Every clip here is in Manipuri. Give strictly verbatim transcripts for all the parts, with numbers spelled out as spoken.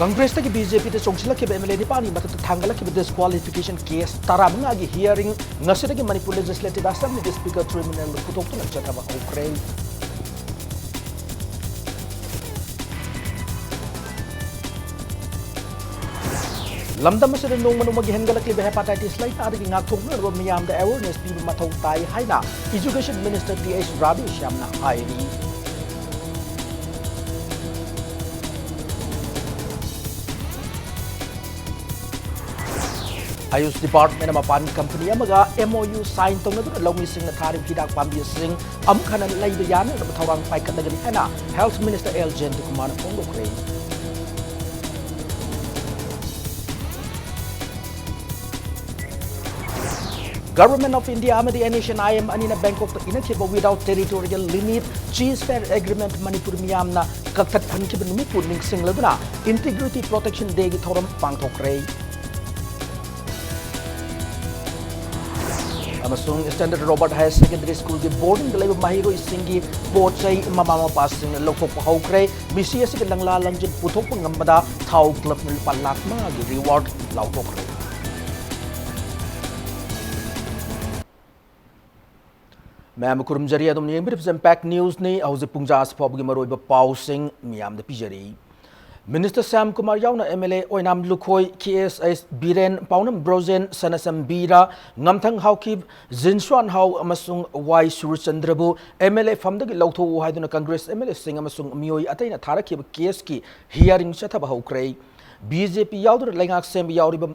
ꯀꯪꯒ꯭ꯔꯦꯁꯇꯒꯤ ꯕꯤ ꯖꯦ ꯄꯤꯗ ꯆꯣꯡꯁꯤꯜꯂꯛꯈꯤꯕ ꯑꯦꯝ ꯑꯦꯜ ꯑꯦ ꯅꯤꯄꯥꯟꯒꯤ ꯃꯊꯛꯇ ꯊꯥꯡꯒꯠꯂꯛꯈꯤꯕ ꯗꯤꯁꯀ꯭ꯋꯥꯂꯤꯐꯤꯀꯦꯁꯟ ꯀꯦꯁ ꯇꯔꯥꯃꯉꯥꯒꯤ ꯍꯤꯌꯥꯔꯤꯡ ꯉꯁꯤꯗꯒꯤ ꯃꯅꯤꯄꯨꯔ ꯂꯦꯖꯤꯁꯂꯦꯇꯤꯚ ꯑꯦꯁꯦꯝꯕ꯭ꯂꯤꯒꯤ ꯁ꯭ꯄꯤꯀꯔ ꯇ꯭ꯔꯤꯕ꯭ꯌꯨꯅꯦꯜꯗ ꯄꯨꯊꯣꯛꯇꯨꯅ ꯆꯠꯊꯕ ꯍꯧꯈ꯭ꯔꯦ꯫ ꯂꯝꯗꯝ ꯑꯁꯤꯗ ꯅꯣꯡꯃ ꯅꯣꯡꯃꯒꯤ ꯍꯦꯟꯒꯠꯂꯛꯂꯤꯕ ꯍꯦꯄꯥꯇꯥꯏꯇꯤꯁ ꯂꯥꯏꯅꯥꯗꯒꯤ ꯉꯥꯛꯊꯣꯛꯅꯅꯕ ꯃꯤꯌꯥꯝꯗ ꯑꯦꯋꯦꯔꯅꯦꯁ ꯄꯤꯕ ꯃꯊꯧ ꯇꯥꯏ ꯍꯥꯏꯅ ꯏꯖꯨꯀꯦꯁꯟ ꯃꯤꯅꯤꯁꯇꯔ ꯄꯤ ꯑꯩꯆ ꯔꯥꯙꯦꯁ꯭ꯌꯥꯝꯅ ꯍꯥꯏꯔꯤ꯫ ꯑꯌꯨꯁ ꯗꯤꯄꯥꯔꯠꯃꯦꯟꯅ ꯃꯄꯥꯟ ꯀꯝꯄꯅꯤ ꯑꯃꯒ ꯑꯦꯝ ꯑꯣ ꯌꯨ ꯁꯥꯏꯟ ꯇꯧꯅꯗꯨꯅ ꯂꯧꯃꯤꯁꯤꯡꯅ ꯊꯥꯔꯤꯕ ꯍꯤꯗꯥꯛ ꯄꯥꯝꯕꯤꯁꯤꯡ ꯑꯃꯨꯛ ꯍꯟꯅ ꯂꯩꯕ ꯌꯥꯅꯅꯕ ꯊꯧꯔꯥꯡ ꯄꯥꯏꯈꯠꯂꯒꯅꯤ ꯍꯥꯏꯅ ꯍꯦꯜꯊ ꯃꯤꯅꯤꯁꯇꯔ ꯑꯦꯜ ꯖꯌꯟꯇꯀꯨꯃꯥꯔꯅ ꯐꯣꯡꯗꯣꯛꯈ꯭ꯔꯦ꯫ Government of India ꯑꯃꯗꯤ N S N I M ꯑꯅꯤꯅ ꯕꯦꯡꯀꯣꯛꯇ ꯏꯅꯈꯤꯕ without territorial limit ceasefire agreement Manipur ꯃꯤꯌꯥꯝꯅ ꯀꯛꯊꯠꯍꯟꯈꯤꯕ ꯅꯨꯃꯤꯠꯄꯨ ꯅꯤꯡꯁꯤꯡꯂꯗꯨꯅ Integrity Protection Dayꯒꯤ ꯊꯧꯔꯝ ꯄꯥꯡꯊꯣꯛꯈ꯭ꯔꯦ꯫ ꯑꯃꯁꯨꯡ Standard Robert Higher Secondary Schoolꯒꯤ ꯕꯣꯔꯗꯤꯡꯗ ꯂꯩꯕ ꯃꯍꯩꯔꯣꯏꯁꯤꯡꯒꯤ ꯄꯣꯠ ꯆꯩ ꯃꯃꯥ ꯃꯄꯥꯁꯤꯡꯅ ꯂꯧꯊꯣꯛꯄ ꯍꯧꯈ꯭ꯔꯦ꯫ ꯃꯤꯁꯤ ꯑꯁꯤꯒꯤ ꯂꯪꯂꯥ ꯂꯪꯖꯤꯟ ꯄꯨꯊꯣꯛꯄ ꯉꯝꯕꯗ ꯊꯥꯎ ꯀ꯭ꯂꯕꯅ ꯂꯨꯄꯥ ꯂꯥꯈ ꯃꯉꯥꯒꯤ ꯔꯤꯋꯥꯔꯗ ꯂꯥꯎꯊꯣꯛꯈ꯭ꯔꯦ꯫ ꯃꯌꯥꯝꯕꯨ ꯈꯨꯔꯨꯝꯖꯔꯤ, ꯑꯗꯨꯝ ꯌꯦꯡꯕꯤꯔꯤꯕꯁꯤ Impact Newsꯅꯤ꯫ ꯍꯧꯖꯤꯛ ꯄꯨꯡ ꯖꯥ ꯑꯁꯤ ꯐꯥꯎꯕꯒꯤ ꯃꯔꯨꯑꯣꯏꯕ ꯄꯥꯎꯁꯤꯡ ꯃꯤꯌꯥꯝꯗ ꯄꯤꯖꯔꯤ꯫ ꯃꯤꯅꯤꯁꯇꯔ ꯁ꯭ꯌꯥꯝ ꯀꯨꯃꯥꯔ ꯌꯥꯎꯅ M L A Oinam Lukhoi, K S H Biren, Paonam Brojen, Sanasam Bira, ꯉꯝꯊꯪ ꯍꯥꯎꯀꯤꯞ, ꯖꯤꯟꯁ꯭ꯋꯥꯟ ꯍꯥꯎ ꯑꯃꯁꯨꯡ ꯋꯥꯏ ꯁꯨꯔꯆꯟꯗ꯭ꯔꯕꯨ ꯑꯦꯝ ꯑꯦꯜ ꯑꯦ ꯐꯝꯗꯒꯤ ꯂꯧꯊꯣꯛꯎ ꯍꯥꯏꯗꯨꯅ ꯀꯪꯒ꯭ꯔꯦꯁ ꯑꯦꯝ ꯑꯦꯜ ꯑꯦꯁꯤꯡ ꯑꯃꯁꯨꯡ ꯃꯤꯑꯣꯏ ꯑꯇꯩꯅ ꯊꯥꯔꯛꯈꯤꯕ ꯀꯦꯁꯀꯤ ꯍꯤꯌꯥꯔꯤꯡ ꯆꯠꯊꯕ ꯍꯧꯈ꯭ꯔꯦ꯫ ꯕꯤ ꯖꯦ ꯄꯤ ꯌꯥꯎꯗꯨꯅ ꯂꯩꯉꯥꯛ ꯁꯦꯝꯕ ꯌꯥꯎꯔꯤꯕ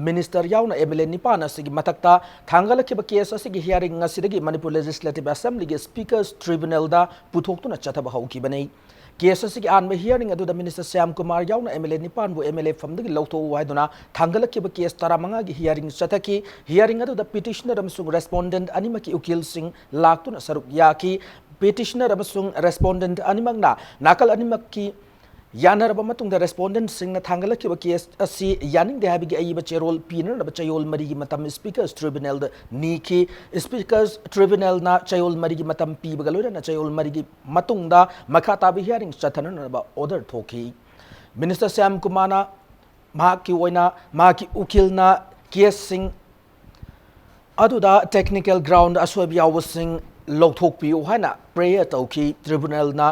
ꯃꯤꯅꯤꯁꯇꯔ ꯌꯥꯎꯅ ꯑꯦꯝ ꯑꯦꯜ ꯑꯦ ꯅꯤꯄꯥꯟ ꯑꯁꯤꯒꯤ ꯃꯊꯛꯇ ꯊꯥꯡꯒꯠꯂꯛꯈꯤꯕ ꯀꯦꯁ ꯑꯁꯤꯒꯤ ꯍꯤꯌꯥꯔꯤꯡ ꯉꯁꯤꯗꯒꯤ ꯃꯅꯤꯄꯨꯔ ꯂꯦꯖꯤꯁꯂꯦꯇꯤꯚ ꯑꯦꯁꯦꯝꯕ꯭ꯂꯤꯒꯤ ꯁ꯭ꯄꯤꯀꯔꯁ ꯇ꯭ꯔꯤꯕ꯭ꯌꯨꯅꯦꯜꯗ ꯄꯨꯊꯣꯛꯇꯨꯅ ꯆꯠꯊꯕ ꯍꯧꯈꯤꯕꯅꯤ꯫ ꯀꯦꯁ ꯑꯁꯤꯒꯤ ꯑꯍꯥꯟꯕ ꯍꯤꯌꯥꯔꯤꯡ ꯑꯗꯨꯗ ꯃꯤꯅꯤꯁꯇꯔ ꯁ꯭ꯌꯥꯝ ꯀꯨꯃꯥꯔ ꯌꯥꯎꯅ ꯑꯦꯝ ꯑꯦꯜ ꯑꯦ ꯅꯤꯄꯥꯟꯕꯨ ꯑꯦꯝ ꯑꯦꯜ ꯑꯦ ꯐꯝꯗꯒꯤ ꯂꯧꯊꯣꯛꯎ ꯍꯥꯏꯗꯨꯅ ꯊꯥꯡꯒꯠꯂꯛꯈꯤꯕ ꯀꯦꯁ ꯇꯔꯥꯃꯉꯥꯒꯤ ꯍꯤꯌꯥꯔꯤꯡ ꯆꯠꯊꯈꯤ꯫ ꯍꯤꯌꯥꯔꯤꯡ ꯑꯗꯨꯗ ꯄꯤꯇꯤꯁꯅꯔ ꯑꯃꯁꯨꯡ ꯔꯦꯁꯄꯣꯟꯗꯦꯟꯠ ꯑꯅꯤꯃꯛꯀꯤ ꯎꯀꯤꯜꯁꯤꯡ ꯂꯥꯛꯇꯨꯅ ꯁꯔꯨꯛ ꯌꯥꯈꯤ꯫ ꯄꯤꯇꯤꯁꯅꯔ ꯑꯃꯁꯨꯡ ꯔꯦꯁꯄꯣꯟꯗꯦꯟꯠ ꯑꯅꯤꯃꯛꯅ ꯅꯥꯀꯜ ꯑꯅꯤꯃꯛꯀꯤ ꯌꯥꯅꯔꯕ ꯃꯇꯨꯡꯗ ꯔꯦꯁꯄꯣꯟꯗꯦꯟꯠꯁꯤꯡꯅ ꯊꯥꯡꯒꯠꯂꯛꯈꯤꯕ ꯀꯦꯁ ꯑꯁꯤ ꯌꯥꯅꯤꯡꯗꯦ ꯍꯥꯏꯕꯒꯤ ꯑꯏꯕ ꯆꯦꯔꯣꯜ ꯄꯤꯅꯅꯕ ꯆꯌꯣꯜ ꯃꯔꯤꯒꯤ ꯃꯇꯝ ꯁ꯭ꯄꯤꯀꯔꯁ ꯇ꯭ꯔꯤꯕ꯭ꯌꯨꯅꯦꯜꯗ ꯅꯤꯈꯤ꯫ ꯁ꯭ꯄꯤꯀꯔꯁ ꯇ꯭ꯔꯤꯕ꯭ꯌꯨꯅꯦꯜꯅ ꯆꯌꯣꯜ ꯃꯔꯤꯒꯤ ꯃꯇꯝ ꯄꯤꯕꯒ ꯂꯣꯏꯅꯅ ꯆꯌꯣꯜ ꯃꯔꯤꯒꯤ ꯃꯇꯨꯡꯗ ꯃꯈꯥ ꯇꯥꯕ ꯍꯤꯌꯥꯔꯤꯡ ꯆꯠꯊꯅꯅꯕ ꯑꯣꯔꯗꯔ ꯊꯣꯛꯈꯤ꯫ ꯃꯤꯅꯤꯁꯇꯔ ꯁ꯭ꯌꯥꯝ ꯀꯨꯃꯥꯔꯅ ꯃꯍꯥꯛꯀꯤ ꯑꯣꯏꯅ ꯃꯍꯥꯛꯀꯤ ꯎꯀꯤꯜꯅ ꯀꯦꯁꯁꯤꯡ ꯑꯗꯨꯗ technical ground ꯑꯁꯣꯏꯕ ꯌꯥꯎꯕꯁꯤꯡ ꯂꯧꯊꯣꯛꯄꯤꯌꯨ ꯍꯥꯏꯅ prayer ꯇꯧꯈꯤ꯫ ꯇ꯭ꯔꯤꯕꯨꯅꯦꯜꯅ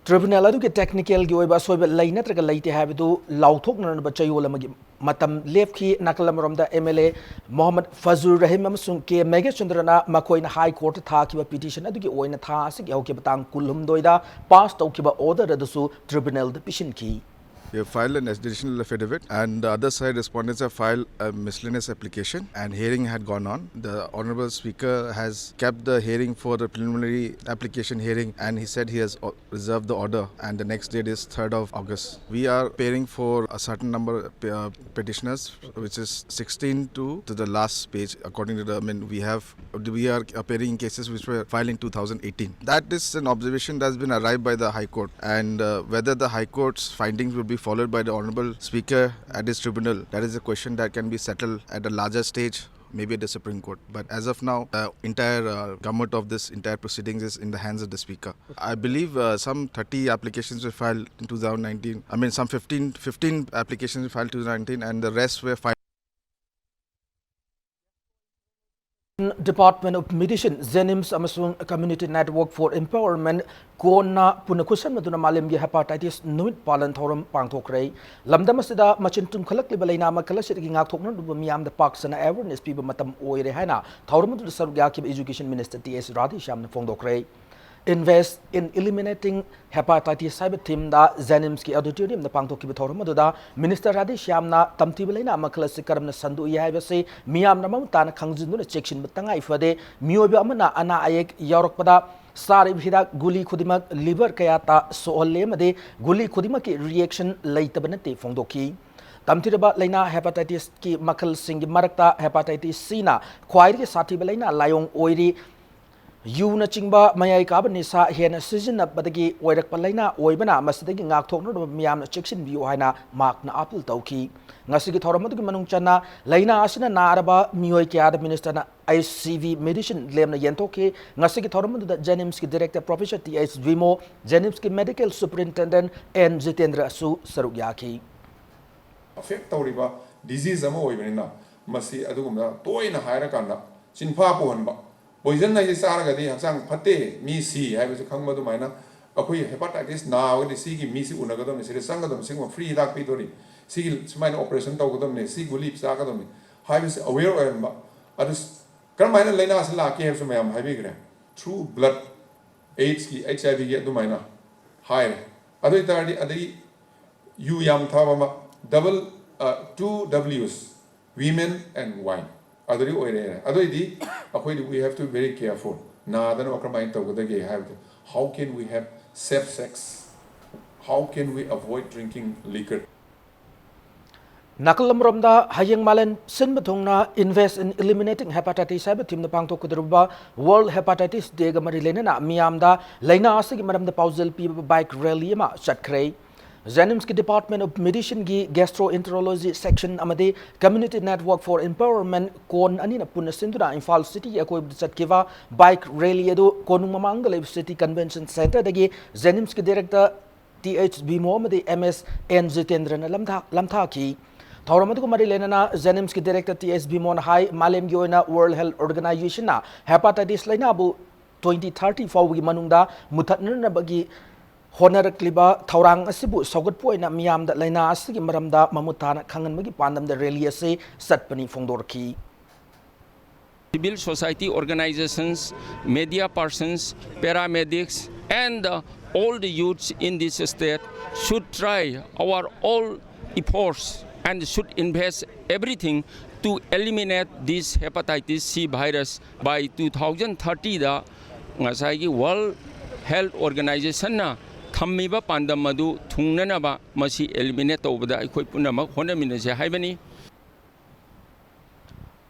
ꯇ꯭ꯔꯤꯕꯨꯅꯦꯜ ꯑꯗꯨꯒꯤ technicalꯒꯤ ꯑꯣꯏꯕ ꯑꯁꯣꯏꯕ ꯂꯩ ꯅꯠꯇ꯭ꯔꯒ ꯂꯩꯇꯦ ꯍꯥꯏꯕꯗꯨ ꯂꯥꯎꯊꯣꯛꯅꯅꯕ ꯆꯌꯣꯜ ꯑꯃꯒꯤ ꯃꯇꯝ ꯂꯦꯞꯈꯤ꯫ ꯅꯥꯀꯜ ꯑꯃꯔꯣꯝꯗ MLA ꯃꯣꯍꯝꯃꯗ ꯐꯖꯨꯔ ꯔꯍꯤꯝ ꯑꯃꯁꯨꯡ ꯀꯦ ꯃꯦꯘꯆꯟꯗ꯭ꯔꯅ ꯃꯈꯣꯏꯅ ꯍꯥꯏ ꯀꯣꯔꯠꯇ ꯊꯥꯈꯤꯕ ꯄꯤꯇꯤꯁꯟ ꯑꯗꯨꯒꯤ ꯑꯣꯏꯅ ꯊꯥ ꯑꯁꯤꯒꯤ ꯍꯧꯈꯤꯕ ꯇꯥꯡ ꯀꯨꯟꯍꯨꯝꯗꯣꯏꯗ ꯄꯥꯁ ꯇꯧꯈꯤꯕ ꯑꯣꯔꯗꯔ ꯑꯗꯨꯁꯨ ꯇ꯭ꯔꯤꯕꯨꯅꯦꯜꯗ ꯄꯤꯁꯤꯟꯈꯤ꯫ We have filed an additional affidavit, and the other side respondents have filed a miscellaneous application, and hearing had gone on. The Honorable Speaker has kept the hearing for the preliminary application hearing, and he said he has o- reserved the order, and the next date is third of August. We are appearing for a certain number of uh, petitioners, which is sixteen to, to the last page, according to the, I mean, we have we are appearing in cases which were filed in two thousand eighteen. That is an observation that's been arrived by the High Court, and uh, whether the High Court's findings will be followed by the Honorable Speaker at this tribunal, that is a question that can be settled at a larger stage, maybe at the Supreme Court. But as of now, the entire uh, gamut of this entire proceedings is in the hands of the Speaker. I believe uh, some thirty applications were filed in two thousand nineteen. I mean, some fifteen, fifteen applications were filed in two thousand nineteen, and the rest were filed. Department of Medicine, JNIMS ꯑꯃꯁꯨꯡ Community Network for Empowerment ꯀꯣꯟꯅ ꯄꯨꯟꯅ ꯈꯨꯠꯁꯝꯅꯗꯨꯅ ꯃꯥꯂꯦꯝꯒꯤ hepatitis ꯅꯨꯃꯤꯠ ꯄꯥꯂꯟ ꯊꯧꯔꯝ ꯄꯥꯡꯊꯣꯛꯈ꯭ꯔꯦ꯫ ꯂꯝꯗꯝ ꯑꯁꯤꯗ ꯃꯆꯤꯟ ꯇꯨꯝꯈꯠꯂꯛꯂꯤꯕ ꯂꯩꯅꯥ ꯃꯈꯜ ꯑꯁꯤꯗꯒꯤ ꯉꯥꯛꯊꯣꯛꯅꯅꯕ ꯃꯤꯌꯥꯝꯗ ꯄꯥꯛ ꯁꯟꯅ awareness ꯄꯤꯕ ꯃꯇꯝ ꯑꯣꯏꯔꯦ ꯍꯥꯏꯅ ꯊꯧꯔꯝ ꯑꯗꯨꯗ ꯁꯔꯨꯛ ꯌꯥꯈꯤꯕ Education Minister T S ꯔꯥꯙꯦꯁ꯭ꯌꯥꯝꯅ ꯐꯣꯡꯗꯣꯛꯈ꯭ꯔꯦ꯫ Invest in Eliminating Hepatitis ꯍꯥꯏꯕ themeꯗ JNIMSꯀꯤ auditoriumꯗ ꯄꯥꯡꯊꯣꯛꯈꯤꯕ ꯊꯧꯔꯝ ꯑꯗꯨꯗ Minister ꯔꯥꯙꯦꯁ꯭ꯌꯥꯝꯅ ꯇꯝꯊꯤꯕ ꯂꯩꯅꯥ ꯃꯈꯜ ꯑꯁꯤ ꯀꯔꯝꯅ ꯁꯟꯗꯣꯛꯏ ꯍꯥꯏꯕꯁꯤ ꯃꯤꯌꯥꯝꯅ ꯃꯃꯨꯠ ꯇꯥꯅ ꯈꯪꯖꯤꯟꯗꯨꯅ ꯆꯦꯛꯁꯤꯟꯕ ꯇꯉꯥꯏ ꯐꯗꯦ꯫ ꯃꯤꯑꯣꯏꯕ ꯑꯃꯅ ꯑꯅꯥ ꯑꯌꯦꯛ ꯌꯥꯎꯔꯛꯄꯗ ꯆꯥꯔꯤꯕ ꯍꯤꯗꯥꯛ ꯒꯨꯂꯤ ꯈꯨꯗꯤꯡꯃꯛ liver ꯀꯌꯥꯇ ꯁꯣꯛꯍꯜꯂꯦ ꯑꯃꯗꯤ ꯒꯨꯂꯤ ꯈꯨꯗꯤꯡꯃꯛꯀꯤ reaction ꯂꯩꯇꯕ ꯅꯠꯇꯦ ꯐꯣꯡꯗꯣꯛꯈꯤ꯫ ꯇꯝꯊꯤꯔꯕ ꯂꯩꯅꯥ hepatitisꯀꯤ ꯃꯈꯜꯁꯤꯡꯒꯤ ꯃꯔꯛꯇ hepatitis Cꯅ ꯈ꯭ꯋꯥꯏꯗꯒꯤ ꯁꯥꯊꯤꯕ ꯂꯩꯅꯥ ꯂꯥꯏꯑꯣꯡ ꯑꯣꯏꯔꯤ꯫ ꯌꯨꯅꯆꯤꯡꯕ ꯃꯌꯥꯏ ꯀꯥꯕ ꯅꯤꯁꯥ ꯍꯦꯟꯅ ꯁꯤꯖꯤꯟꯅꯕꯗꯒꯤ ꯑꯣꯏꯔꯛꯄ ꯂꯥꯏꯅꯥ ꯑꯣꯏꯕꯅ, ꯃꯁꯤꯗꯒꯤ ꯉꯥꯛꯊꯣꯛꯅꯅꯕ ꯃꯤꯌꯥꯝꯅ ꯆꯦꯛꯁꯤꯟꯕꯤꯌꯨ ꯍꯥꯏꯅ ꯃꯍꯥꯛꯅ ꯑꯥꯄꯤꯜ ꯇꯧꯈꯤ꯫ ꯉꯁꯤꯒꯤ ꯊꯧꯔꯝ ꯑꯗꯨꯒꯤ ꯃꯅꯨꯡ ꯆꯟꯅ ꯂꯥꯏꯅꯥ ꯑꯁꯤꯅ ꯅꯥꯔꯕ ꯃꯤꯑꯣꯏ ꯀꯌꯥꯗ ꯃꯤꯅꯤꯁꯇꯔꯅ ꯑꯩꯆ ꯁꯤ ꯚꯤ ꯃꯦꯗꯤꯁꯤꯟ ꯂꯦꯝꯅ ꯌꯦꯟꯊꯣꯛꯈꯤ꯫ ꯉꯁꯤꯒꯤ ꯊꯧꯔꯝ ꯑꯗꯨꯗ ꯖꯦꯅꯤꯝꯁꯀꯤ director professor T H Bimo, ꯖꯦꯅꯤꯝꯁꯀꯤ ꯃꯦꯗꯤꯀꯦꯜ ꯁꯨꯄꯔꯤꯟꯇꯦꯟꯗꯦꯟꯠ ꯑꯦꯟ ꯖꯤꯇꯦꯟꯗ꯭ꯔꯁꯨ ꯁꯔꯨꯛ ꯌꯥꯈꯤ꯫ ꯑꯦꯐꯦꯛ ꯇꯧꯔꯤꯕ ꯗꯤꯖꯤꯖ ꯑꯃ ꯑꯣꯏꯕꯅꯤꯅ, ꯃꯁꯤ ꯑꯗꯨꯒꯨꯝꯕ ꯇꯣꯏꯅ ꯍꯥꯏꯔꯀꯥꯟꯗ ꯆꯤꯟꯐꯥ ꯄꯨꯍꯟꯕ, ꯄꯣꯏꯖꯟ ꯍꯥꯏꯁꯤ ꯆꯥꯔꯒꯗꯤ ꯍꯛꯆꯥꯡ ꯐꯠꯇꯦ, ꯃꯤ ꯁꯤ ꯍꯥꯏꯕꯁꯤ ꯈꯪꯕ ꯑꯗꯨꯃꯥꯏꯅ, ꯑꯩꯈꯣꯏ ꯍꯦꯄꯥꯇꯥꯏꯇꯤꯁ ꯅꯥꯕꯗꯤ ꯁꯤꯒꯤ ꯃꯤꯁꯤ ꯎꯅꯒꯗꯕꯅꯤ, ꯁꯤꯗ ꯆꯪꯒꯗꯕꯅꯤ, ꯁꯤꯒꯨꯝꯕ ꯐ꯭ꯔꯤ ꯍꯤꯗꯥꯛ ꯄꯤꯗꯣꯔꯤ, ꯁꯤꯒꯤ ꯁꯨꯃꯥꯏꯅ ꯑꯣꯄꯔꯦꯁꯟ ꯇꯧꯒꯗꯕꯅꯤ, ꯁꯤ ꯒꯨꯂꯤ ꯆꯥꯒꯗꯕꯅꯤ ꯍꯥꯏꯕꯁꯤ ꯑꯋꯦꯌꯔ ꯑꯣꯏꯍꯟꯕ꯫ ꯑꯗꯨ ꯀꯔꯝꯍꯥꯏꯅ ꯂꯥꯏꯅꯥꯁꯤ ꯂꯥꯛꯀꯦ ꯍꯥꯏꯕꯁꯨ ꯃꯌꯥꯝ ꯍꯥꯏꯕꯤꯈ꯭ꯔꯦ꯫ ꯊ꯭ꯔꯨ ꯕ꯭ꯂꯗ, ꯑꯦꯗꯁꯀꯤ, ꯑꯩꯆ ꯑꯥꯏ ꯚꯤꯒꯤ ꯑꯗꯨꯃꯥꯏꯅ ꯍꯥꯏꯔꯦ꯫ ꯑꯗꯨ ꯑꯣꯏꯇꯥꯔꯗꯤ ꯑꯗꯒꯤ ꯌꯨ ꯌꯥꯝ ꯊꯛꯄ ꯑꯃ, ꯗꯕꯜ, ꯇꯨ ꯗꯕ꯭ꯂꯤꯎꯁ, ꯋꯤꯃꯦꯟ ꯑꯦꯟ ꯋꯥꯏꯟ꯫ ꯑꯗꯨꯗꯤ ꯑꯣꯏꯔꯦ꯫ ꯑꯗꯨꯑꯣꯏꯗꯤ ꯑꯩꯈꯣꯏꯗꯤ we have to very careful꯫ ꯅꯥꯗꯅꯕ ꯀꯔꯝꯍꯥꯏꯅ ꯇꯧꯒꯗꯒꯦ ꯍꯥꯏꯕꯗꯣ, how can we have safe sex? How can we avoid drinking liquor? ꯅꯥꯀꯜ ꯑꯃꯔꯣꯝꯗ, ꯍꯌꯦꯡ ꯃꯥꯂꯦꯝ ꯁꯤꯟꯕ ꯊꯨꯡꯅ Invest in Eliminating Hepatitis ꯍꯥꯏꯕ ꯊꯤꯝꯗ ꯄꯥꯡꯊꯣꯛꯀꯗꯧꯔꯤꯕ ꯋꯥꯔꯜꯗ ꯍꯦꯄꯥꯇꯥꯏꯇꯤꯁ ꯗꯦꯒ ꯃꯔꯤ ꯂꯩꯅꯅ ꯃꯤꯌꯥꯝꯗ ꯂꯥꯏꯅꯥ ꯑꯁꯤꯒꯤ ꯃꯔꯝꯗ ꯄꯥꯎꯖꯦꯜ ꯄꯤꯕ ꯕꯥꯏꯛ ꯔꯦꯂꯤ ꯑꯃ ꯆꯠꯈ꯭ꯔꯦ꯫ ꯖꯦꯅꯤꯝꯁꯀꯤ ꯗꯤꯄꯥꯔꯠꯃꯦꯟ ꯑꯣꯐ ꯃꯦꯗꯤꯁꯤꯟꯒꯤ ꯒꯦꯁꯇ꯭ꯔꯣ ꯏꯟꯇꯔꯣꯂꯣꯖꯤ ꯁꯦꯛꯁꯟ ꯑꯃꯗꯤ ꯀꯝꯃ꯭ꯌꯨꯅꯤꯇꯤ ꯅꯦꯠꯋꯥꯔꯛ ꯐꯣꯔ ꯏꯝꯄꯥꯋꯔꯃꯦꯟꯠ, ꯀꯣꯟ ꯑꯅꯤꯅ ꯄꯨꯟꯅ ꯁꯤꯟꯗꯨꯅ ꯏꯝꯐꯥꯜ ꯁꯤꯇꯤꯒꯤ ꯑꯀꯣꯏꯕꯗ ꯆꯠꯈꯤꯕ ꯕꯥꯏꯛ ꯔꯦꯂꯤ ꯑꯗꯨ ꯀꯣꯅꯨꯡ ꯃꯃꯥꯡꯗ ꯂꯩꯕ ꯁꯤꯇꯤ ꯀꯟꯚꯦꯟꯁꯟ ꯁꯦꯟꯇꯔꯗꯒꯤ ꯖꯦꯅꯤꯝꯁꯀꯤ ꯗꯤꯔꯦꯛꯇꯔ ꯇꯤ ꯑꯩꯆ ꯕꯤꯃꯣ ꯑꯃꯗꯤ ꯑꯦꯝ ꯑꯦꯁ ꯑꯦꯟ ꯖꯤꯇꯦꯟꯗ꯭ꯔꯅ ꯂꯝꯊꯥ-, ꯂꯝꯊꯥꯈꯤ꯫ ꯊꯧꯔꯝ ꯑꯗꯨꯒ ꯃꯔꯤ ꯂꯩꯅꯅ ꯖꯦꯅꯤꯝꯁꯀꯤ ꯗꯤꯔꯦꯛꯇꯔ ꯇꯤ ꯑꯩꯆ ꯕꯤꯃꯣꯅ ꯍꯥꯏ, ꯃꯥꯂꯦꯝꯒꯤ ꯑꯣꯏꯅ ꯋꯥꯔꯜꯗ ꯍꯦꯜꯊ ꯑꯣꯔꯒꯅꯥꯏꯖꯦꯁꯟꯅ ꯍꯦꯄꯥꯇꯥꯏꯇꯤꯁ ꯂꯥꯏꯅꯥꯕꯨ ꯇ꯭ꯋꯦꯟꯇꯤ ꯊꯥꯔꯇꯤ ꯐꯥꯎꯕꯒꯤ ꯃꯅꯨꯡꯗ ꯃꯨꯊꯠꯅꯅꯕꯒꯤ ꯍꯣꯠꯅꯔꯛꯂꯤꯕ ꯊꯧꯔꯥꯡ ꯑꯁꯤꯕꯨ ꯁꯧꯒꯠꯄ ꯑꯣꯏꯅ ꯃꯤꯌꯥꯝꯗ ꯂꯥꯏꯅꯥ ꯑꯁꯤꯒꯤ ꯃꯔꯝꯗ ꯃꯃꯨꯠ ꯇꯥꯅ ꯈꯪꯍꯟꯕꯒꯤ ꯄꯥꯟꯗꯝꯗ ꯔꯦꯂꯤ ꯑꯁꯤ ꯆꯠꯄꯅꯤ ꯐꯣꯡꯗꯣꯔꯛꯈꯤ꯫ Civil society organizations, media persons, paramedics, and uh, all the youths in this state should try our all efforts and should invest everything to eliminate this hepatitis C virus by two thousand thirty ꯗ ꯉꯁꯥꯏꯒꯤ World Health Organization ꯅ ꯊꯝꯃꯤꯕ ꯄꯥꯟꯗꯝ ꯑꯗꯨ ꯊꯨꯡꯅꯅꯕ ꯃꯁꯤ eliminate ꯇꯧꯕꯗ ꯑꯩꯈꯣꯏ ꯄꯨꯝꯅꯃꯛ ꯍꯣꯠꯅꯃꯤꯟꯅꯁꯤ ꯍꯥꯏꯕꯅꯤ꯫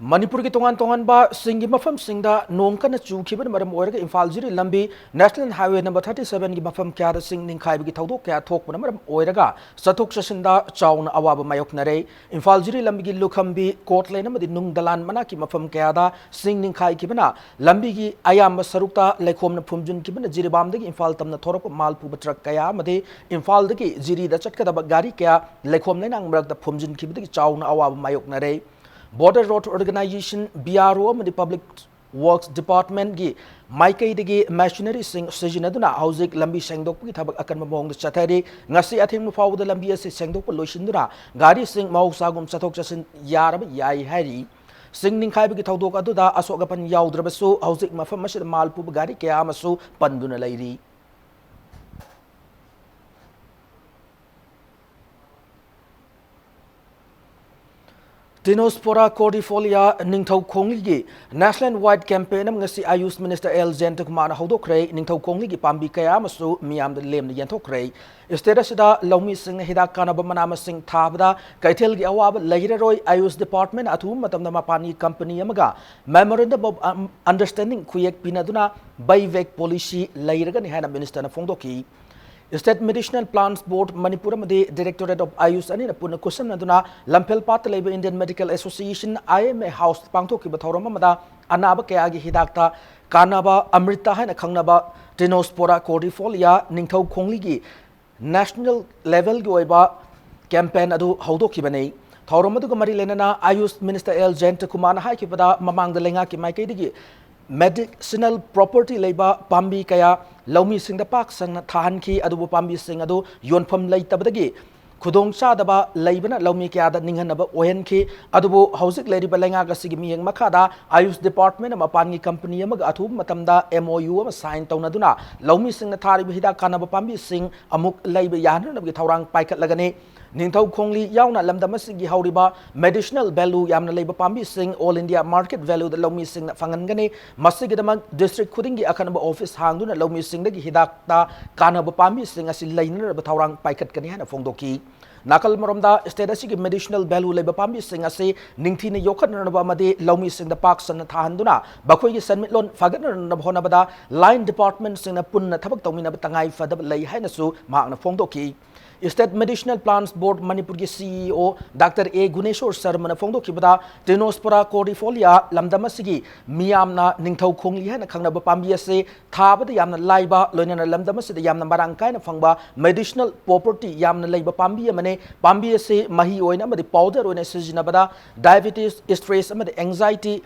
ꯃꯅꯤꯄꯨꯔꯒꯤ ꯇꯣꯉꯥꯟ ꯇꯣꯉꯥꯟꯕ ꯁꯤꯡꯒꯤ ꯃꯐꯝꯁꯤꯡꯗ ꯅꯣꯡ ꯀꯟꯅ ꯆꯨꯈꯤꯕꯅ ꯃꯔꯝ ꯑꯣꯏꯔꯒ ꯏꯝꯐꯥꯜ ꯖꯤꯔꯤ ꯂꯝꯕꯤ National Highway number thirty seven ꯒꯤ ꯃꯐꯝ ꯀꯌꯥꯗ ꯁꯤꯡ ꯅꯤꯡꯈꯥꯏꯕꯒꯤ ꯊꯧꯗꯣꯛ ꯀꯌꯥ ꯊꯣꯛꯄꯅ ꯃꯔꯝ ꯑꯣꯏꯔꯒ ꯆꯠꯊꯣꯛ ꯆꯠꯁꯤꯟꯗ ꯆꯥꯎꯅ ꯑꯋꯥꯕ ꯃꯥꯌꯣꯛꯅꯔꯦ꯫ ꯏꯝꯐꯥꯜ ꯖꯤꯔꯤ ꯂꯝꯕꯤꯒꯤ ꯂꯨꯈꯝꯕꯤ, ꯀꯣꯔꯠ ꯂꯦꯟ ꯑꯃꯗꯤ ꯅꯨꯡ ꯗꯂꯥꯟ ꯃꯅꯥꯛꯀꯤ ꯃꯐꯝ ꯀꯌꯥꯗ ꯁꯤꯡ ꯅꯤꯡꯈꯥꯏꯈꯤꯕꯅ ꯂꯝꯕꯤꯒꯤ ꯑꯌꯥꯝꯕ ꯁꯔꯨꯛꯇ ꯂꯩꯈꯣꯝꯅ ꯐꯨꯝꯖꯤꯟꯈꯤꯕꯅ ꯖꯤꯔꯤꯕꯥꯝꯗꯒꯤ ꯏꯝꯐꯥꯜ ꯇꯝꯅ ꯊꯧꯔꯛꯄ ꯃꯥꯜ ꯄꯨꯕ ꯇ꯭ꯔꯛ ꯀꯌꯥ ꯑꯃꯗꯤ ꯏꯝꯐꯥꯜꯗꯒꯤ ꯖꯤꯔꯤꯗ ꯆꯠꯀꯗꯕ ꯒꯥꯔꯤ ꯀꯌꯥ ꯂꯩꯈꯣꯝ ꯂꯩꯅꯥꯡ ꯃꯔꯛꯇ ꯐꯨꯝꯖꯤꯟꯈꯤꯕꯗꯒꯤ ꯆꯥꯎꯅ ꯑꯋꯥꯕ ꯃꯥꯌꯣꯛꯅꯔꯦ꯫ Border Road Organization, B R O ꯑꯃꯗꯤ Public Works Department ꯀꯤ ꯃꯥꯏꯀꯩꯗꯒꯤ machinery ꯁꯤꯡ ꯁꯤꯖꯤꯟꯅꯗꯨꯅ ꯍꯧꯖꯤꯛ ꯂꯝꯕꯤ ꯁꯦꯡꯗꯣꯛꯄꯒꯤ ꯊꯕꯛ ꯑꯀꯟꯕ ꯃꯑꯣꯡꯗ ꯆꯠꯊꯔꯤ꯫ ꯉꯁꯤ ꯑꯊꯦꯡꯕ ꯐꯥꯎꯕꯗ ꯂꯝꯕꯤ ꯑꯁꯤ ꯁꯦꯡꯗꯣꯛꯄ ꯂꯣꯏꯁꯤꯟꯗꯨꯅ ꯒꯥꯔꯤꯁꯤꯡ ꯃꯍꯧꯁꯥꯒꯨꯝ ꯆꯠꯊꯣꯛ ꯆꯠꯁꯤꯟ ꯌꯥꯔꯕ ꯌꯥꯏ ꯍꯥꯏꯔꯤ꯫ ꯁꯤꯡ ꯅꯤꯡꯈꯥꯏꯕꯒꯤ ꯊꯧꯗꯣꯛ ꯑꯗꯨꯗ ꯑꯁꯣꯛ ꯑꯄꯟ ꯌꯥꯎꯗ꯭ꯔꯕꯁꯨ, ꯍꯧꯖꯤꯛ ꯃꯐꯝ ꯑꯁꯤꯗ ꯃꯥꯜ ꯄꯨꯕ ꯒꯥꯔꯤ ꯀꯌꯥ ꯑꯃꯁꯨ ꯄꯟꯗꯨꯅ ꯂꯩꯔꯤ꯫ Tinospora cordifolia ꯅꯤꯡꯊꯧ ꯈꯣꯡꯂꯤꯒꯤ national wide campaign ꯑꯃ ꯉꯁꯤ ꯑꯥꯌꯨꯁ ꯃꯤꯅꯤꯁꯇꯔ ꯑꯦꯜ ꯖꯌꯟꯇꯀꯨꯃꯥꯔꯅ ꯍꯧꯗꯣꯛꯈ꯭ꯔꯦ꯫ ꯅꯤꯡꯊꯧ ꯈꯣꯡꯂꯤꯒꯤ ꯄꯥꯝꯕꯤ ꯀꯌꯥ ꯑꯃꯁꯨ ꯃꯤꯌꯥꯝꯗ ꯂꯦꯝꯅ ꯌꯦꯟꯊꯣꯛꯈ꯭ꯔꯦ꯫ ꯁ꯭ꯇꯦꯠ ꯑꯁꯤꯗ ꯂꯧꯃꯤꯁꯤꯡꯅ ꯍꯤꯗꯥꯛ ꯀꯥꯟꯅꯕ ꯃꯅꯥ ꯃꯁꯤꯡ ꯊꯥꯕꯗ ꯀꯩꯊꯦꯜꯒꯤ ꯑꯋꯥꯕ ꯂꯩꯔꯔꯣꯏ꯫ ꯑꯥꯌꯨꯁ ꯗꯤꯄꯥꯔꯠꯃꯦꯟꯅ ꯑꯊꯨꯕ ꯃꯇꯝꯗ ꯃꯄꯥꯟꯒꯤ ꯀꯝꯄꯅꯤ ꯑꯃꯒ memorandum of, um, understanding ꯈꯨꯌꯦꯛ ꯄꯤꯅꯗꯨꯅ buyback policy ꯂꯩꯔꯒꯅꯤ ꯍꯥꯏꯅ ꯃꯤꯅꯤꯁꯇꯔꯅ ꯐꯣꯡꯗꯣꯛꯈꯤ꯫ State Medicinal Plants Board Manipur ꯑꯃꯗꯤ Directorate of Ayush ꯑꯅꯤꯅ ꯄꯨꯟꯅ ꯈꯨꯠꯁꯝꯅꯗꯨꯅ ꯂꯝꯐꯦꯜꯄꯥꯠꯇ ꯂꯩꯕ Indian Medical Association, I M A House ꯇ ꯄꯥꯡꯊꯣꯛꯈꯤꯕ ꯊꯧꯔꯝ ꯑꯃꯗ ꯑꯅꯥꯕ ꯀꯌꯥꯒꯤ ꯍꯤꯗꯥꯛꯇ ꯀꯥꯟꯅꯕ ꯑꯃ꯭ꯔꯤꯇꯥ ꯍꯥꯏꯅ ꯈꯪꯅꯕ Tinospora cordifolia ꯅꯤꯡꯊꯧ ꯈꯣꯡꯂꯤꯒꯤ national level ꯒꯤ ꯑꯣꯏꯕ campaign ꯑꯗꯨ ꯍꯧꯗꯣꯛꯈꯤꯕꯅꯤ꯫ ꯊꯧꯔꯝ ꯑꯗꯨꯒ ꯃꯔꯤ ꯂꯩꯅꯅ ꯑꯥꯌꯨꯁ ꯃꯤꯅꯤꯁꯇꯔ ꯑꯦꯜ ꯖꯌꯟꯇꯀꯨꯃꯥꯔꯅ ꯍꯥꯏꯈꯤꯕꯗ, ꯃꯃꯥꯡꯗ ꯂꯩꯉꯥꯛꯀꯤ ꯃꯥꯏꯀꯩꯗꯒꯤ medicinal property ꯂꯩꯕ ꯄꯥꯝꯕꯤ ꯀꯌꯥ ꯂꯧꯃꯤꯁꯤꯡꯗ ꯄꯥꯛ ꯁꯟꯅ ꯊꯥꯍꯟꯈꯤ, ꯑꯗꯨꯕꯨ ꯄꯥꯝꯕꯤꯁꯤꯡ ꯑꯗꯨ ꯌꯣꯟꯐꯝ ꯂꯩꯇꯕꯗꯒꯤ ꯈꯨꯗꯣꯡꯆꯥꯗꯕ ꯂꯩꯕꯅ ꯂꯧꯃꯤ ꯀꯌꯥꯗ ꯅꯤꯡꯍꯟꯅꯕ ꯑꯣꯏꯍꯟꯈꯤ꯫ ꯑꯗꯨꯕꯨ ꯍꯧꯖꯤꯛ ꯂꯩꯔꯤꯕ ꯂꯩꯉꯥꯛ ꯑꯁꯤꯒꯤ ꯃꯤꯠꯌꯦꯡ ꯃꯈꯥꯗ ꯑꯥꯌꯨꯁ ꯗꯤꯄꯥꯔꯠꯃꯦꯟꯅ ꯃꯄꯥꯟꯒꯤ ꯀꯝꯄꯅꯤ ꯑꯃꯒ ꯑꯊꯨꯕ ꯃꯇꯝꯗ M O U ꯑꯃ sign ꯇꯧꯅꯗꯨꯅ ꯂꯧꯃꯤꯁꯤꯡꯅ ꯊꯥꯔꯤꯕ ꯍꯤꯗꯥꯛ ꯀꯥꯟꯅꯕ ꯄꯥꯝꯕꯤꯁꯤꯡ ꯑꯃꯨꯛ ꯂꯩꯕ ꯌꯥꯍꯟꯅꯕꯒꯤ ꯊꯧꯔꯥꯡ ꯄꯥꯏꯈꯠꯂꯒꯅꯤ꯫ ꯅꯤꯡꯊꯧ ꯈꯣꯡꯂꯤ ꯌꯥꯎꯅ ꯂꯝꯗꯝ ꯑꯁꯤꯒꯤ ꯍꯧꯔꯤꯕ medicinal value ꯌꯥꯝꯅ ꯂꯩꯕ ꯄꯥꯝꯕꯤꯁꯤꯡ all India market value ꯗ ꯂꯧꯃꯤꯁꯤꯡꯅ ꯐꯪꯍꯟꯒꯅꯤ꯫ ꯃꯁꯤꯒꯤꯗꯃꯛ district ꯈꯨꯗꯤꯡꯒꯤ ꯑꯈꯟꯅꯕ office ꯍꯥꯡꯗꯨꯅ ꯂꯧꯃꯤꯁꯤꯡꯗꯒꯤ ꯍꯤꯗꯥꯛꯇ ꯀꯥꯟꯅꯕ ꯄꯥꯝꯕꯤꯁꯤꯡ ꯑꯁꯤ ꯂꯩꯅꯅꯕ ꯊꯧꯔꯥꯡ ꯄꯥꯏꯈꯠꯀꯅꯤ ꯍꯥꯏꯅ ꯐꯣꯡꯗꯣꯛꯈꯤ꯫ ꯅꯥꯀꯜ ꯑꯃꯔꯣꯝꯗ, state ꯑꯁꯤꯒꯤ medicinal value ꯂꯩꯕ ꯄꯥꯝꯕꯤꯁꯤꯡ ꯑꯁꯤ ꯅꯤꯡꯊꯤꯅ ꯌꯣꯛꯈꯠꯅꯅꯕ ꯑꯃꯗꯤ ꯂꯧꯃꯤꯁꯤꯡꯗ ꯄꯥꯛ ꯁꯟꯅ ꯊꯥꯍꯟꯗꯨꯅ ꯃꯈꯣꯏꯒꯤ ꯁꯦꯟꯃꯤꯠꯂꯣꯟ ꯐꯒꯠꯅꯅꯕ ꯍꯣꯠꯅꯕꯗ line departmentꯁꯤꯡꯅ ꯄꯨꯟꯅ ꯊꯕꯛ ꯇꯧꯃꯤꯟꯅꯕ ꯇꯉꯥꯏ ꯐꯗꯕ ꯂꯩ ꯍꯥꯏꯅꯁꯨ ꯃꯍꯥꯛꯅ ꯐꯣꯡꯗꯣꯛꯈꯤ꯫ State Medicinal Plants Board ꯃꯅꯤꯄꯨꯔꯒꯤ CEO Doctor A Guneshor ꯁꯔꯃꯅ ꯐꯣꯡꯗꯣꯛꯈꯤꯕꯗ, Tinospora cordifolia ꯂꯝꯗꯝ ꯑꯁꯤꯒꯤ ꯃꯤꯌꯥꯝꯅ ꯅꯤꯡꯊꯧ ꯈꯣꯡꯂꯤ ꯍꯥꯏꯅ ꯈꯪꯅꯕ ꯄꯥꯝꯕꯤ ꯑꯁꯤ ꯊꯥꯕꯗ ꯌꯥꯝꯅ ꯂꯥꯏꯕ, ꯂꯣꯏꯅꯅ ꯂꯝꯗꯝ ꯑꯁꯤꯗ ꯌꯥꯝꯅ ꯃꯔꯥꯡ ꯀꯥꯏꯅ ꯐꯪꯕ medicinal property ꯌꯥꯝꯅ ꯂꯩꯕ ꯄꯥꯝꯕꯤ ꯑꯃꯅꯤ꯫ ꯄꯥꯝꯕꯤ ꯑꯁꯤ ꯃꯍꯤ ꯑꯣꯏꯅ ꯑꯃꯗꯤ powder ꯑꯣꯏꯅ ꯁꯤꯖꯤꯟꯅꯕꯗ diabetes, stress ꯑꯃꯗꯤ anxiety,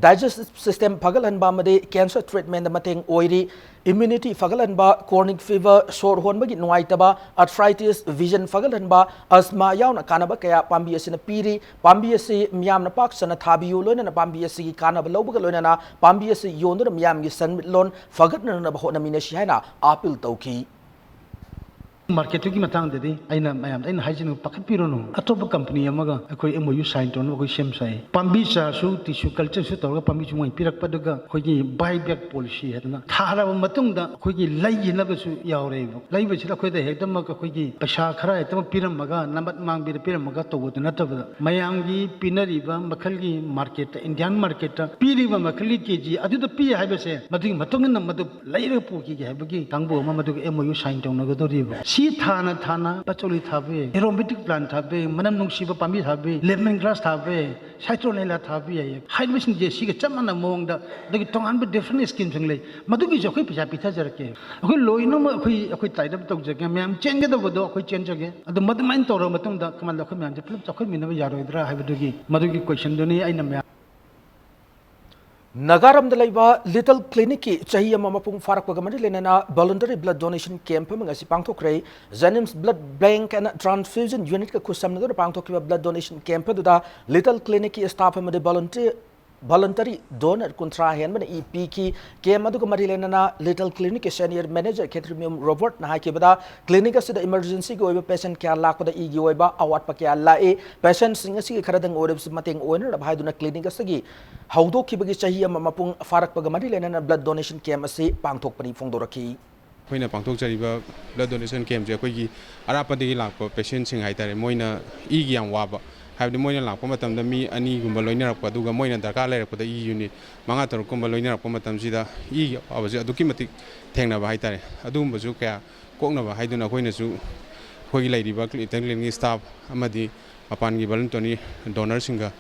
digestive system ꯐꯒꯠꯍꯟꯕ ꯑꯃꯗꯤ cancer treatmentꯗ ꯃꯇꯦꯡ ꯑꯣꯏꯔꯤ꯫ Immunity ꯐꯒꯠꯍꯟꯕ, chronic fever, ꯁꯣꯔ ꯍꯣꯟꯕꯒꯤ ꯅꯨꯡꯉꯥꯏꯇꯕ, arthritis, vision ꯐꯒꯠꯍꯟꯕ, asthma ꯌꯥꯎꯅ ꯀꯥꯟꯅꯕ ꯀꯌꯥ ꯄꯥꯝꯕꯤ ꯑꯁꯤꯅ ꯄꯤꯔꯤ꯫ ꯄꯥꯝꯕꯤ ꯑꯁꯤ ꯃꯤꯌꯥꯝꯅ ꯄꯥꯛ ꯁꯟꯅ ꯊꯥꯕꯤꯌꯨ, ꯂꯣꯏꯅꯅ ꯄꯥꯝꯕꯤ ꯑꯁꯤꯒꯤ ꯀꯥꯟꯅꯕ ꯂꯧꯕꯒ ꯂꯣꯏꯅꯅ ꯄꯥꯝꯕꯤ ꯑꯁꯤ ꯌꯣꯟꯗꯨꯅ ꯃꯤꯌꯥꯝꯒꯤ ꯁꯦꯟꯃꯤꯠꯂꯣꯟ ꯐꯒꯠꯅꯅꯕ ꯍꯣꯠꯅꯃꯤꯟꯅꯁꯤ ꯍꯥꯏꯅ appeal ꯇꯧꯈꯤ꯫ Marketꯇꯨꯒꯤ ꯃꯇꯥꯡꯗꯗꯤ ꯑꯩꯅ ꯃꯌꯥꯝꯗ ꯑꯩꯅ ꯍꯥꯏꯖꯅꯤꯡꯕ, ꯄꯥꯈꯠꯄꯤꯔꯨꯅꯨ꯫ ꯑꯇꯣꯞꯄ company ꯑꯃꯒ ꯑꯩꯈꯣꯏ MOU sign ꯇꯧꯅꯕ ꯑꯩꯈꯣꯏ ꯁꯦꯝ ꯁꯥꯏ꯫ ꯄꯥꯝꯕꯤ ꯆꯥꯔꯁꯨ tissue cultureꯁꯨ ꯇꯧꯔꯒ ꯄꯥꯝꯕꯤꯁꯨ ꯃꯣꯏ ꯄꯤꯔꯛꯄ, ꯑꯗꯨꯒ ꯑꯩꯈꯣꯏꯒꯤ buy back policy ꯍꯥꯏꯗꯅ ꯊꯥꯔꯕ ꯃꯇꯨꯡꯗ ꯑꯩꯈꯣꯏꯒꯤ ꯂꯩꯈꯤꯅꯕꯁꯨ ꯌꯥꯎꯔꯦꯕ꯫ ꯂꯩꯕꯁꯤꯗ ꯑꯩꯈꯣꯏꯗ ꯍꯦꯛꯇꯃꯛ ꯑꯩꯈꯣꯏꯒꯤ ꯄꯩꯁꯥ ꯈꯔ ꯍꯦꯛꯇꯃꯛ ꯄꯤꯔꯝꯃꯒ, ꯅꯃꯠ ꯃꯥꯡꯕꯤꯗ ꯄꯤꯔꯝꯃꯒ ꯇꯧꯕꯗꯨ ꯅꯠꯇꯕꯗ, ꯃꯌꯥꯝꯒꯤ ꯄꯤꯅꯔꯤꯕ ꯃꯈꯜꯒꯤ marketꯇ, Indian marketꯇ ꯄꯤꯔꯤꯕ ꯃꯈꯜꯒꯤ KG ꯑꯗꯨꯗ ꯄꯤ ꯍꯥꯏꯕꯁꯦ, ꯃꯗꯨꯒꯤ ꯃꯇꯨꯡ ꯏꯟꯅ ꯃꯗꯨ ꯂꯩꯔꯒ ꯄꯨꯈꯤꯒꯦ ꯍꯥꯏꯕꯒꯤ ꯀꯥꯡꯕꯨ ꯑꯃ ꯃꯗꯨꯒꯤ MOU sign ꯇꯧꯅꯒꯗꯧꯔꯤꯕ꯫ ꯁꯤ ꯊꯥꯅ ꯊꯥꯅ ꯄꯆꯧꯂꯤ ꯊꯥꯕ ꯌꯥꯏ, aromatic plant ꯊꯥꯕ ꯌꯥꯏ, ꯃꯅꯝ ꯅꯨꯡꯁꯤꯕ ꯄꯥꯝꯕꯤ ꯊꯥꯕ ꯌꯥꯏ, lemon grass ꯊꯥꯕ ꯌꯥꯏ, citronella ꯊꯥꯕ ꯌꯥꯏ꯫ ꯍꯥꯏꯔꯤꯕꯁꯤꯡꯁꯦ ꯁꯤꯒ ꯆꯞ ꯃꯥꯟꯅꯕ ꯃꯑꯣꯡꯗ ꯑꯗꯒꯤ ꯇꯣꯉꯥꯟꯕ different schemeꯁꯤꯡ ꯂꯩ꯫ ꯃꯗꯨꯒꯤꯁꯨ ꯑꯩꯈꯣꯏ ꯄꯩꯁꯥ ꯄꯤꯊꯖꯔꯛꯀꯦ꯫ ꯑꯩꯈꯣꯏ ꯂꯣꯏꯅꯃꯛ ꯑꯩꯈꯣꯏ, ꯑꯩꯈꯣꯏ tie up ꯇꯧꯖꯒꯦ꯫ ꯃꯌꯥꯝ ꯆꯦꯟꯒꯗꯕꯗꯣ ꯑꯩꯈꯣꯏ ꯆꯦꯟꯖꯒꯦ꯫ ꯑꯗꯣ ꯃꯗꯨꯃꯥꯏꯅ ꯇꯧꯔꯕ ꯃꯇꯨꯡꯗ ꯀꯃꯥꯏꯅ ꯑꯩꯈꯣꯏ ꯃꯌꯥꯝꯁꯦ ꯄꯨꯂꯞ ꯆꯥꯎꯈꯠꯃꯤꯟꯅꯕ ꯌꯥꯔꯣꯏꯗ꯭ꯔꯥ ꯍꯥꯏꯕꯗꯨꯒꯤ, ꯃꯗꯨꯒꯤ questionꯗꯨꯅꯤ ꯑꯩꯅ ꯃꯌꯥꯝ ꯅꯥꯒꯥꯔꯝꯗ ꯂꯩꯕ Little Clinicꯀꯤ ꯆꯍꯤ ꯑꯃ ꯃꯄꯨꯡ ꯐꯥꯔꯛꯄꯒ ꯃꯔꯤ ꯂꯩꯅꯅ voluntary blood donation camp ꯑꯃ ꯉꯁꯤ ꯄꯥꯡꯊꯣꯛꯈ꯭ꯔꯦ꯫ JNIMS Blood Bank and Transfusion Unitꯀ ꯈꯨꯠꯁꯝꯅꯗꯨꯅ ꯄꯥꯡꯊꯣꯛꯈꯤꯕ blood donation camp ꯑꯗꯨꯗ Little Clinicꯀꯤ staff ꯑꯃꯗꯤ volunteer, voluntary donor ꯀꯨꯟꯊ꯭ꯔꯥ ꯍꯦꯟꯕꯅ ꯏ ꯄꯤꯈꯤ꯫ Camp ꯑꯗꯨꯒ ꯃꯔꯤ ꯂꯩꯅꯅ Little Clinicꯀꯤ senior manager ꯈꯦꯇ꯭ꯔꯤꯃꯌꯨꯝ ꯔꯣꯕꯔꯠꯅ ꯍꯥꯏꯈꯤꯕꯗ, clinic ꯑꯁꯤꯗ emergencyꯒꯤ ꯑꯣꯏꯕ patient ꯀꯌꯥ ꯂꯥꯛꯄꯗ ꯏꯒꯤ ꯑꯣꯏꯕ ꯑꯋꯥꯠꯄ ꯀꯌꯥ ꯂꯥꯛꯏ꯫ Patientꯁꯤꯡ ꯑꯁꯤꯒꯤ ꯈꯔꯗꯪ ꯑꯣꯏꯔꯕꯁꯨ ꯃꯇꯦꯡ ꯑꯣꯏꯅꯅꯕ ꯍꯥꯏꯗꯨꯅ clinic ꯑꯁꯤꯒꯤ ꯍꯧꯗꯣꯛꯈꯤꯕꯒꯤ ꯆꯍꯤ ꯑꯃ ꯃꯄꯨꯡ ꯐꯥꯔꯛꯄꯒ ꯃꯔꯤ ꯂꯩꯅꯅ blood donation camp ꯑꯁꯤ ꯄꯥꯡꯊꯣꯛꯄꯅꯤ ꯐꯣꯡꯗꯣꯔꯛꯈꯤ꯫ ꯑꯩꯈꯣꯏꯅ ꯄꯥꯡꯊꯣꯛꯆꯔꯤꯕ blood donation campꯁꯦ ꯑꯩꯈꯣꯏꯒꯤ ꯑꯔꯥꯞꯄꯗꯒꯤ ꯂꯥꯛꯄ patientꯁꯤꯡ ꯍꯥꯏꯇꯥꯔꯦ, ꯃꯣꯏꯅ ꯏꯒꯤ ꯌꯥꯝ ꯋꯥꯕ, ꯍꯥꯏꯕꯗꯤ ꯃꯣꯏꯅ ꯂꯥꯛꯄ ꯃꯇꯝꯗ ꯃꯤ ꯑꯅꯤꯒꯨꯝꯕ ꯂꯣꯏꯅꯔꯛꯄ, ꯑꯗꯨꯒ ꯃꯣꯏꯅ ꯗꯔꯀꯥꯔ ꯂꯩꯔꯛꯄꯗ ꯏ unit ꯃꯉꯥ ꯇꯔꯨꯛꯀꯨꯝꯕ ꯂꯣꯏꯅꯔꯛꯄ ꯃꯇꯝꯁꯤꯗ ꯏꯒꯤ ꯑꯋꯥꯕꯁꯦ ꯑꯗꯨꯛꯀꯤ ꯃꯇꯤꯛ ꯊꯦꯡꯅꯕ ꯍꯥꯏꯇꯥꯔꯦ꯫ ꯑꯗꯨꯒꯨꯝꯕꯁꯨ ꯀꯌꯥ ꯀꯣꯛꯅꯕ ꯍꯥꯏꯗꯨꯅ ꯑꯩꯈꯣꯏꯅꯁꯨ ꯑꯩꯈꯣꯏꯒꯤ ꯂꯩꯔꯤꯕ Clean Cleanꯒꯤ staff ꯑꯃꯗꯤ ꯃꯄꯥꯟꯒꯤ voluntary donorꯁꯤꯡꯒ,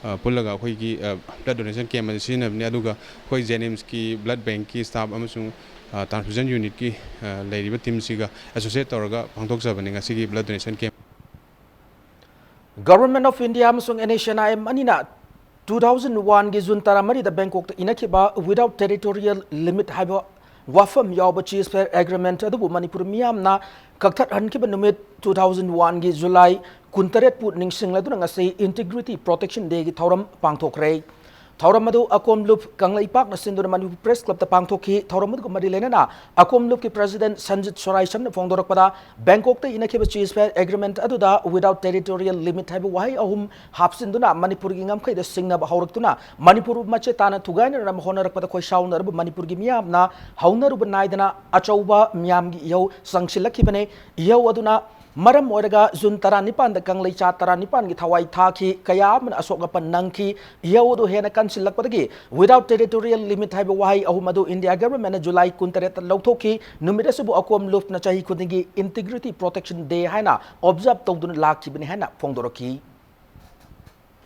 ꯑ, ꯄꯨꯜꯂꯒ ꯑꯩꯈꯣꯏꯒꯤ, ꯑ, blood donation camp ꯑꯁꯤ ꯁꯤꯖꯤꯟꯅꯕꯅꯤ꯫ ꯑꯗꯨꯒ ꯑꯩꯈꯣꯏ JNIMSꯀꯤ blood bankꯀꯤ staff ꯑꯃꯁꯨꯡ, ꯑ, transfusion unitꯀꯤ, ꯑ, ꯂꯩꯔꯤꯕ teamꯁꯤꯒ associate ꯇꯧꯔꯒ ꯄꯥꯡꯊꯣꯛꯆꯕꯅꯤ ꯉꯁꯤꯒꯤ blood donation camp꯫ Government of India ꯑꯃꯁꯨꯡ NHNIM ꯑꯅꯤꯅ two thousand oneꯒꯤ June ꯇꯔꯥꯃꯔꯤꯗ ꯕꯦꯡꯀꯣꯛꯇ ꯏꯅꯈꯤꯕ without territorial limit ꯍꯥꯏꯕ ꯋꯥꯐꯝ ꯌꯥꯎꯕ ceasefire agreement ꯑꯗꯨꯕꯨ ꯃꯅꯤꯄꯨꯔ ꯃꯤꯌꯥꯝꯅ ꯀꯛꯊꯠꯍꯟꯈꯤꯕ ꯅꯨꯃꯤꯠ two thousand oneꯒꯤ July ꯀꯨꯟꯇꯔꯦꯠꯄꯨ ꯅꯤꯡꯁꯤꯡꯂꯗꯨꯅ ꯉꯁꯤ Integrity Protection Dayꯒꯤ ꯊꯧꯔꯝ ꯄꯥꯡꯊꯣꯛꯈ꯭ꯔꯦ꯫ ꯊꯧꯔꯝ ꯑꯗꯨ ꯑꯀꯣꯝꯂꯨꯞ ꯀꯪꯂꯩꯄꯥꯛꯅ ꯁꯤꯟꯗꯨꯅ ꯃꯅꯤꯄꯨꯔ Press Clubꯇ ꯄꯥꯡꯊꯣꯛꯈꯤ꯫ ꯊꯧꯔꯝ ꯑꯗꯨꯒ ꯃꯔꯤ ꯂꯩꯅꯅ ꯑꯀꯣꯝꯂꯨꯞꯀꯤ President ꯁꯟꯖꯤꯠ ꯁꯣꯔꯥꯏꯁꯝꯅ ꯐꯣꯡꯗꯣꯔꯛꯄꯗ, ꯕꯦꯡꯀꯣꯛꯇ ꯏꯅꯈꯤꯕ ceasefire agreement ꯑꯗꯨꯗ without territorial limit ꯍꯥꯏꯕ ꯋꯥꯍꯩ ꯑꯍꯨꯝ ꯍꯥꯞꯆꯤꯟꯗꯨꯅ ꯃꯅꯤꯄꯨꯔꯒꯤ ꯉꯝꯈꯩꯗ ꯁꯤꯡꯅꯕ ꯍꯧꯔꯛꯇꯨꯅ ꯃꯅꯤꯄꯨꯔꯕꯨ ꯃꯆꯦ ꯇꯥꯅ ꯊꯨꯒꯥꯏꯅꯅꯕ ꯍꯣꯠꯅꯔꯛꯄꯗ ꯈꯣꯏꯁꯥꯎꯅꯔꯕ ꯃꯅꯤꯄꯨꯔꯒꯤ ꯃꯤꯌꯥꯝꯅ ꯍꯧꯅꯔꯨꯕ ꯅꯥꯏꯗꯅ ꯑꯆꯧꯕ ꯃꯤꯌꯥꯝꯒꯤ ꯏꯍꯧ ꯆꯪꯁꯤꯜꯂꯛꯈꯤꯕꯅꯤ꯫ ꯏꯍꯧ ꯑꯗꯨꯅ ꯃꯔꯝ ꯑꯣꯏꯔꯒ June ꯇꯔꯥꯅꯤꯄꯥꯟꯗ ꯀꯪꯂꯩꯆꯥ ꯇꯔꯥꯅꯤꯄꯥꯟꯒꯤ ꯊꯋꯥꯏ ꯊꯥꯈꯤ, ꯀꯌꯥ ꯑꯃꯅ ꯑꯁꯣꯛ ꯑꯄꯟ ꯅꯪꯈꯤ꯫ ꯏꯍꯧ ꯑꯗꯨ ꯍꯦꯟꯅ ꯀꯟꯁꯤꯜꯂꯛꯄꯗꯒꯤ without territorial limit ꯍꯥꯏꯕ ꯋꯥꯍꯩ ꯑꯍꯨꯝ ꯑꯗꯨ India governmentꯅ July ꯀꯨꯟꯇꯔꯦꯠꯇ ꯂꯧꯊꯣꯛꯈꯤ꯫ ꯅꯨꯃꯤꯠ ꯑꯁꯤꯕꯨ ꯑꯀꯣꯝꯂꯨꯞꯅ ꯆꯍꯤ ꯈꯨꯗꯤꯡꯒꯤ Integrity Protection Day ꯍꯥꯏꯅ observe ꯇꯧꯗꯨꯅ ꯂꯥꯛꯈꯤꯕꯅꯤ ꯍꯥꯏꯅ ꯐꯣꯡꯗꯣꯔꯛꯈꯤ꯫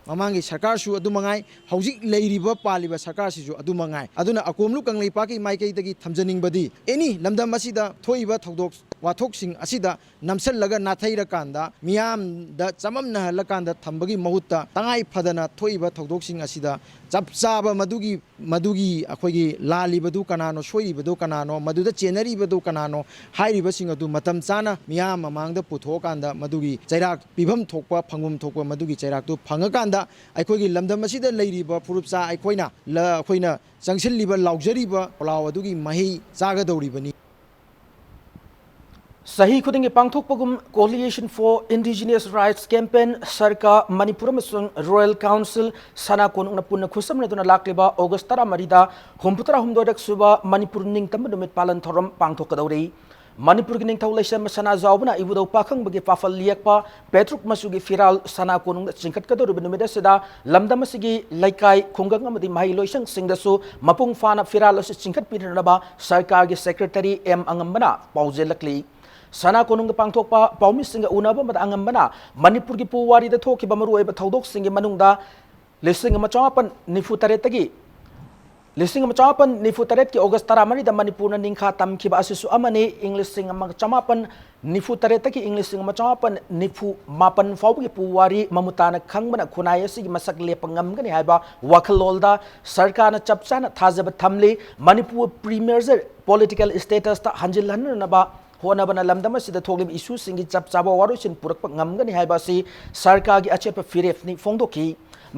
ꯃꯃꯥꯡꯒꯤ ꯁꯔꯀꯥꯔꯁꯨ ꯑꯗꯨ ꯃꯉꯥꯏ, ꯍꯧꯖꯤꯛ ꯂꯩꯔꯤꯕ ꯄꯥꯜꯂꯤꯕ ꯁꯔꯀꯥꯔꯁꯤꯁꯨ ꯑꯗꯨ ꯃꯉꯥꯏ꯫ ꯑꯗꯨꯅ ꯑꯀꯣꯝꯂꯨꯞ ꯀꯪꯂꯩꯄꯥꯛꯀꯤ ꯃꯥꯏꯀꯩꯗꯒꯤ ꯊꯝꯖꯅꯤꯡꯕꯗꯤ, any ꯂꯝꯗꯝ ꯑꯁꯤꯗ ꯊꯣꯛꯏꯕ ꯊꯧꯗꯣꯛ ꯋꯥꯊꯣꯛꯁꯤꯡ ꯑꯁꯤꯗ ꯅꯝꯁꯤꯜꯂꯒ ꯅꯥꯊꯩꯔꯀꯥꯟꯗ, ꯃꯤꯌꯥꯝꯗ ꯆꯃꯝꯅꯍꯜꯂꯀꯥꯟꯗ ꯊꯝꯕꯒꯤ ꯃꯍꯨꯠꯇ, ꯇꯉꯥꯏ ꯐꯗꯅ ꯊꯣꯛꯏꯕ ꯊꯧꯗꯣꯛꯁꯤꯡ ꯑꯁꯤꯗ ꯆꯞ ꯆꯥꯕ ꯃꯗꯨꯒꯤ, ꯃꯗꯨꯒꯤ ꯑꯩꯈꯣꯏꯒꯤ ꯂꯥꯜꯂꯤꯕꯗꯨ ꯀꯅꯥꯅꯣ, ꯁꯣꯏꯔꯤꯕꯗꯨ ꯀꯅꯥꯅꯣ, ꯃꯗꯨꯗ ꯆꯦꯟꯅꯔꯤꯕꯗꯨ ꯀꯅꯥꯅꯣ ꯍꯥꯏꯔꯤꯕꯁꯤꯡ ꯑꯗꯨ ꯃꯇꯝ ꯆꯥꯅ ꯃꯤꯌꯥꯝ ꯃꯃꯥꯡꯗ ꯄꯨꯊꯣꯛꯑꯀꯥꯟꯗ, ꯃꯗꯨꯒꯤ ꯆꯩꯔꯥꯛ ꯄꯤꯐꯝ ꯊꯣꯛꯄ, ꯐꯪꯐꯝ ꯊꯣꯛꯄ ꯃꯗꯨꯒꯤ ꯆꯩꯔꯥꯛꯇꯨ ꯐꯪꯉꯀꯥꯟꯗ, ꯑꯩꯈꯣꯏꯒꯤ ꯂꯝꯗꯝ ꯑꯁꯤꯗ ꯂꯩꯔꯤꯕ ꯐꯨꯔꯨꯞꯆꯥ ꯑꯩꯈꯣꯏꯅ ꯂ-, ꯑꯩꯈꯣꯏꯅ ꯆꯪꯁꯤꯜꯂꯤꯕ, ꯂꯥꯎꯖꯔꯤꯕ ꯈꯣꯜꯂꯥꯎ ꯑꯗꯨꯒꯤ ꯃꯍꯩ ꯆꯥꯒꯗꯧꯔꯤꯕꯅꯤ꯫ ꯆꯍꯤ ꯈꯨꯗꯤꯡꯒꯤ ꯄꯥꯡꯊꯣꯛꯄꯒꯨꯝ Coalition for Indigenous Rights Campaign, ꯁꯔꯀꯥꯔ, ꯃꯅꯤꯄꯨꯔ ꯑꯃꯁꯨꯡ Royal Council ꯁꯅꯥ ꯀꯣꯅꯨꯡꯅ ꯄꯨꯟꯅ ꯈꯨꯠꯁꯝꯅꯗꯨꯅ ꯂꯥꯛꯂꯤꯕ ꯑꯣꯒꯁ ꯇꯔꯥꯃꯔꯤꯗ ꯍꯨꯝꯐꯨꯇꯔꯥꯍꯨꯝꯗꯣꯏꯔꯛ ꯁꯨꯕ ꯃꯅꯤꯄꯨꯔ ꯅꯤꯡꯇꯝꯕ ꯅꯨꯃꯤꯠ ꯄꯥꯂꯟ ꯊꯧꯔꯝ ꯄꯥꯡꯊꯣꯛꯀꯗꯧꯔꯤ꯫ ꯃꯅꯤꯄꯨꯔꯒꯤ ꯅꯤꯡꯊꯧ ꯂꯩꯁꯦꯝꯕ ꯁꯅꯥꯖꯥꯎꯕꯅ ꯏꯕꯨꯙꯧ ꯄꯥꯈꯪꯕꯒꯤ ꯄꯥꯐꯜ ꯌꯦꯛꯄ ꯄꯦꯇ꯭ꯔꯨꯛ ꯃꯆꯨꯒꯤ ꯐꯤꯔꯥꯜ ꯁꯅꯥ ꯀꯣꯅꯨꯡꯗ ꯆꯤꯡꯈꯠꯀꯗꯧꯔꯤꯕ ꯅꯨꯃꯤꯠ ꯑꯁꯤꯗ ꯂꯝꯗꯝ ꯑꯁꯤꯒꯤ ꯂꯩꯀꯥꯏ, ꯈꯨꯡꯒꯪ ꯑꯃꯗꯤ ꯃꯍꯩ ꯂꯣꯏꯁꯪꯁꯤꯡꯗꯁꯨ ꯃꯄꯨꯡ ꯐꯥꯅ ꯐꯤꯔꯥꯜ ꯑꯁꯤ ꯆꯤꯡꯈꯠꯄꯤꯅꯅꯕ ꯁꯔꯀꯥꯔꯒꯤ ꯁꯦꯀ꯭ꯔꯦꯇꯔꯤ ꯑꯦꯝ ꯑꯉꯝꯕꯅ ꯄꯥꯎꯖꯦꯜꯂꯛꯂꯤ꯫ ꯁꯅꯥ ꯀꯣꯅꯨꯡꯗ ꯄꯥꯡꯊꯣꯛꯄ ꯄꯥꯎꯃꯤꯁꯤꯡꯒ ꯎꯅꯕ ꯑꯃꯗ ꯑꯉꯝꯕꯅ ꯃꯅꯤꯄꯨꯔꯒꯤ ꯄꯨꯋꯥꯔꯤꯗ ꯊꯣꯛꯈꯤꯕ ꯃꯔꯨꯑꯣꯏꯕ ꯊꯧꯗꯣꯛꯁꯤꯡꯒꯤ ꯃꯅꯨꯡꯗ ꯂꯤꯁꯤꯡ ꯑꯃ ꯆꯃꯥꯄꯟ ꯅꯤꯐꯨ ꯇꯔꯦꯠꯇꯒꯤ ꯂꯤꯁꯤꯡ ꯑꯃ ꯆꯃꯥꯄꯟ ꯅꯤꯐꯨ ꯇꯔꯦꯠꯀꯤ ꯑꯣꯒꯁ ꯇꯔꯥꯃꯔꯤꯗ ꯃꯅꯤꯄꯨꯔꯅ ꯅꯤꯡꯈꯥ ꯇꯝꯈꯤꯕ ꯑꯁꯤꯁꯨ ꯑꯃꯅꯤ꯫ ꯏꯪ ꯂꯤꯁꯤꯡ ꯑꯃ ꯆꯃꯥꯄꯟ ꯅꯤꯐꯨ ꯇꯔꯦꯠꯇꯒꯤ ꯏꯪ ꯂꯤꯁꯤꯡ ꯑꯃ ꯆꯃꯥꯄꯟ ꯅꯤꯐꯨ ꯃꯥꯄꯟ ꯐꯥꯎꯕꯒꯤ ꯄꯨꯋꯥꯔꯤ ꯃꯃꯨꯠ ꯇꯥꯅ ꯈꯪꯕꯅ ꯈꯨꯟꯅꯥꯏ ꯑꯁꯤꯒꯤ ꯃꯁꯛ ꯂꯦꯞꯄ ꯉꯝꯒꯅꯤ ꯍꯥꯏꯕ ꯋꯥꯈꯜꯂꯣꯟꯗ ꯁꯔꯀꯥꯔꯅ ꯆꯞ ꯆꯥꯅ ꯊꯥꯖꯕ ꯊꯝꯂꯤ꯫ ꯃꯅꯤꯄꯨꯔ pre-merger political status ꯇ ꯍꯟꯖꯤꯜꯍꯟꯅꯅꯕ ꯍꯣꯠꯅꯕꯅ ꯂꯝꯗꯝ ꯑꯁꯤꯗ ꯊꯣꯛꯂꯤꯕ ꯏꯁꯨꯁꯤꯡꯒꯤ ꯆꯞ ꯆꯥꯕ ꯋꯥꯔꯣꯏꯁꯤꯟ ꯄꯨꯔꯛꯄ ꯉꯝꯒꯅꯤ ꯍꯥꯏꯕ ꯑꯁꯤ ꯁꯔꯀꯥꯔꯒꯤ ꯑꯆꯦꯠꯄ ꯐꯤꯔꯦꯞꯅꯤ ꯐꯣꯡꯗꯣꯛꯈꯤ꯫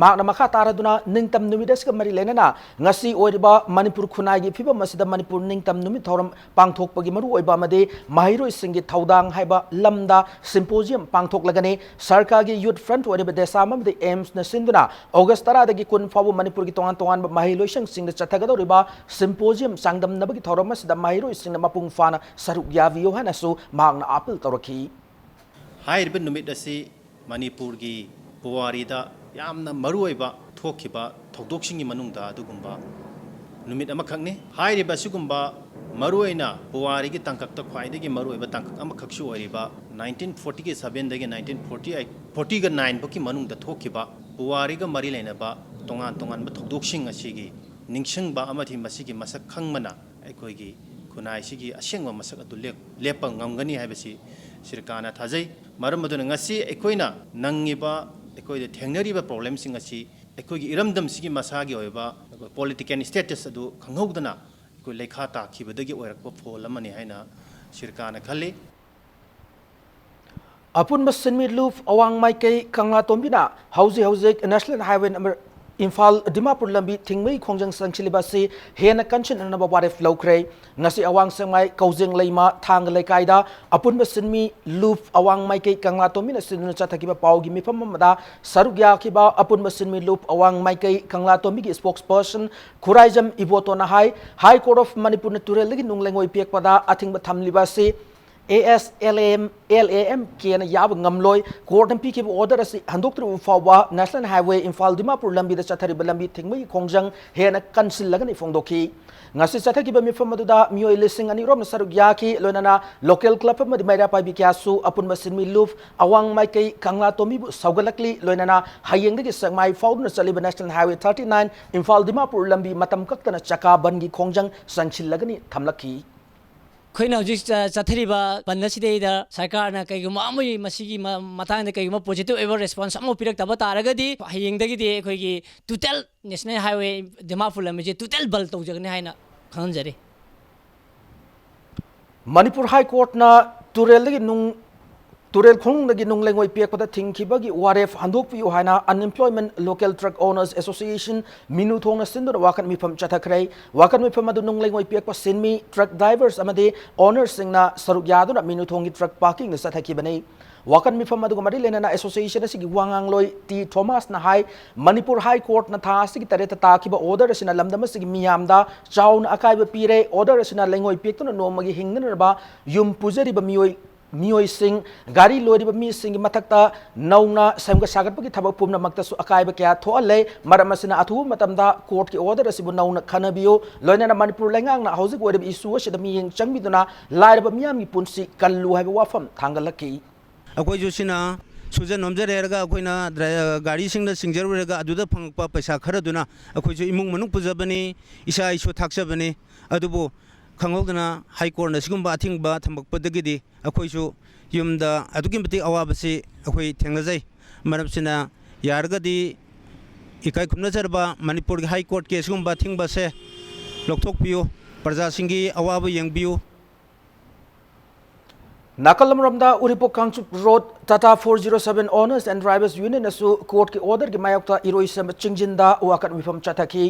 ꯃꯍꯥꯛꯅ ꯃꯈꯥ ꯇꯥꯔꯗꯨꯅ ꯅꯤꯡꯇꯝ ꯅꯨꯃꯤꯠ ꯑꯁꯤꯒ ꯃꯔꯤ ꯂꯩꯅꯅ ꯉꯁꯤ ꯑꯣꯏꯔꯤꯕ ꯃꯅꯤꯄꯨꯔ ꯈꯨꯟꯅꯥꯏꯒꯤ ꯐꯤꯕꯝ ꯑꯁꯤꯗ ꯃꯅꯤꯄꯨꯔ ꯅꯤꯡꯇꯝ ꯅꯨꯃꯤꯠ ꯊꯧꯔꯝ ꯄꯥꯡꯊꯣꯛꯄꯒꯤ ꯃꯔꯨꯑꯣꯏꯕ ꯑꯃꯗꯤ ꯃꯍꯩꯔꯣꯏꯁꯤꯡꯒꯤ ꯊꯧꯗꯥꯡ ꯍꯥꯏꯕ ꯂꯝꯗ symposium ꯄꯥꯡꯊꯣꯛꯂꯒꯅꯤ꯫ ꯁꯔꯀꯥꯔꯒꯤ youth front ꯑꯣꯏꯔꯤꯕ ꯗꯦꯁꯥꯝ ꯑꯃꯗꯤ ꯑꯦꯝꯁꯅ ꯁꯤꯟꯗꯨꯅ ꯑꯣꯒꯁ ꯇꯔꯥꯗꯒꯤ ꯀꯨꯟ ꯐꯥꯎꯕ ꯃꯅꯤꯄꯨꯔꯒꯤ ꯇꯣꯉꯥꯟ ꯇꯣꯉꯥꯟꯕ ꯃꯍꯩ ꯂꯣꯏꯁꯪꯁꯤꯡꯗ ꯆꯠꯊꯒꯗꯧꯔꯤꯕ symposium ꯆꯥꯡꯗꯝꯅꯕꯒꯤ ꯊꯧꯔꯝ ꯑꯁꯤꯗ ꯃꯍꯩꯔꯣꯏꯁꯤꯡꯅ ꯃꯄꯨꯡ ꯐꯥꯅ ꯁꯔꯨꯛ ꯌꯥꯕꯤꯌꯨ ꯍꯥꯏꯅꯁꯨ ꯃꯍꯥꯛꯅ ꯑꯥꯄꯤꯜ ꯇꯧꯔꯛꯈꯤ꯫ ꯍꯥꯏꯔꯤꯕ ꯅꯨꯃꯤꯠ ꯑꯁꯤ ꯃꯅꯤꯄꯨꯔꯒꯤ ꯄꯨꯋꯥꯔꯤꯗ ꯌꯥꯝꯅ ꯃꯔꯨꯑꯣꯏꯕ ꯊꯣꯛꯈꯤꯕ ꯊꯧꯗꯣꯛꯁꯤꯡꯒꯤ ꯃꯅꯨꯡꯗ ꯑꯗꯨꯒꯨꯝꯕ ꯅꯨꯃꯤꯠ ꯑꯃꯈꯛꯅꯤ꯫ ꯍꯥꯏꯔꯤꯕ ꯑꯁꯤꯒꯨꯝꯕ ꯃꯔꯨꯑꯣꯏꯅ ꯄꯨꯋꯥꯔꯤꯒꯤ ꯇꯥꯡꯀꯛꯇ ꯈ꯭ꯋꯥꯏꯗꯒꯤ ꯃꯔꯨꯑꯣꯏꯕ ꯇꯥꯡꯀꯛ ꯑꯃꯈꯛꯁꯨ ꯑꯣꯏꯔꯤꯕ nineteen forty seven ꯗꯒꯤ nineteen forty eight, forty nine ꯐꯥꯎꯒꯤ ꯃꯅꯨꯡꯗ ꯊꯣꯛꯈꯤꯕ ꯄꯨꯋꯥꯔꯤꯒ ꯃꯔꯤ ꯂꯩꯅꯕ ꯇꯣꯉꯥꯟ ꯇꯣꯉꯥꯟꯕ ꯊꯧꯗꯣꯛꯁꯤꯡ ꯑꯁꯤꯒꯤ ꯅꯤꯡꯁꯤꯡꯕ ꯑꯃꯗꯤ ꯃꯁꯤꯒꯤ ꯃꯁꯛ ꯈꯪꯕꯅ ꯑꯩꯈꯣꯏꯒꯤ ꯈꯨꯟꯅꯥꯏꯁꯤꯒꯤ ꯑꯁꯦꯡꯕ ꯃꯁꯛ ꯑꯗꯨ ꯂꯦꯞ-, ꯂꯦꯞꯄ ꯉꯝꯒꯅꯤ ꯍꯥꯏꯕꯁꯤ ꯁꯔꯀꯥꯔꯅ ꯊꯥꯖꯩ꯫ ꯃꯔꯝ ꯑꯗꯨꯅ ꯉꯁꯤ ꯑꯩꯈꯣꯏꯅ ꯅꯪꯉꯤꯕ, ꯑꯩꯈꯣꯏꯗ ꯊꯦꯡꯅꯔꯤꯕ problemꯁꯤꯡ ꯑꯁꯤ ꯑꯩꯈꯣꯏꯒꯤ ꯏꯔꯝꯗꯝꯁꯤꯒꯤ ꯃꯁꯥꯒꯤ ꯑꯣꯏꯕ political status ꯑꯗꯨ ꯈꯪꯍꯧꯗꯅ ꯑꯩꯈꯣꯏ ꯂꯩꯈꯥ ꯇꯥꯈꯤꯕꯗꯒꯤ ꯑꯣꯏꯔꯛꯄ ꯐꯣꯜ ꯑꯃꯅꯤ ꯍꯥꯏꯅ ꯁꯔꯀꯥꯔꯅ ꯈꯜꯂꯤ꯫ ꯑꯄꯨꯟꯕ ꯁꯤꯟꯃꯤ ꯂꯨꯞ ꯑꯋꯥꯡ ꯃꯥꯏꯀꯩ ꯀꯪꯂꯥꯇꯣꯝꯕꯤꯅ ꯍꯧꯖꯤꯛ ꯍꯧꯖꯤꯛ National Highway number Imphal Dimapur ꯂꯝꯕꯤ ꯊꯤꯡꯕꯒꯤ ꯈꯣꯡꯖꯪ ꯆꯪꯁꯤꯜꯂꯤꯕ ꯑꯁꯤ ꯍꯦꯟꯅ ꯀꯟꯁꯤꯟꯅꯅꯕ ꯋꯥꯔꯦꯞ ꯂꯧꯈ꯭ꯔꯦ꯫ ꯉꯁꯤ ꯑꯋꯥꯡ ꯁꯦꯛꯃꯥꯏ ꯀꯧꯖꯦꯡ ꯂꯩꯃ ꯊꯥꯡꯒ ꯂꯩꯀꯥꯏꯗ ꯑꯄꯨꯟꯕ ꯁꯤꯟꯃꯤ ꯂꯨꯞ ꯑꯋꯥꯡ ꯃꯥꯏꯀꯩ ꯀꯪꯂꯥꯇꯣꯝꯕꯤꯅ ꯁꯤꯟꯗꯨꯅ ꯆꯠꯊꯈꯤꯕ ꯄꯥꯎꯒꯤ ꯃꯤꯐꯝ ꯑꯃꯗ ꯁꯔꯨꯛ ꯌꯥꯈꯤꯕ ꯑꯄꯨꯟꯕ ꯁꯤꯟꯃꯤ ꯂꯨꯞ ꯑꯋꯥꯡ ꯃꯥꯏꯀꯩ ꯀꯪꯂꯥꯇꯣꯝꯕꯤꯒꯤ spokesperson Khuraijam ꯏꯕꯣꯇꯣꯅ high, High Court of ꯃꯅꯤꯄꯨꯔꯅ ꯇꯨꯔꯦꯜꯗꯒꯤ ꯅꯨꯡ ꯂꯩꯉꯣꯏ ꯄꯦꯛꯄꯗ ꯑꯊꯤꯡꯕ ꯊꯝꯂꯤꯕ ꯑꯁꯤ A S L A M, L A M Kꯅ ꯌꯥꯕ ꯉꯝꯂꯣꯏ꯫ Courtꯅ ꯄꯤꯈꯤꯕ order ꯑꯁꯤ ꯍꯟꯗꯣꯛꯇ꯭ꯔꯤꯕ ꯐꯥꯎꯕ National Highway ꯏꯝꯐꯥꯜ ꯗꯤꯃꯥꯄꯨꯔ ꯂꯝꯕꯤꯗ ꯆꯠꯊꯔꯤꯕ ꯂꯝꯕꯤ ꯊꯤꯡꯕꯒꯤ ꯈꯣꯡꯖꯪ ꯍꯦꯟꯅ ꯀꯟꯁꯤꯜꯂꯒꯅꯤ ꯐꯣꯡꯗꯣꯛꯈꯤ꯫ ꯉꯁꯤ ꯆꯠꯊꯈꯤꯕ ꯃꯤꯐꯝ ꯑꯗꯨꯗ ꯃꯤꯑꯣꯏ ꯂꯤꯁꯤꯡ ꯑꯅꯤ ꯔꯣꯝꯅ ꯁꯔꯨꯛ ꯌꯥꯈꯤ, ꯂꯣꯏꯅꯅ local club ꯑꯃꯗꯤ ꯃꯩꯔꯥ ꯄꯥꯏꯕꯤ ꯀꯌꯥꯁꯨ ꯑꯄꯨꯟꯕ ꯁꯤꯟꯃꯤ ꯂꯨꯞ ꯑꯋꯥꯡ ꯃꯥꯏꯀꯩ ꯀꯪꯂꯥꯇꯣꯝꯕꯤꯕꯨ ꯁꯧꯒꯠꯂꯛꯂꯤ, ꯂꯣꯏꯅꯅ ꯍꯌꯦꯡꯗꯒꯤ ꯁꯦꯛꯃꯥꯏ ꯐꯥꯎꯗꯨꯅ ꯆꯠꯂꯤꯕ National Highway thirty nine Imphal Dimapur ꯂꯝꯕꯤ ꯃꯇꯝ ꯀꯛꯇꯅ ꯆꯀꯥ ꯕꯟꯒꯤ ꯈꯣꯡꯖꯪ ꯆꯪꯁꯤꯜꯂꯒꯅꯤ ꯊꯝꯂꯛꯈꯤ꯫ ꯑꯩꯈꯣꯏꯅ ꯍꯧꯖꯤꯛ ꯆ-, ꯆꯠꯊꯔꯤꯕ ꯕꯟ ꯑꯁꯤꯗꯩꯗ ꯁꯔꯀꯥꯔꯅ ꯀꯩꯒꯨꯝꯕ ꯑꯃꯒꯤ ꯃꯁꯤꯒꯤ ꯃ-, ꯃꯇꯥꯡꯗ ꯀꯩꯒꯨꯝꯕ positive ꯑꯣꯏꯕ response ꯑꯃ ꯄꯤꯔꯛꯇꯕ ꯇꯥꯔꯒꯗꯤ ꯍꯌꯦꯡꯗꯒꯤꯗꯤ ꯑꯩꯈꯣꯏꯒꯤ total National Highway ꯗꯤꯃꯥꯄꯨꯔ ꯂꯝꯕꯤꯁꯦ total ꯕꯟ ꯇꯧꯖꯒꯅꯤ ꯍꯥꯏꯅ ꯈꯪꯍꯟꯖꯔꯤ꯫ ꯃꯅꯤꯄꯨꯔ High Courtꯅ ꯇꯨꯔꯦꯜꯗꯒꯤ ꯅꯨꯡ, ꯇꯨꯔꯦꯜ ꯈꯣꯡꯅꯨꯡꯗꯒꯤ ꯅꯨꯡ ꯂꯩꯉꯣꯏ ꯄꯦꯛꯄꯗ ꯊꯤꯡꯈꯤꯕꯒꯤ ꯋꯥꯔꯦꯞ ꯍꯟꯗꯣꯛꯄꯤꯌꯨ ꯍꯥꯏꯅ Unemployment Local Truck Owners Association ꯃꯤꯅꯨ ꯊꯣꯡꯅ ꯁꯤꯟꯗꯨꯅ ꯋꯥꯀꯠ ꯃꯤꯐꯝ ꯆꯠꯊꯈ꯭ꯔꯦ꯫ ꯋꯥꯀꯠ ꯃꯤꯐꯝ ꯑꯗꯨ ꯅꯨꯡ ꯂꯩꯉꯣꯏ ꯄꯦꯛꯄ ꯁꯤꯟꯃꯤ, truck drivers ꯑꯃꯗꯤ ownerꯁꯤꯡꯅ ꯁꯔꯨꯛ ꯌꯥꯗꯨꯅ ꯃꯤꯅꯨ ꯊꯣꯡꯒꯤ truck parkingꯗ ꯆꯠꯊꯈꯤꯕꯅꯤ꯫ ꯋꯥꯀꯠ ꯃꯤꯐꯝ ꯑꯗꯨꯒ ꯃꯔꯤ ꯂꯩꯅꯅ association ꯑꯁꯤꯒꯤ ꯋꯥ ꯉꯥꯡꯂꯣꯏ ꯇꯤ ꯊꯣꯃꯥꯁꯅ ꯍꯥꯏ, ꯃꯅꯤꯄꯨꯔ High Courtꯅ ꯊꯥ ꯑꯁꯤꯒꯤ ꯇꯔꯦꯠꯇ ꯇꯥꯈꯤꯕ order ꯑꯁꯤꯅ ꯂꯝꯗꯝ ꯑꯁꯤꯒꯤ ꯃꯤꯌꯥꯝꯗ ꯆꯥꯎꯅ ꯑꯀꯥꯏꯕ ꯄꯤꯔꯦ꯫ Order ꯑꯁꯤꯅ ꯂꯩꯉꯣꯏ ꯄꯦꯛꯇꯨꯅ ꯅꯣꯡꯃꯒꯤ ꯍꯤꯡꯅꯅꯕ ꯌꯨꯝ ꯄꯨꯖꯔꯤꯕ ꯃꯤꯑꯣꯏ, ꯃꯤꯑꯣꯏꯁꯤꯡ, ꯒꯥꯔꯤ ꯂꯣꯏꯔꯤꯕ ꯃꯤꯁꯤꯡꯒꯤ ꯃꯊꯛꯇ ꯅꯧꯅ ꯁꯦꯝꯒꯠ ꯁꯥꯒꯠꯄꯒꯤ ꯊꯕꯛ ꯄꯨꯝꯅꯃꯛꯇꯁꯨ ꯑꯀꯥꯏꯕ ꯀꯌꯥ ꯊꯣꯛꯍꯜꯂꯦ꯫ ꯃꯔꯝ ꯑꯁꯤꯅ ꯑꯊꯨꯕ ꯃꯇꯝꯗ courtꯀꯤ order ꯑꯁꯤꯕꯨ ꯅꯧꯅ ꯈꯟꯅꯕꯤꯌꯨ꯫ ꯂꯣꯏꯅꯅ ꯃꯅꯤꯄꯨꯔ ꯂꯩꯉꯥꯛꯅ ꯍꯧꯖꯤꯛ ꯑꯣꯏꯔꯤꯕ issue ꯑꯁꯤꯗ ꯃꯤꯠꯌꯦꯡ ꯆꯪꯕꯤꯗꯨꯅ ꯂꯥꯏꯔꯕ ꯃꯤꯌꯥꯝꯒꯤ ꯄꯨꯟꯁꯤ ꯀꯜꯂꯨ ꯍꯥꯏꯕ ꯋꯥꯐꯝ ꯊꯥꯡꯒꯠꯂꯛꯈꯤ꯫ ꯑꯩꯈꯣꯏꯁꯨ ꯁꯤꯅ ꯁꯨꯖ ꯅꯣꯝꯖꯔꯦ ꯍꯥꯏꯔꯒ ꯑꯩꯈꯣꯏꯅ ꯗ꯭ꯔꯥꯏ-, ꯒꯥꯔꯤꯁꯤꯡꯗ ꯁꯤꯡꯖꯔꯨꯔꯒ ꯑꯗꯨꯗ ꯐꯪꯉꯛꯄ ꯄꯩꯁꯥ ꯈꯔꯗꯨꯅ ꯑꯩꯈꯣꯏꯁꯨ ꯏꯃꯨꯡ ꯃꯅꯨꯡ ꯄꯨꯖꯕꯅꯤ, ꯏꯆꯥ ꯏꯁꯨ ꯊꯥꯛꯆꯕꯅꯤ꯫ ꯑꯗꯨꯕꯨ ꯈꯪꯍꯧꯗꯅ High Courtꯅ ꯁꯤꯒꯨꯝꯕ ꯑꯊꯤꯡꯕ ꯊꯝꯃꯛꯄꯗꯒꯤꯗꯤ ꯑꯩꯈꯣꯏꯁꯨ ꯌꯨꯝꯗ ꯑꯗꯨꯛꯀꯤ ꯃꯇꯤꯛ ꯑꯋꯥꯕꯁꯤ ꯑꯩꯈꯣꯏ ꯊꯦꯡꯅꯖꯩ꯫ ꯃꯔꯝꯁꯤꯅ ꯌꯥꯔꯒꯗꯤ ꯏꯀꯥꯏ ꯈꯨꯝꯅꯖꯔꯕ ꯃꯅꯤꯄꯨꯔꯒꯤ High Courtꯀꯤ ꯑꯁꯤꯒꯨꯝꯕ ꯑꯊꯤꯡꯕꯁꯦ ꯂꯧꯊꯣꯛꯄꯤꯌꯨ꯫ ꯄ꯭ꯔꯖꯥꯁꯤꯡꯒꯤ ꯑꯋꯥꯕ ꯌꯦꯡꯕꯤꯌꯨ꯫ ꯅꯥꯀꯜ ꯑꯃꯔꯣꯝꯗ Uripok Kangchup road Tata four zero seven Owners and Drivers Unionꯅꯁꯨ ꯀꯣꯔꯠꯀꯤ ꯑꯣꯔꯗꯔꯒꯤ ꯃꯥꯌꯣꯛꯇ ꯏꯔꯣꯏꯁꯦꯝꯕ ꯆꯤꯡꯖꯤꯟꯗ ꯋꯥꯀꯠ ꯃꯤꯐꯝ ꯆꯠꯊꯈꯤ꯫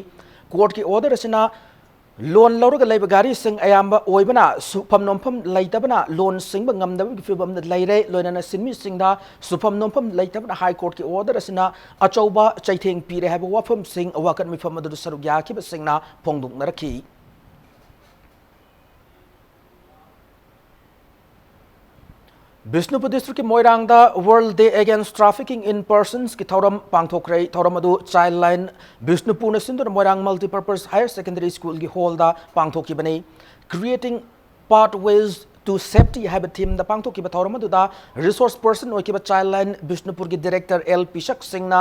ꯀꯣꯔꯠꯀꯤ ꯑꯣꯔꯗꯔ ꯑꯁꯤꯅ ꯂꯣꯟ ꯂꯧꯔꯒ ꯂꯩꯕ ꯒꯥꯔꯤꯁꯤꯡ ꯑꯌꯥꯝꯕ ꯑꯣꯏꯕꯅ ꯁꯨꯐꯝ ꯅꯣꯝꯐꯝ ꯂꯩꯇꯕꯅ ꯂꯣꯟ ꯁꯤꯡꯕ ꯉꯝꯗꯕꯒꯤ ꯐꯤꯕꯝꯗ ꯂꯩꯔꯦ꯫ ꯂꯣꯏꯅꯅ ꯁꯤꯟꯃꯤꯁꯤꯡꯗ ꯁꯨꯐꯝ ꯅꯣꯝꯐꯝ ꯂꯩꯇꯕꯅ ꯍꯥꯏ ꯀꯣꯔꯠꯀꯤ ꯑꯣꯔꯗꯔ ꯑꯁꯤꯅ ꯑꯆꯧꯕ ꯆꯩꯊꯦꯡ ꯄꯤꯔꯦ ꯍꯥꯏꯕ ꯋꯥꯐꯝꯁꯤꯡ ꯋꯥꯀꯠ ꯃꯤꯐꯝ ꯑꯗꯨꯗ ꯁꯔꯨꯛ ꯌꯥꯈꯤꯕꯁꯤꯡꯅ ꯐꯣꯡꯗꯣꯛꯅꯔꯛꯈꯤ꯫ ꯕꯤꯁꯅꯨꯄꯨꯔ ꯗꯤꯁꯇ꯭ꯔꯤꯛꯀꯤ ꯃꯣꯏꯔꯥꯡꯗ World Day Against Trafficking in Personsꯀꯤ ꯊꯧꯔꯝ ꯄꯥꯡꯊꯣꯛꯈ꯭ꯔꯦ꯫ ꯊꯧꯔꯝ ꯑꯗꯨ Childline ꯕꯤꯁꯅꯨꯄꯨꯔꯅ ꯁꯤꯟꯗꯨꯅ ꯃꯣꯏꯔꯥꯡ Multipurpose Higher Secondary Schoolꯒꯤ ꯍꯣꯜꯗ ꯄꯥꯡꯊꯣꯛꯈꯤꯕꯅꯤ꯫ Creating Pathways to Safety ꯍꯥꯏꯕ ꯊꯤꯝꯗ ꯄꯥꯡꯊꯣꯛꯈꯤꯕ ꯊꯧꯔꯝ ꯑꯗꯨꯗ ꯔꯤꯁꯣꯔꯁ ꯄꯔꯁꯟ ꯑꯣꯏꯈꯤꯕ Childline ꯕꯤꯁꯅꯨꯄꯨꯔꯒꯤ ꯗꯤꯔꯦꯛꯇꯔ ꯑꯦꯜ ꯄꯤꯁꯛ ꯁꯤꯡꯅ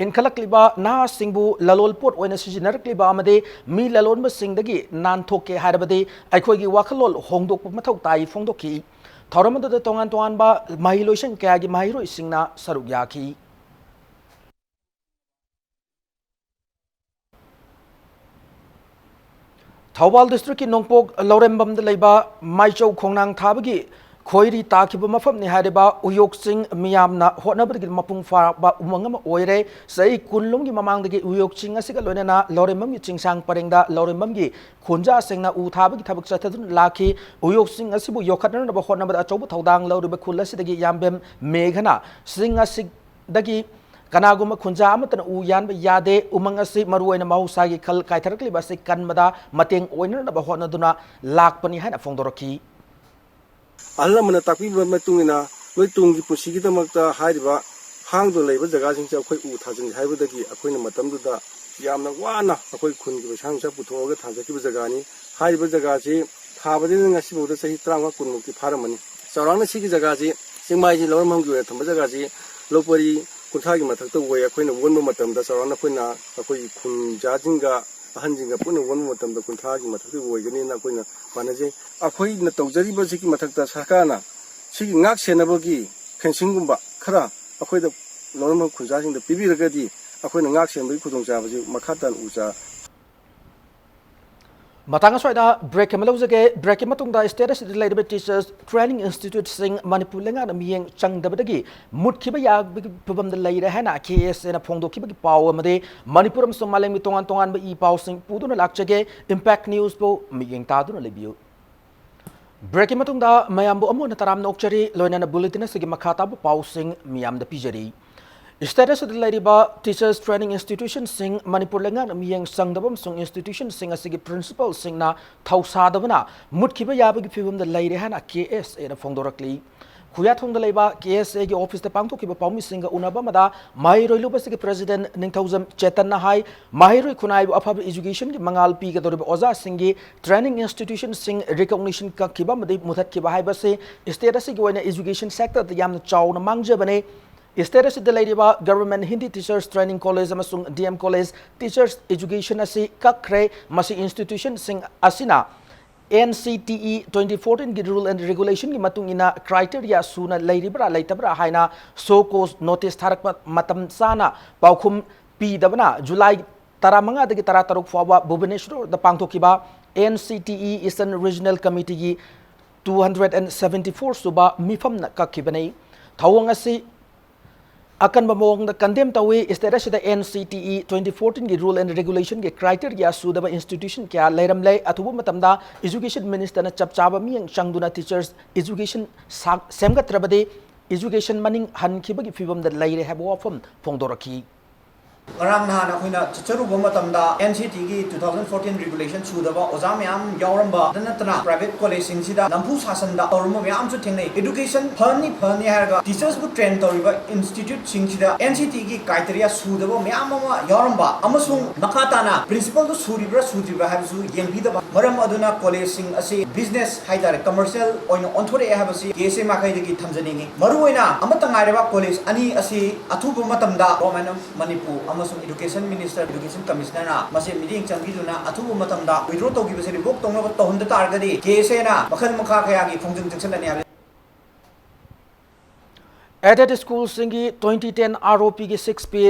ꯏꯟꯈꯠꯂꯛꯂꯤꯕ ꯅꯍꯥꯁꯤꯡꯕꯨ ꯂꯂꯣꯟ ꯄꯣꯠ ꯑꯣꯏꯅ ꯁꯤꯖꯤꯟꯅꯔꯛꯂꯤꯕ ꯑꯃꯗꯤ ꯃꯤ ꯂꯂꯣꯟꯕꯁꯤꯡꯗꯒꯤ ꯅꯥꯟꯊꯣꯛꯀꯦ ꯍꯥꯏꯔꯕꯗꯤ ꯑꯩꯈꯣꯏꯒꯤ ꯋꯥꯈꯜꯂꯣꯟ ꯍꯣꯡꯗꯣꯛꯄ ꯃꯊꯧ ꯇꯥꯏ ꯐꯣꯡꯗꯣꯛꯈꯤ꯫ ꯊꯧꯔꯝ ꯑꯗꯨꯗ ꯇꯣꯉꯥꯟ ꯇꯣꯉꯥꯟꯕ ꯃꯍꯩꯂꯣꯏꯁꯪ ꯀꯌꯥꯒꯤ ꯃꯍꯩꯔꯣꯏꯁꯤꯡꯅ ꯁꯔꯨꯛ ꯌꯥꯈꯤ꯫ ꯊꯧꯕꯥꯜ ꯗꯤꯁꯇ꯭ꯔꯤꯛꯀꯤ ꯅꯣꯡꯄꯣꯛ ꯂꯧꯔꯦꯝꯕꯝꯗ ꯂꯩꯕ ꯃꯥꯏꯆꯧ ꯈꯣꯡꯅꯥꯡ ꯊꯥꯕꯒꯤ ꯈꯣꯏꯔꯤ ꯇꯥꯈꯤꯕ ꯃꯐꯝꯅꯤ ꯍꯥꯏꯔꯤꯕ ꯎꯌꯣꯛ ꯆꯤꯡ ꯃꯤꯌꯥꯝꯅ ꯍꯣꯠꯅꯕꯗꯒꯤ ꯃꯄꯨꯡ ꯐꯥꯕ ꯎꯃꯪ ꯑꯃ ꯑꯣꯏꯔꯦ꯫ ꯆꯍꯤ ꯀꯨꯟ ꯂꯣꯝꯒꯤ ꯃꯃꯥꯡꯗꯒꯤ ꯎꯌꯣꯛ ꯆꯤꯡ ꯑꯁꯤꯒ ꯂꯣꯏꯅꯅ ꯂꯧꯔꯦꯝꯕꯝꯒꯤ ꯆꯤꯡꯁꯥꯡ ꯄꯔꯦꯡꯗ ꯂꯧꯔꯦꯝꯕꯝꯒꯤ ꯈꯨꯟꯖꯥꯁꯤꯡꯅ ꯎ ꯊꯥꯕꯒꯤ ꯊꯕꯛ ꯆꯠꯊꯗꯨꯅ ꯂꯥꯛꯈꯤ꯫ ꯎꯌꯣꯛ ꯆꯤꯡ ꯑꯁꯤꯕꯨ ꯌꯣꯛꯈꯠꯅꯅꯕ ꯍꯣꯠꯅꯕꯗ ꯑꯆꯧꯕ ꯊꯧꯗꯥꯡ ꯂꯧꯔꯤꯕ ꯈꯨꯜ ꯑꯁꯤꯗꯒꯤ ꯌꯥꯝꯕꯦꯝ ꯃꯦꯘꯅ ꯆꯤꯡ ꯑꯁꯤꯗꯒꯤ ꯀꯅꯥꯒꯨꯝꯕ ꯈꯨꯟꯖꯥ ꯑꯃꯠꯇꯅ ꯎ ꯌꯥꯟꯕ ꯌꯥꯗꯦ꯫ ꯎꯃꯪ ꯑꯁꯤ ꯃꯔꯨꯑꯣꯏꯅ ꯃꯍꯧꯁꯥꯒꯤ ꯈꯜ ꯀꯥꯏꯊꯔꯛꯂꯤꯕ ꯑꯁꯤ ꯀꯟꯕꯗ ꯃꯇꯦꯡ ꯑꯣꯏꯅꯅꯕ ꯍꯣꯠꯅꯗꯨꯅ ꯂꯥꯛꯄꯅꯤ ꯍꯥꯏꯅ ꯐꯣꯡꯗꯣꯔꯛꯈꯤ꯫ ꯑꯍꯜ ꯂꯃꯟꯅ ꯇꯥꯛꯄꯤꯕ ꯃꯇꯨꯡ ꯏꯟꯅ ꯅꯣꯏ ꯇꯨꯡꯒꯤ ꯄꯨꯟꯁꯤꯒꯤꯗꯃꯛꯇ ꯍꯥꯏꯔꯤꯕ ꯍꯥꯡꯗꯨꯅ ꯂꯩꯕ ꯖꯒꯥꯁꯤꯡꯁꯦ ꯑꯩꯈꯣꯏ ꯎ ꯊꯥꯖꯤꯟꯁꯦ ꯍꯥꯏꯕꯗꯒꯤ ꯑꯩꯈꯣꯏꯅ ꯃꯇꯝꯗꯨꯗ ꯌꯥꯝꯅ ꯋꯥꯅ ꯑꯩꯈꯣꯏ ꯈꯨꯟꯒꯤ ꯄꯩꯁꯥ ꯅꯨꯡꯁꯥ ꯄꯨꯊꯣꯛꯑꯒ ꯊꯥꯖꯈꯤꯕ ꯖꯒꯥꯅꯤ꯫ ꯍꯥꯏꯔꯤꯕ ꯖꯒꯥꯁꯤ ꯊꯥꯕꯗꯒꯤꯅ ꯉꯁꯤꯐꯥꯎꯗ ꯆꯍꯤ ꯇꯔꯥꯃꯉꯥ ꯀꯨꯟꯃꯨꯛꯇꯤ ꯐꯥꯔꯝꯃꯅꯤ꯫ ꯆꯥꯎꯔꯥꯛꯅ ꯁꯤꯒꯤ ꯖꯒꯥꯁꯤ ꯆꯤꯡꯃꯥꯏꯁꯤ ꯂꯧꯔꯝꯐꯝꯒꯤ ꯑꯣꯏꯅ ꯊꯝꯕ ꯖꯒꯥꯁꯤ ꯂꯧ ꯄꯔꯤ ꯀꯨꯟꯊ꯭ꯔꯥꯒꯤ ꯃꯊꯛꯇ ꯑꯣꯏ꯫ ꯑꯩꯈꯣꯏꯅ ꯑꯣꯟꯕ ꯃꯇꯝꯗ ꯆꯥꯎꯔꯥꯛꯅ ꯑꯩꯈꯣꯏꯅ ꯑꯩꯈꯣꯏꯒꯤ ꯈꯨꯟꯖꯥꯁꯤꯡꯒ ꯑꯍꯟꯁꯤꯡꯒ ꯄꯨꯟꯅ ꯑꯣꯟꯕ ꯃꯇꯝꯗ ꯀꯨꯟꯊ꯭ꯔꯥꯒꯤ ꯃꯊꯛꯇ ꯑꯣꯏꯒꯅꯤꯅ ꯑꯩꯈꯣꯏꯅ ꯄꯥꯅꯖꯩ꯫ ꯑꯩꯈꯣꯏꯅ ꯇꯧꯖꯔꯤꯕꯁꯤꯒꯤ ꯃꯊꯛꯇ ꯁꯔꯀꯥꯔꯅ ꯁꯤꯒꯤ ꯉꯥꯛ ꯁꯦꯟꯅꯕꯒꯤ ꯐꯦꯟꯁꯤꯡꯒꯨꯝꯕ ꯈꯔ ꯑꯩꯈꯣꯏꯗ ꯂꯧꯔꯝꯕ ꯈꯨꯟꯖꯥꯁꯤꯡꯗ ꯄꯤꯕꯤꯔꯒꯗꯤ ꯑꯩꯈꯣꯏꯅ ꯉꯥꯛ ꯁꯦꯟꯕꯒꯤ ꯈꯨꯗꯣꯡꯆꯥꯕꯁꯤ ꯃꯈꯥ ꯇꯥꯅ ꯎ ꯆꯥ ꯃꯇꯥꯡ ꯑꯁ꯭ꯋꯥꯏꯗ break ꯑꯃ ꯂꯧꯖꯒꯦ꯫ Breakꯀꯤ ꯃꯇꯨꯡꯗ state ꯑꯁꯤꯗ ꯂꯩꯔꯤꯕ teachers training instituteꯁꯤꯡ ꯃꯅꯤꯄꯨꯔ ꯂꯩꯉꯥꯛꯅ ꯃꯤꯠꯌꯦꯡ ꯆꯪꯗꯕꯗꯒꯤ ꯃꯨꯠꯈꯤꯕ ꯌꯥꯕꯒꯤ ꯐꯤꯕꯝꯗ ꯂꯩꯔꯦ ꯍꯥꯏꯅ KSAꯅ ꯐꯣꯡꯗꯣꯛꯈꯤꯕꯒꯤ ꯄꯥꯎ ꯑꯃꯗꯤ ꯃꯅꯤꯄꯨꯔ ꯑꯃꯁꯨꯡ ꯃꯥꯂꯦꯝꯒꯤ ꯇꯣꯉꯥꯟ ꯇꯣꯉꯥꯟꯕ ꯏ ꯄꯥꯎꯁꯤꯡ ꯄꯨꯗꯨꯅ ꯂꯥꯛꯆꯒꯦ꯫ Impact Newsꯄꯨ ꯃꯤꯠꯌꯦꯡ ꯇꯥꯗꯨꯅ ꯂꯩꯕꯤꯌꯨ꯫ Breakꯀꯤ ꯃꯇꯨꯡꯗ ꯃꯌꯥꯝꯕꯨ ꯑꯃꯨꯛ ꯍꯟꯅ ꯇꯔꯥꯝꯅ ꯑꯣꯛꯆꯔꯤ꯫ ꯂꯣꯏꯅꯅ bulletin ꯑꯁꯤꯒꯤ ꯃꯈꯥ ꯇꯥꯕ ꯄꯥꯎꯁꯤꯡ ꯃꯤꯌꯥꯝꯗ ꯄꯤꯖꯔꯤ꯫ State ꯑꯁꯤꯗ ꯂꯩꯔꯤꯕ teachers training institutionꯁꯤꯡ ꯃꯅꯤꯄꯨꯔ ꯂꯩꯉꯥꯛꯅ ꯃꯤꯠꯌꯦꯡ ꯆꯪꯗꯕ ꯑꯃꯁꯨꯡ institutionꯁꯤꯡ ꯑꯁꯤꯒꯤ principalꯁꯤꯡꯅ ꯊꯧꯁꯥꯗꯕꯅ ꯃꯨꯠꯈꯤꯕ ꯌꯥꯕꯒꯤ ꯐꯤꯕꯝꯗ ꯂꯩꯔꯦ ꯍꯥꯏꯅ KSAꯅ ꯐꯣꯡꯗꯣꯔꯛꯂꯤ꯫ ꯈꯨꯌꯥꯊꯣꯡꯗ ꯂꯩꯕ KSAꯒꯤ officeꯇ ꯄꯥꯡꯊꯣꯛꯈꯤꯕ ꯄꯥꯎꯃꯤꯁꯤꯡꯒ ꯎꯅꯕ ꯑꯃꯗ ꯃꯍꯩꯔꯣꯏ ꯂꯨꯞ ꯑꯁꯤꯒꯤ president ꯅꯤꯡꯊꯧꯖꯝ ꯆꯦꯇꯟꯅ ꯍꯥꯏ, ꯃꯍꯩꯔꯣꯏ ꯈꯨꯟꯅꯥꯏꯕꯨ ꯑꯐꯕ educationꯒꯤ ꯃꯉꯥꯜ ꯄꯤꯒꯗꯧꯔꯤꯕ ꯑꯣꯖꯥꯁꯤꯡꯒꯤ training institutionꯁꯤꯡ recognition ꯀꯛꯈꯤꯕ ꯑꯃꯗꯤ ꯃꯨꯊꯠꯈꯤꯕ ꯍꯥꯏꯕꯁꯤ state ꯑꯁꯤꯒꯤ ꯑꯣꯏꯅ education sectorꯗ ꯌꯥꯝꯅ ꯆꯥꯎꯅ ꯃꯥꯡꯖꯕꯅꯤ꯫ State ꯑꯁꯤꯗ ꯂꯩꯔꯤꯕ Government Hindi Teachers Training College ꯑꯃꯁꯨꯡ DM College teachers education ꯑꯁꯤ ꯀꯛꯈ꯭ꯔꯦ꯫ ꯃꯁꯤ institutionꯁꯤꯡ ꯑꯁꯤꯅ NCTE twenty fourteenꯒꯤ rule and regulationꯒꯤ ꯃꯇꯨꯡ ꯏꯟꯅ criteria ꯁꯨꯅ ꯂꯩꯔꯤꯕ꯭ꯔꯥ ꯂꯩꯇꯕ꯭ꯔꯥ ꯍꯥꯏꯅ show cause notice ꯊꯥꯔꯛꯄ ꯃꯇꯝ ꯆꯥꯅ ꯄꯥꯎꯈꯨꯝ ꯄꯤꯗꯕꯅ July ꯇꯔꯥꯃꯉꯥꯗꯒꯤ ꯇꯔꯥꯇꯔꯨꯛ ꯐꯥꯎꯕ ꯚꯨꯕꯅꯦꯁ꯭ꯋꯔꯗ ꯄꯥꯡꯊꯣꯛꯈꯤꯕ NCTE Eastern Regional Committeeꯒꯤ two hundred and seventy four ꯁꯨꯕ ꯃꯤꯐꯝꯅ ꯀꯛꯈꯤꯕꯅꯤ꯫ ꯊꯧꯑꯣꯡ ꯑꯁꯤ ꯑꯀꯟꯕ ꯃꯑꯣꯡꯗ condemn ꯇꯧꯏ꯫ State ꯑꯁꯤꯗ NCTE twenty fourteenꯒꯤ rule and regulationꯒꯤ criteria ꯁꯨꯗꯕ institution ꯀꯌꯥ ꯂꯩꯔꯝꯂꯦ꯫ ꯑꯊꯨꯕ ꯃꯇꯝꯗ education ministerꯅ ꯆꯞ ꯆꯥꯕ ꯃꯤꯠꯌꯦꯡ ꯆꯪꯗꯨꯅ teachers education ꯁꯥ-, ꯁꯦꯝꯒꯠꯇ꯭ꯔꯕꯗꯤ education ꯃꯅꯤꯡ ꯍꯟꯈꯤꯕꯒꯤ ꯐꯤꯕꯝꯗ ꯂꯩꯔꯦ ꯍꯥꯏꯕ ꯋꯥꯐꯝ ꯐꯣꯡꯗꯣꯔꯛꯈꯤ꯫ ꯉꯔꯥꯡ ꯅꯍꯥꯟ ꯑꯩꯈꯣꯏꯅ ꯆꯠꯆꯔꯨꯕ ꯃꯇꯝꯗ NCTEꯒꯤ two thousand fourteen regulation ꯁꯨꯗꯕ ꯑꯣꯖꯥ ꯃꯌꯥꯝ ꯌꯥꯎꯔꯝꯕ, ꯑꯗꯨ ꯅꯠꯇꯅ private collegeꯁꯤꯡꯁꯤꯗ ꯅꯝꯐꯨ ꯁꯥꯁꯟꯗ ꯇꯧꯔꯝꯕ ꯃꯌꯥꯝꯁꯨ ꯊꯦꯡꯅꯩ꯫ Education ꯐꯅꯤ ꯐꯅꯤ ꯍꯥꯏꯔꯒ teachersꯕꯨ train ꯇꯧꯔꯤꯕ instituteꯁꯤꯡꯁꯤꯗ NCTEꯒꯤ criteria ꯁꯨꯗꯕ ꯃꯌꯥꯝ ꯑꯃ ꯌꯥꯎꯔꯝꯕ ꯑꯃꯁꯨꯡ ꯃꯈꯥ ꯇꯥꯅ principalꯗꯨ ꯁꯨꯔꯤꯕ꯭ꯔꯥ ꯁꯨꯗ꯭ꯔꯤꯕ꯭ꯔꯥ ꯍꯥꯏꯕꯁꯨ ꯌꯦꯡꯕꯤꯗꯕ ꯃꯔꯝ ꯑꯗꯨꯅ collegeꯁꯤꯡ ꯑꯁꯤ business ꯍꯥꯏꯇꯥꯔꯦ, commercial ꯑꯣꯏꯅ ꯑꯣꯟꯊꯣꯔꯛꯑꯦ ꯍꯥꯏꯕꯁꯤ KSA ꯃꯥꯏꯀꯩꯗꯒꯤ ꯊꯝꯖꯅꯤꯡꯏ꯫ ꯃꯔꯨꯑꯣꯏꯅ ꯑꯃꯠꯇ ꯉꯥꯏꯔꯕ college ꯑꯅꯤ ꯑꯁꯤ ꯑꯊꯨꯕ ꯃꯇꯝꯗ Government of Manipur ꯑꯃꯁꯨꯡ Education Minister, Education Commissionerꯅ ꯃꯁꯤ ꯃꯤꯠꯌꯦꯡ ꯆꯪꯕꯤꯗꯨꯅ ꯑꯊꯨꯕ ꯃꯇꯝꯗ withdraw ꯇꯧꯈꯤꯕꯁꯤ revoke ꯇꯧꯅꯕ ꯇꯧꯍꯟꯗ ꯇꯥꯔꯒꯗꯤ KSAꯅ ꯃꯈꯜ ꯃꯈꯥ ꯀꯌꯥꯒꯤ ꯈꯣꯡꯖꯪ ꯆꯪꯁꯤꯜꯂꯅꯤ ꯍꯥꯏꯕ꯫ Aided schoolꯁꯤꯡꯒꯤ twenty ten ROPꯒꯤ six pay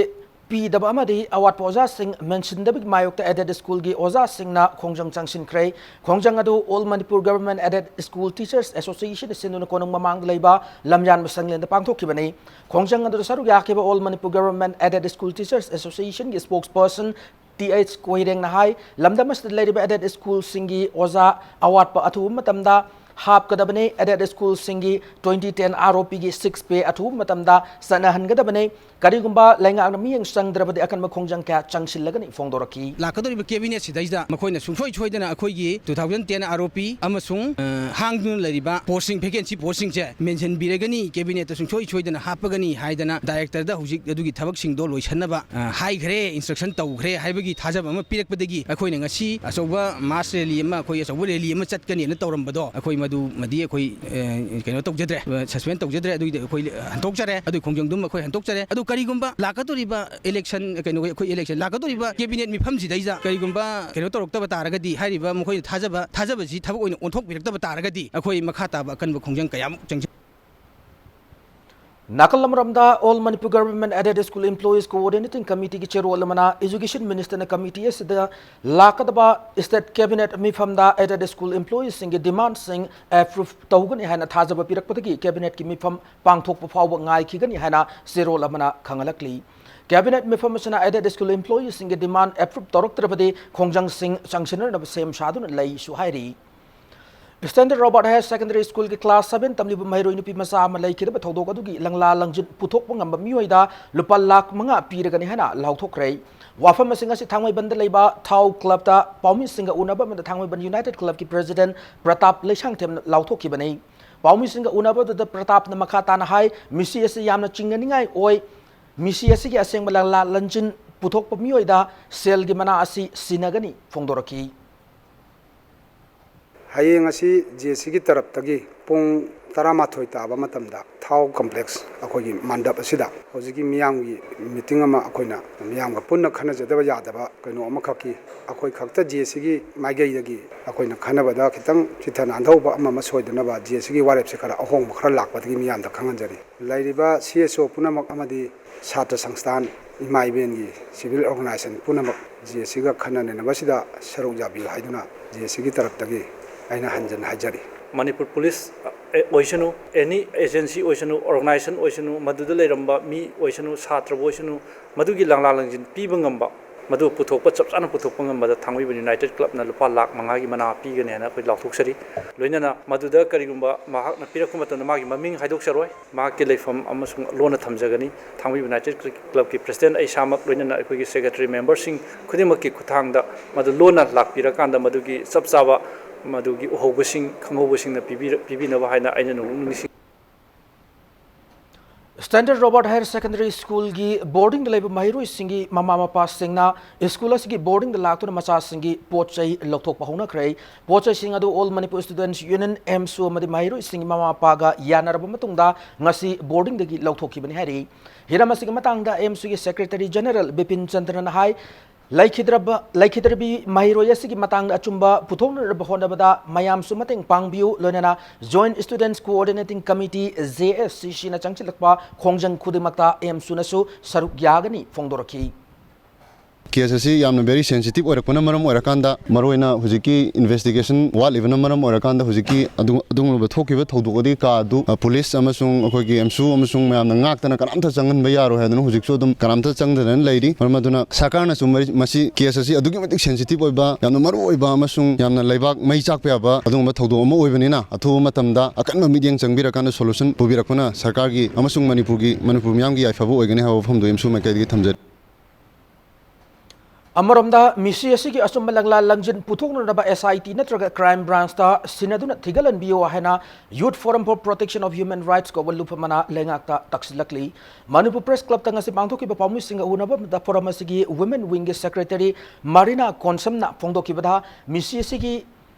ꯄꯤꯗꯕ ꯑꯃꯗꯤ ꯑꯋꯥꯠꯄ ꯑꯣꯖꯥꯁꯤꯡ ꯃꯦꯟꯁꯤꯟꯗꯕꯒꯤ ꯃꯥꯌꯣꯛꯇ aided schoolꯒꯤ ꯑꯣꯖꯥꯁꯤꯡꯅ ꯈꯣꯡꯖꯪ ꯆꯪꯁꯤꯟꯈ꯭ꯔꯦ꯫ ꯈꯣꯡꯖꯪ ꯑꯗꯨ All Manipur Government Aided School Teachers Association ꯁꯤꯟꯗꯨꯅ ꯀꯣꯅꯨꯡ ꯃꯃꯥꯡꯗ ꯂꯩꯕ ꯂꯝꯌꯥꯟꯕ ꯁꯪꯂꯦꯟꯗ ꯄꯥꯡꯊꯣꯛꯈꯤꯕꯅꯤ꯫ ꯈꯣꯡꯖꯪ ꯑꯗꯨꯗ ꯁꯔꯨꯛ ꯌꯥꯈꯤꯕ All Manipur Government Aided School Teachers Associationꯒꯤ spokesperson Th Koirengꯅ ꯍꯥꯏ, ꯂꯝꯗꯝ ꯑꯁꯤꯗ ꯂꯩꯔꯤꯕ aided schoolꯁꯤꯡꯒꯤ ꯑꯣꯖꯥ ꯑꯋꯥꯠꯄ ꯑꯊꯨꯕ ꯃꯇꯝꯗ ꯍꯥꯞꯀꯗꯕꯅꯤ꯫ Aided schoolꯁꯤꯡꯒꯤ twenty ten R O Pꯒꯤ six pay ꯑꯊꯨꯕ ꯃꯇꯝꯗ ꯆꯠꯅꯍꯟꯒꯗꯕꯅꯤ꯫ ꯀꯔꯤꯒꯨꯝꯕ ꯂꯩꯉꯥꯛꯅ ꯃꯤꯠꯌꯦꯡ ꯆꯪꯗ꯭ꯔꯕꯗꯤ ꯑꯀꯟꯕ ꯈꯣꯡꯖꯪ ꯀꯌꯥ ꯆꯪꯁꯤꯜꯂꯒꯅꯤ ꯐꯣꯡꯗꯣꯔꯛꯈꯤ꯫ ꯂꯥꯛꯀꯗꯧꯔꯤꯕ cabinet ꯁꯤꯗꯩꯁꯤꯗ ꯃꯈꯣꯏꯅ ꯁꯨꯡꯁꯣꯏ ꯁꯣꯏꯗꯅ ꯑꯩꯈꯣꯏꯒꯤ two thousand ten R O P ꯑꯃꯁꯨꯡ, ꯑ, ꯍꯥꯡꯗꯨꯅ ꯂꯩꯔꯤꯕ post ꯁꯤꯡ, vacancy post ꯁꯤꯡꯁꯦ ꯃꯦꯟꯁꯤꯟꯕꯤꯔꯒꯅꯤ, cabinet ꯇ ꯁꯨꯡꯁꯣꯏ ꯁꯣꯏꯗꯅ ꯍꯥꯞꯄꯒꯅꯤ ꯍꯥꯏꯗꯅ director ꯗ ꯍꯧꯖꯤꯛ ꯑꯗꯨꯒꯤ ꯊꯕꯛꯁꯤꯡꯗꯣ ꯂꯣꯏꯁꯟꯅꯕ, ꯑ, ꯍꯥꯏꯈ꯭ꯔꯦ, instruction ꯇꯧꯈ꯭ꯔꯦ ꯍꯥꯏꯕꯒꯤ ꯊꯥꯖꯕ ꯑꯃ ꯄꯤꯔꯛꯄꯗꯒꯤ ꯑꯩꯈꯣꯏꯅ ꯉꯁꯤ ꯑꯆꯧꯕ mass rally ꯑꯃ, ꯑꯩꯈꯣꯏ ꯑꯆꯧꯕ rally ꯑꯃ ꯆꯠꯀꯅꯤꯅ ꯇꯧꯔꯝꯕꯗꯣ, ꯑꯩꯈꯣꯏ ꯃꯗꯨꯃꯗꯤ ꯑꯩꯈꯣꯏ, ꯑ, ꯀꯩꯅꯣ ꯇꯧꯖꯗ꯭ꯔꯦ, suspend ꯇꯧꯖꯗ꯭ꯔꯦ꯫ ꯑꯗꯨꯒꯤꯗꯤ ꯑꯩꯈꯣꯏ ꯍꯟꯗꯣꯛꯆꯔꯦ, ꯑꯗꯨꯒꯤ ꯈꯣꯡꯖꯪꯗꯨꯃ ꯑꯩꯈꯣꯏ ꯍꯟꯗꯣꯛꯆꯔꯦ꯫ ꯑꯗꯨ ꯀꯔꯤꯒꯨꯝꯕ ꯂꯥꯛꯀꯗꯧꯔꯤꯕ election, ꯀꯩꯅꯣ, ꯑꯩꯈꯣꯏ election ꯂꯥꯛꯀꯗꯧꯔꯤꯕ cabinet ꯃꯤꯐꯝꯁꯤꯗꯩꯗ ꯀꯔꯤꯒꯨꯝꯕ ꯀꯩꯅꯣ ꯇꯧꯔꯛꯇꯕ ꯇꯥꯔꯒꯗꯤ, ꯍꯥꯏꯔꯤꯕ ꯃꯈꯣꯏꯅ ꯊꯥꯖꯕ, ꯊꯥꯖꯕꯁꯤ ꯊꯕꯛ ꯑꯣꯏꯅ ꯑꯣꯟꯊꯣꯛꯄꯤꯔꯛꯇꯕ ꯇꯥꯔꯒꯗꯤ, ꯑꯩꯈꯣꯏ ꯃꯈꯥ ꯇꯥꯕ ꯑꯀꯟꯕ ꯈꯣꯡꯖꯪ ꯀꯌꯥꯃꯨꯛ ꯆꯪꯁꯤꯟ ꯅꯥꯀꯜ ꯑꯃꯔꯣꯝꯗ, All Manipur Government Aided School Employees Coordinating Committeeꯒꯤ ꯆꯦꯔꯣꯜ ꯑꯃꯅ Education Ministerꯅ committee ꯑꯁꯤꯗ ꯂꯥꯛꯀꯗꯕ state cabinet ꯃꯤꯐꯝꯗ aided school employeesꯁꯤꯡꯒꯤ demandꯁꯤꯡ approve ꯇꯧꯒꯅꯤ ꯍꯥꯏꯅ ꯊꯥꯖꯕ ꯄꯤꯔꯛꯄꯗꯒꯤ cabinetꯀꯤ ꯃꯤꯐꯝ ꯄꯥꯡꯊꯣꯛꯄ ꯐꯥꯎꯕ ꯉꯥꯏꯈꯤꯒꯅꯤ ꯍꯥꯏꯅ ꯆꯦꯔꯣꯜ ꯑꯃꯅ ꯈꯪꯍꯜꯂꯛꯂꯤ꯫ Cabinet ꯃꯤꯐꯝ ꯑꯁꯤꯅ aided school employeesꯁꯤꯡꯒꯤ demand approve ꯇꯧꯔꯛꯇ꯭ꯔꯕꯗꯤ ꯈꯣꯡꯖꯪꯁꯤꯡ ꯆꯪꯁꯤꯟꯅꯅꯕ ꯁꯦꯝ ꯁꯥꯗꯨꯅ ꯂꯩꯁꯨ ꯍꯥꯏꯔꯤ꯫ Standard Robert Higher Secondary Schoolꯒꯤ class seven ꯇꯝꯂꯤꯕ ꯃꯍꯩꯔꯣꯏ ꯅꯨꯄꯤ ꯃꯆꯥ ꯑꯃ ꯂꯩꯈꯤꯗꯕ ꯊꯧꯗꯣꯛ ꯑꯗꯨꯒꯤ ꯂꯪꯂꯥ ꯂꯪꯖꯤꯟ ꯄꯨꯊꯣꯛꯄ ꯉꯝꯕ ꯃꯤꯑꯣꯏꯗ ꯂꯨꯄꯥ ꯂꯥꯈ ꯃꯉꯥ ꯄꯤꯔꯒꯅꯤ ꯍꯥꯏꯅ ꯂꯥꯎꯊꯣꯛꯈ꯭ꯔꯦ꯫ ꯋꯥꯐꯝ ꯑꯁꯤ ꯉꯁꯤ ꯊꯥꯡꯃꯩꯕꯟꯗ ꯂꯩꯕ ꯊꯥꯎ clubꯇ ꯄꯥꯎꯃꯤꯁꯤꯡꯒ ꯎꯅꯕ ꯑꯃꯗ ꯊꯥꯡꯃꯩꯕꯟ United Clubꯀꯤ president ꯄ꯭ꯔꯇꯥꯞ ꯂꯩꯁꯥꯡꯊꯦꯝꯅ ꯂꯥꯎꯊꯣꯛꯈꯤꯕꯅꯤ꯫ ꯄꯥꯎꯃꯤꯁꯤꯡꯒ ꯎꯅꯕꯗꯨꯗ ꯄ꯭ꯔꯇꯥꯞꯅ ꯃꯈꯥ ꯇꯥꯅ ꯍꯥꯏ, ꯃꯤꯁꯤ ꯑꯁꯤ ꯌꯥꯝꯅ ꯆꯤꯡꯅꯅꯤꯡꯉꯥꯏ ꯑꯣꯏ꯫ ꯃꯤꯁꯤ ꯑꯁꯤꯒꯤ ꯑꯁꯦꯡꯕ ꯂꯪꯂꯥ ꯂꯪꯖꯤꯟ ꯄꯨꯊꯣꯛꯄ ꯃꯤꯑꯣꯏꯗ ꯁꯦꯜꯒꯤ ꯃꯅꯥ ꯑꯁꯤ ꯁꯤꯟꯅꯒꯅꯤ ꯐꯣꯡꯗꯣꯔꯛꯈꯤ꯫ ꯍꯌꯦꯡ ꯑꯁꯤ ꯖꯦ ꯑꯦꯁ ꯁꯤꯒꯤ ꯇꯔꯞꯇꯒꯤ ꯄꯨꯡ ꯇꯔꯥꯃꯥꯊꯣꯏ ꯇꯥꯕ ꯃꯇꯝꯗ ꯊꯥꯎ ꯀꯝꯄ꯭ꯂꯦꯛꯁ ꯑꯩꯈꯣꯏꯒꯤ ꯃꯟꯗꯞ ꯑꯁꯤꯗ ꯍꯧꯖꯤꯛꯀꯤ ꯃꯤꯌꯥꯝꯒꯤ ꯃꯤꯇꯤꯡ ꯑꯃ ꯑꯩꯈꯣꯏꯅ ꯃꯤꯌꯥꯝꯒ ꯄꯨꯟꯅ ꯈꯟꯅꯖꯗꯕ ꯌꯥꯗꯕ ꯀꯩꯅꯣ ꯑꯃꯈꯛꯀꯤ ꯑꯩꯈꯣꯏ ꯈꯛꯇ ꯖꯦ ꯑꯦꯁ ꯁꯤꯒꯤ ꯃꯥꯏꯀꯩꯗꯒꯤ ꯑꯩꯈꯣꯏꯅ ꯈꯟꯅꯕꯗ ꯈꯤꯇꯪ ꯆꯤꯊ ꯅꯥꯟꯊꯧꯕ ꯑꯃ ꯑꯃ ꯁꯣꯏꯗꯅꯕ ꯖꯦ ꯑꯦꯁ ꯁꯤꯒꯤ ꯋꯥꯔꯦꯞꯁꯦ ꯈꯔ ꯑꯍꯣꯡꯕ ꯈꯔ ꯂꯥꯛꯄꯗꯒꯤ ꯃꯤꯌꯥꯝꯗ ꯈꯪꯍꯟꯖꯔꯤ꯫ ꯂꯩꯔꯤꯕ ꯁꯤ ꯑꯦꯁ ꯑꯣ ꯄꯨꯝꯅꯃꯛ ꯑꯃꯗꯤ ꯁꯥꯇ꯭ꯔ ꯁꯪꯁꯊꯥꯟ, ꯏꯃꯥ ꯏꯕꯦꯟꯒꯤ ꯁꯤꯚꯤꯜ ꯑꯣꯔꯒꯅꯥꯏꯖꯦꯁꯟ ꯄꯨꯝꯅꯃꯛ ꯖꯦ ꯑꯦꯁ ꯁꯤꯒ ꯈꯟꯅ ꯅꯩꯅꯕꯁꯤꯗ ꯁꯔꯨꯛ ꯌꯥꯕꯤꯌꯨ ꯍꯥꯏꯗꯨꯅ ꯖꯦ ꯑꯦꯁ ꯁꯤꯒꯤ ꯇꯔꯞꯇꯒꯤ ꯑꯩꯅ ꯍꯟꯖꯟꯅ ꯍꯥꯏꯖꯔꯤ꯫ ꯃꯅꯤꯄꯨꯔ ꯄꯨꯂꯤꯁ, ꯑꯦ, ꯑꯣꯏꯁꯅꯨ, ꯑꯦꯅꯤ ꯑꯦꯖꯦꯟꯁꯤ ꯑꯣꯏꯁꯅꯨ, ꯑꯣꯔꯒꯅꯥꯏꯖꯦꯁꯟ ꯑꯣꯏꯁꯅꯨ, ꯃꯗꯨꯗ ꯂꯩꯔꯝꯕ ꯃꯤ ꯑꯣꯏꯁꯅꯨ, ꯁꯥꯇ꯭ꯔꯕꯨ ꯑꯣꯏꯁꯅꯨ, ꯃꯗꯨꯒꯤ ꯂꯪꯂꯥ ꯂꯪꯖꯤꯟ ꯄꯤꯕ ꯉꯝꯕ, ꯃꯗꯨ ꯄꯨꯊꯣꯛꯄ, ꯆꯞ ꯆꯥꯅ ꯄꯨꯊꯣꯛꯄ ꯉꯝꯕꯗ ꯊꯥꯡꯃꯩꯕꯟ ꯌꯨꯅꯥꯏꯇꯦꯠ ꯀ꯭ꯂꯕꯅ ꯂꯨꯄꯥ ꯂꯥꯈ ꯃꯉꯥꯒꯤ ꯃꯅꯥ ꯄꯤꯒꯅꯤ ꯍꯥꯏꯅ ꯑꯩꯈꯣꯏ ꯂꯥꯎꯊꯣꯛꯆꯔꯤ꯫ ꯂꯣꯏꯅꯅ ꯃꯗꯨꯗ ꯀꯔꯤꯒꯨꯝꯕ ꯃꯍꯥꯛꯅ ꯄꯤꯔꯛꯄ ꯃꯇꯝꯗ ꯃꯥꯒꯤ ꯃꯃꯤꯡ ꯍꯥꯏꯗꯣꯛꯆꯔꯣꯏ, ꯃꯍꯥꯛꯀꯤ ꯂꯩꯐꯝ ꯑꯃꯁꯨꯡ ꯂꯣꯟꯅ ꯊꯝꯖꯒꯅꯤ꯫ ꯊꯥꯡꯃꯩꯕꯟ ꯌꯨꯅꯥꯏꯇꯦꯠ ꯀ꯭ꯂꯕꯀꯤ ꯄ꯭ꯔꯁꯤꯗꯦꯟ ꯑꯩ ꯏꯁꯥꯃꯛ ꯂꯣꯏꯅꯅ ꯑꯩꯈꯣꯏꯒꯤ ꯁꯦꯀ꯭ꯔꯦꯇꯔꯤ ꯃꯦꯝꯕꯔꯁꯤꯡ ꯈꯨꯗꯤꯡꯃꯛꯀꯤ ꯈꯨꯠꯊꯥꯡꯗ ꯃꯗꯨ ꯂꯣꯟꯅ ꯂꯥꯛꯄꯤꯔꯀꯥꯟꯗ ꯃꯗꯨꯒꯤ ꯆꯞ ꯆꯥꯕ ꯃꯗꯨꯒꯤ ꯎꯍꯧꯕꯁꯤꯡ, ꯈꯪꯍꯧꯕꯁꯤꯡꯅ ꯄꯤꯕꯤꯔ-, ꯄꯤꯕꯤꯅꯕ ꯍꯥꯏꯅ ꯑꯩꯅ ꯅꯣꯡꯂꯨꯛ ꯅꯤꯡꯁꯤꯡ꯫ ꯁ꯭ꯇꯦꯟꯗꯔꯗ ꯔꯣꯕꯥꯔꯠ ꯍꯥꯌꯔ ꯁꯦꯀꯦꯟꯗꯔꯤ ꯁ꯭ꯀꯨꯜꯒꯤ ꯕꯣꯔꯗꯤꯡꯗ ꯂꯩꯕ ꯃꯍꯩꯔꯣꯏꯁꯤꯡꯒꯤ ꯃꯃꯥ ꯃꯄꯥꯁꯤꯡꯅ ꯁ꯭ꯀꯨꯜ ꯑꯁꯤꯒꯤ ꯕꯣꯔꯗꯤꯡꯗ ꯂꯥꯛꯇꯨꯅ ꯃꯆꯥꯁꯤꯡꯒꯤ ꯄꯣꯠ ꯆꯩ ꯂꯧꯊꯣꯛꯄ ꯍꯧꯅꯈ꯭ꯔꯦ꯫ ꯄꯣꯠ ꯆꯩꯁꯤꯡ ꯑꯗꯨ ꯑꯣꯜ ꯃꯅꯤꯄꯨꯔ ꯁ꯭ꯇꯨꯗꯦꯟꯠꯁ ꯌꯨꯅꯤꯌꯟ, ꯑꯦꯝꯁꯨ ꯑꯃꯗꯤ ꯃꯍꯩꯔꯣꯏꯁꯤꯡꯒꯤ ꯃꯃꯥ ꯃꯄꯥꯒ ꯌꯥꯅꯔꯕ ꯃꯇꯨꯡꯗ ꯉꯁꯤ ꯕꯣꯔꯗꯤꯡꯗꯒꯤ ꯂꯧꯊꯣꯛꯈꯤꯕꯅꯤ ꯍꯥꯏꯔꯤ꯫ ꯍꯤꯔꯝ ꯑꯁꯤꯒꯤ ꯃꯇꯥꯡꯗ ꯑꯦꯝꯁꯨꯒꯤ ꯁꯦꯀ꯭ꯔꯦꯇꯔꯤ ꯖꯦꯅꯔꯦꯜ ꯕꯤꯄꯤꯟ ꯆꯟꯗ꯭ꯔꯅ ꯍꯥꯏ, ꯂꯩꯈꯤꯗ꯭ꯔꯕ, ꯂꯩꯈꯤꯗ꯭ꯔꯕꯤ ꯃꯍꯩꯔꯣꯏ ꯑꯁꯤꯒꯤ ꯃꯇꯥꯡꯗ ꯑꯆꯨꯝꯕ ꯄꯨꯊꯣꯛꯅꯅꯕ ꯍꯣꯠꯅꯕꯗ ꯃꯌꯥꯝꯁꯨ ꯃꯇꯦꯡ ꯄꯥꯡꯕꯤꯌꯨ, ꯂꯣꯏꯅꯅ Joint Students Coordinating Committee, J S C ꯁꯤꯅ ꯆꯪꯁꯤꯜꯂꯛꯄ ꯈꯣꯡꯖꯪ ꯈꯨꯗꯤꯡꯃꯛꯇ ꯑꯦꯝꯁꯨꯅꯁꯨ ꯁꯔꯨꯛ ꯌꯥꯒꯅꯤ ꯐꯣꯡꯗꯣꯔꯛꯈꯤ꯫ ꯀꯦꯁ ꯑꯁꯤ ꯌꯥꯝꯅ very sensitive ꯑꯣꯏꯔꯛꯄꯅ ꯃꯔꯝ ꯑꯣꯏꯔꯀꯥꯟꯗ, ꯃꯔꯨꯑꯣꯏꯅ ꯍꯧꯖꯤꯛꯀꯤ investigation ꯋꯥꯠꯂꯤꯕꯅ ꯃꯔꯝ ꯑꯣꯏꯔꯀꯥꯟꯗ, ꯍꯧꯖꯤꯛꯀꯤ ꯑꯗꯨ-, ꯑꯗꯨꯒꯨꯝꯂꯕ ꯊꯣꯛꯈꯤꯕ ꯊꯧꯗꯣꯛ ꯑꯗꯨꯒꯤ ꯀꯥ ꯑꯗꯨ, ꯑ, ꯄꯨꯂꯤꯁ ꯑꯃꯁꯨꯡ ꯑꯩꯈꯣꯏꯒꯤ ꯑꯦꯝꯁꯨ ꯑꯃꯁꯨꯡ ꯃꯌꯥꯝꯅ ꯉꯥꯛꯇꯅ ꯀꯅꯥꯝꯇ ꯆꯪꯍꯟꯕ ꯌꯥꯔꯣꯏ ꯍꯥꯏꯗꯨꯅ ꯍꯧꯖꯤꯛꯁꯨ ꯑꯗꯨꯝ ꯀꯅꯥꯝꯇ ꯆꯪꯗꯗꯅ ꯂꯩꯔꯤ꯫ ꯃꯔꯝ ꯑꯗꯨꯅ ꯁꯔꯀꯥꯔꯅꯁꯨ ꯃꯔꯤ-, ꯃꯁꯤ ꯀꯦꯁ ꯑꯁꯤ ꯑꯗꯨꯛꯀꯤ ꯃꯇꯤꯛ sensitive ꯑꯣꯏꯕ, ꯌꯥꯝꯅ ꯃꯔꯨ ꯑꯣꯏꯕ ꯑꯃꯁꯨꯡ ꯌꯥꯝꯅ ꯂꯩꯕꯥꯛ ꯃꯩ ꯆꯥꯛꯄ ꯌꯥꯕ ꯑꯗꯨꯒꯨꯝꯕ ꯊꯧꯗꯣꯛ ꯑꯃ ꯑꯣꯏꯕꯅꯤꯅ, ꯑꯊꯨꯕ ꯃꯇꯝꯗ ꯑꯀꯟꯕ ꯃꯤꯠꯌꯦꯡ ꯆꯪꯕꯤꯔꯀꯥꯟꯗ solution ꯄꯨꯕꯤꯔꯛꯄꯅ ꯁꯔꯀꯥꯔꯒꯤ ꯑꯃꯁꯨꯡ ꯃꯅꯤꯄꯨꯔꯒꯤ, ꯃꯅꯤꯄꯨꯔ ꯃꯤꯌꯥꯝꯒꯤ ꯌꯥꯏꯐꯕ ꯑꯣꯏꯒꯅꯤ ꯍꯥꯏꯕ ꯋꯥꯐꯝꯗꯨ ꯑꯦꯝꯁꯨ ꯃꯥꯏꯀꯩꯗꯒꯤ ꯊꯝꯖꯔꯤ꯫ ꯑꯃꯔꯣꯝꯗ, ꯃꯤꯁꯤ ꯑꯁꯤꯒꯤ ꯑꯆꯨꯝꯕ ꯂꯪꯂꯥ ꯂꯪꯖꯤꯟ ꯄꯨꯊꯣꯛꯅꯅꯕ ꯑꯦꯁ ꯑꯥꯏ ꯇꯤ ꯅꯠꯇ꯭ꯔꯒ Crime Branch ꯇ ꯁꯤꯟꯅꯗꯨꯅ ꯊꯤꯒꯠꯍꯟꯕꯤꯌꯨ ꯍꯥꯏꯅ Youth Forum for Protection of Human Rights ꯀꯧꯕ ꯂꯨꯞ ꯑꯃꯅ ꯂꯩꯉꯥꯛꯇ ꯇꯛꯁꯤꯜꯂꯛꯂꯤ꯫ ꯃꯅꯤꯄꯨꯔ Press Club ꯇ ꯉꯁꯤ ꯄꯥꯡꯊꯣꯛꯈꯤꯕ ꯄꯥꯎꯃꯤꯁꯤꯡꯒ ꯎꯅꯕ ꯑꯃꯗ Forum ꯑꯁꯤꯒꯤ Women Wing ꯒꯤ Secretary ꯃꯥꯔꯤꯅꯥ ꯀꯣꯟꯁꯝꯅ ꯐꯣꯡꯗꯣꯛꯈꯤꯕꯗ, ꯃꯤꯁꯤ ꯑꯁꯤꯒꯤ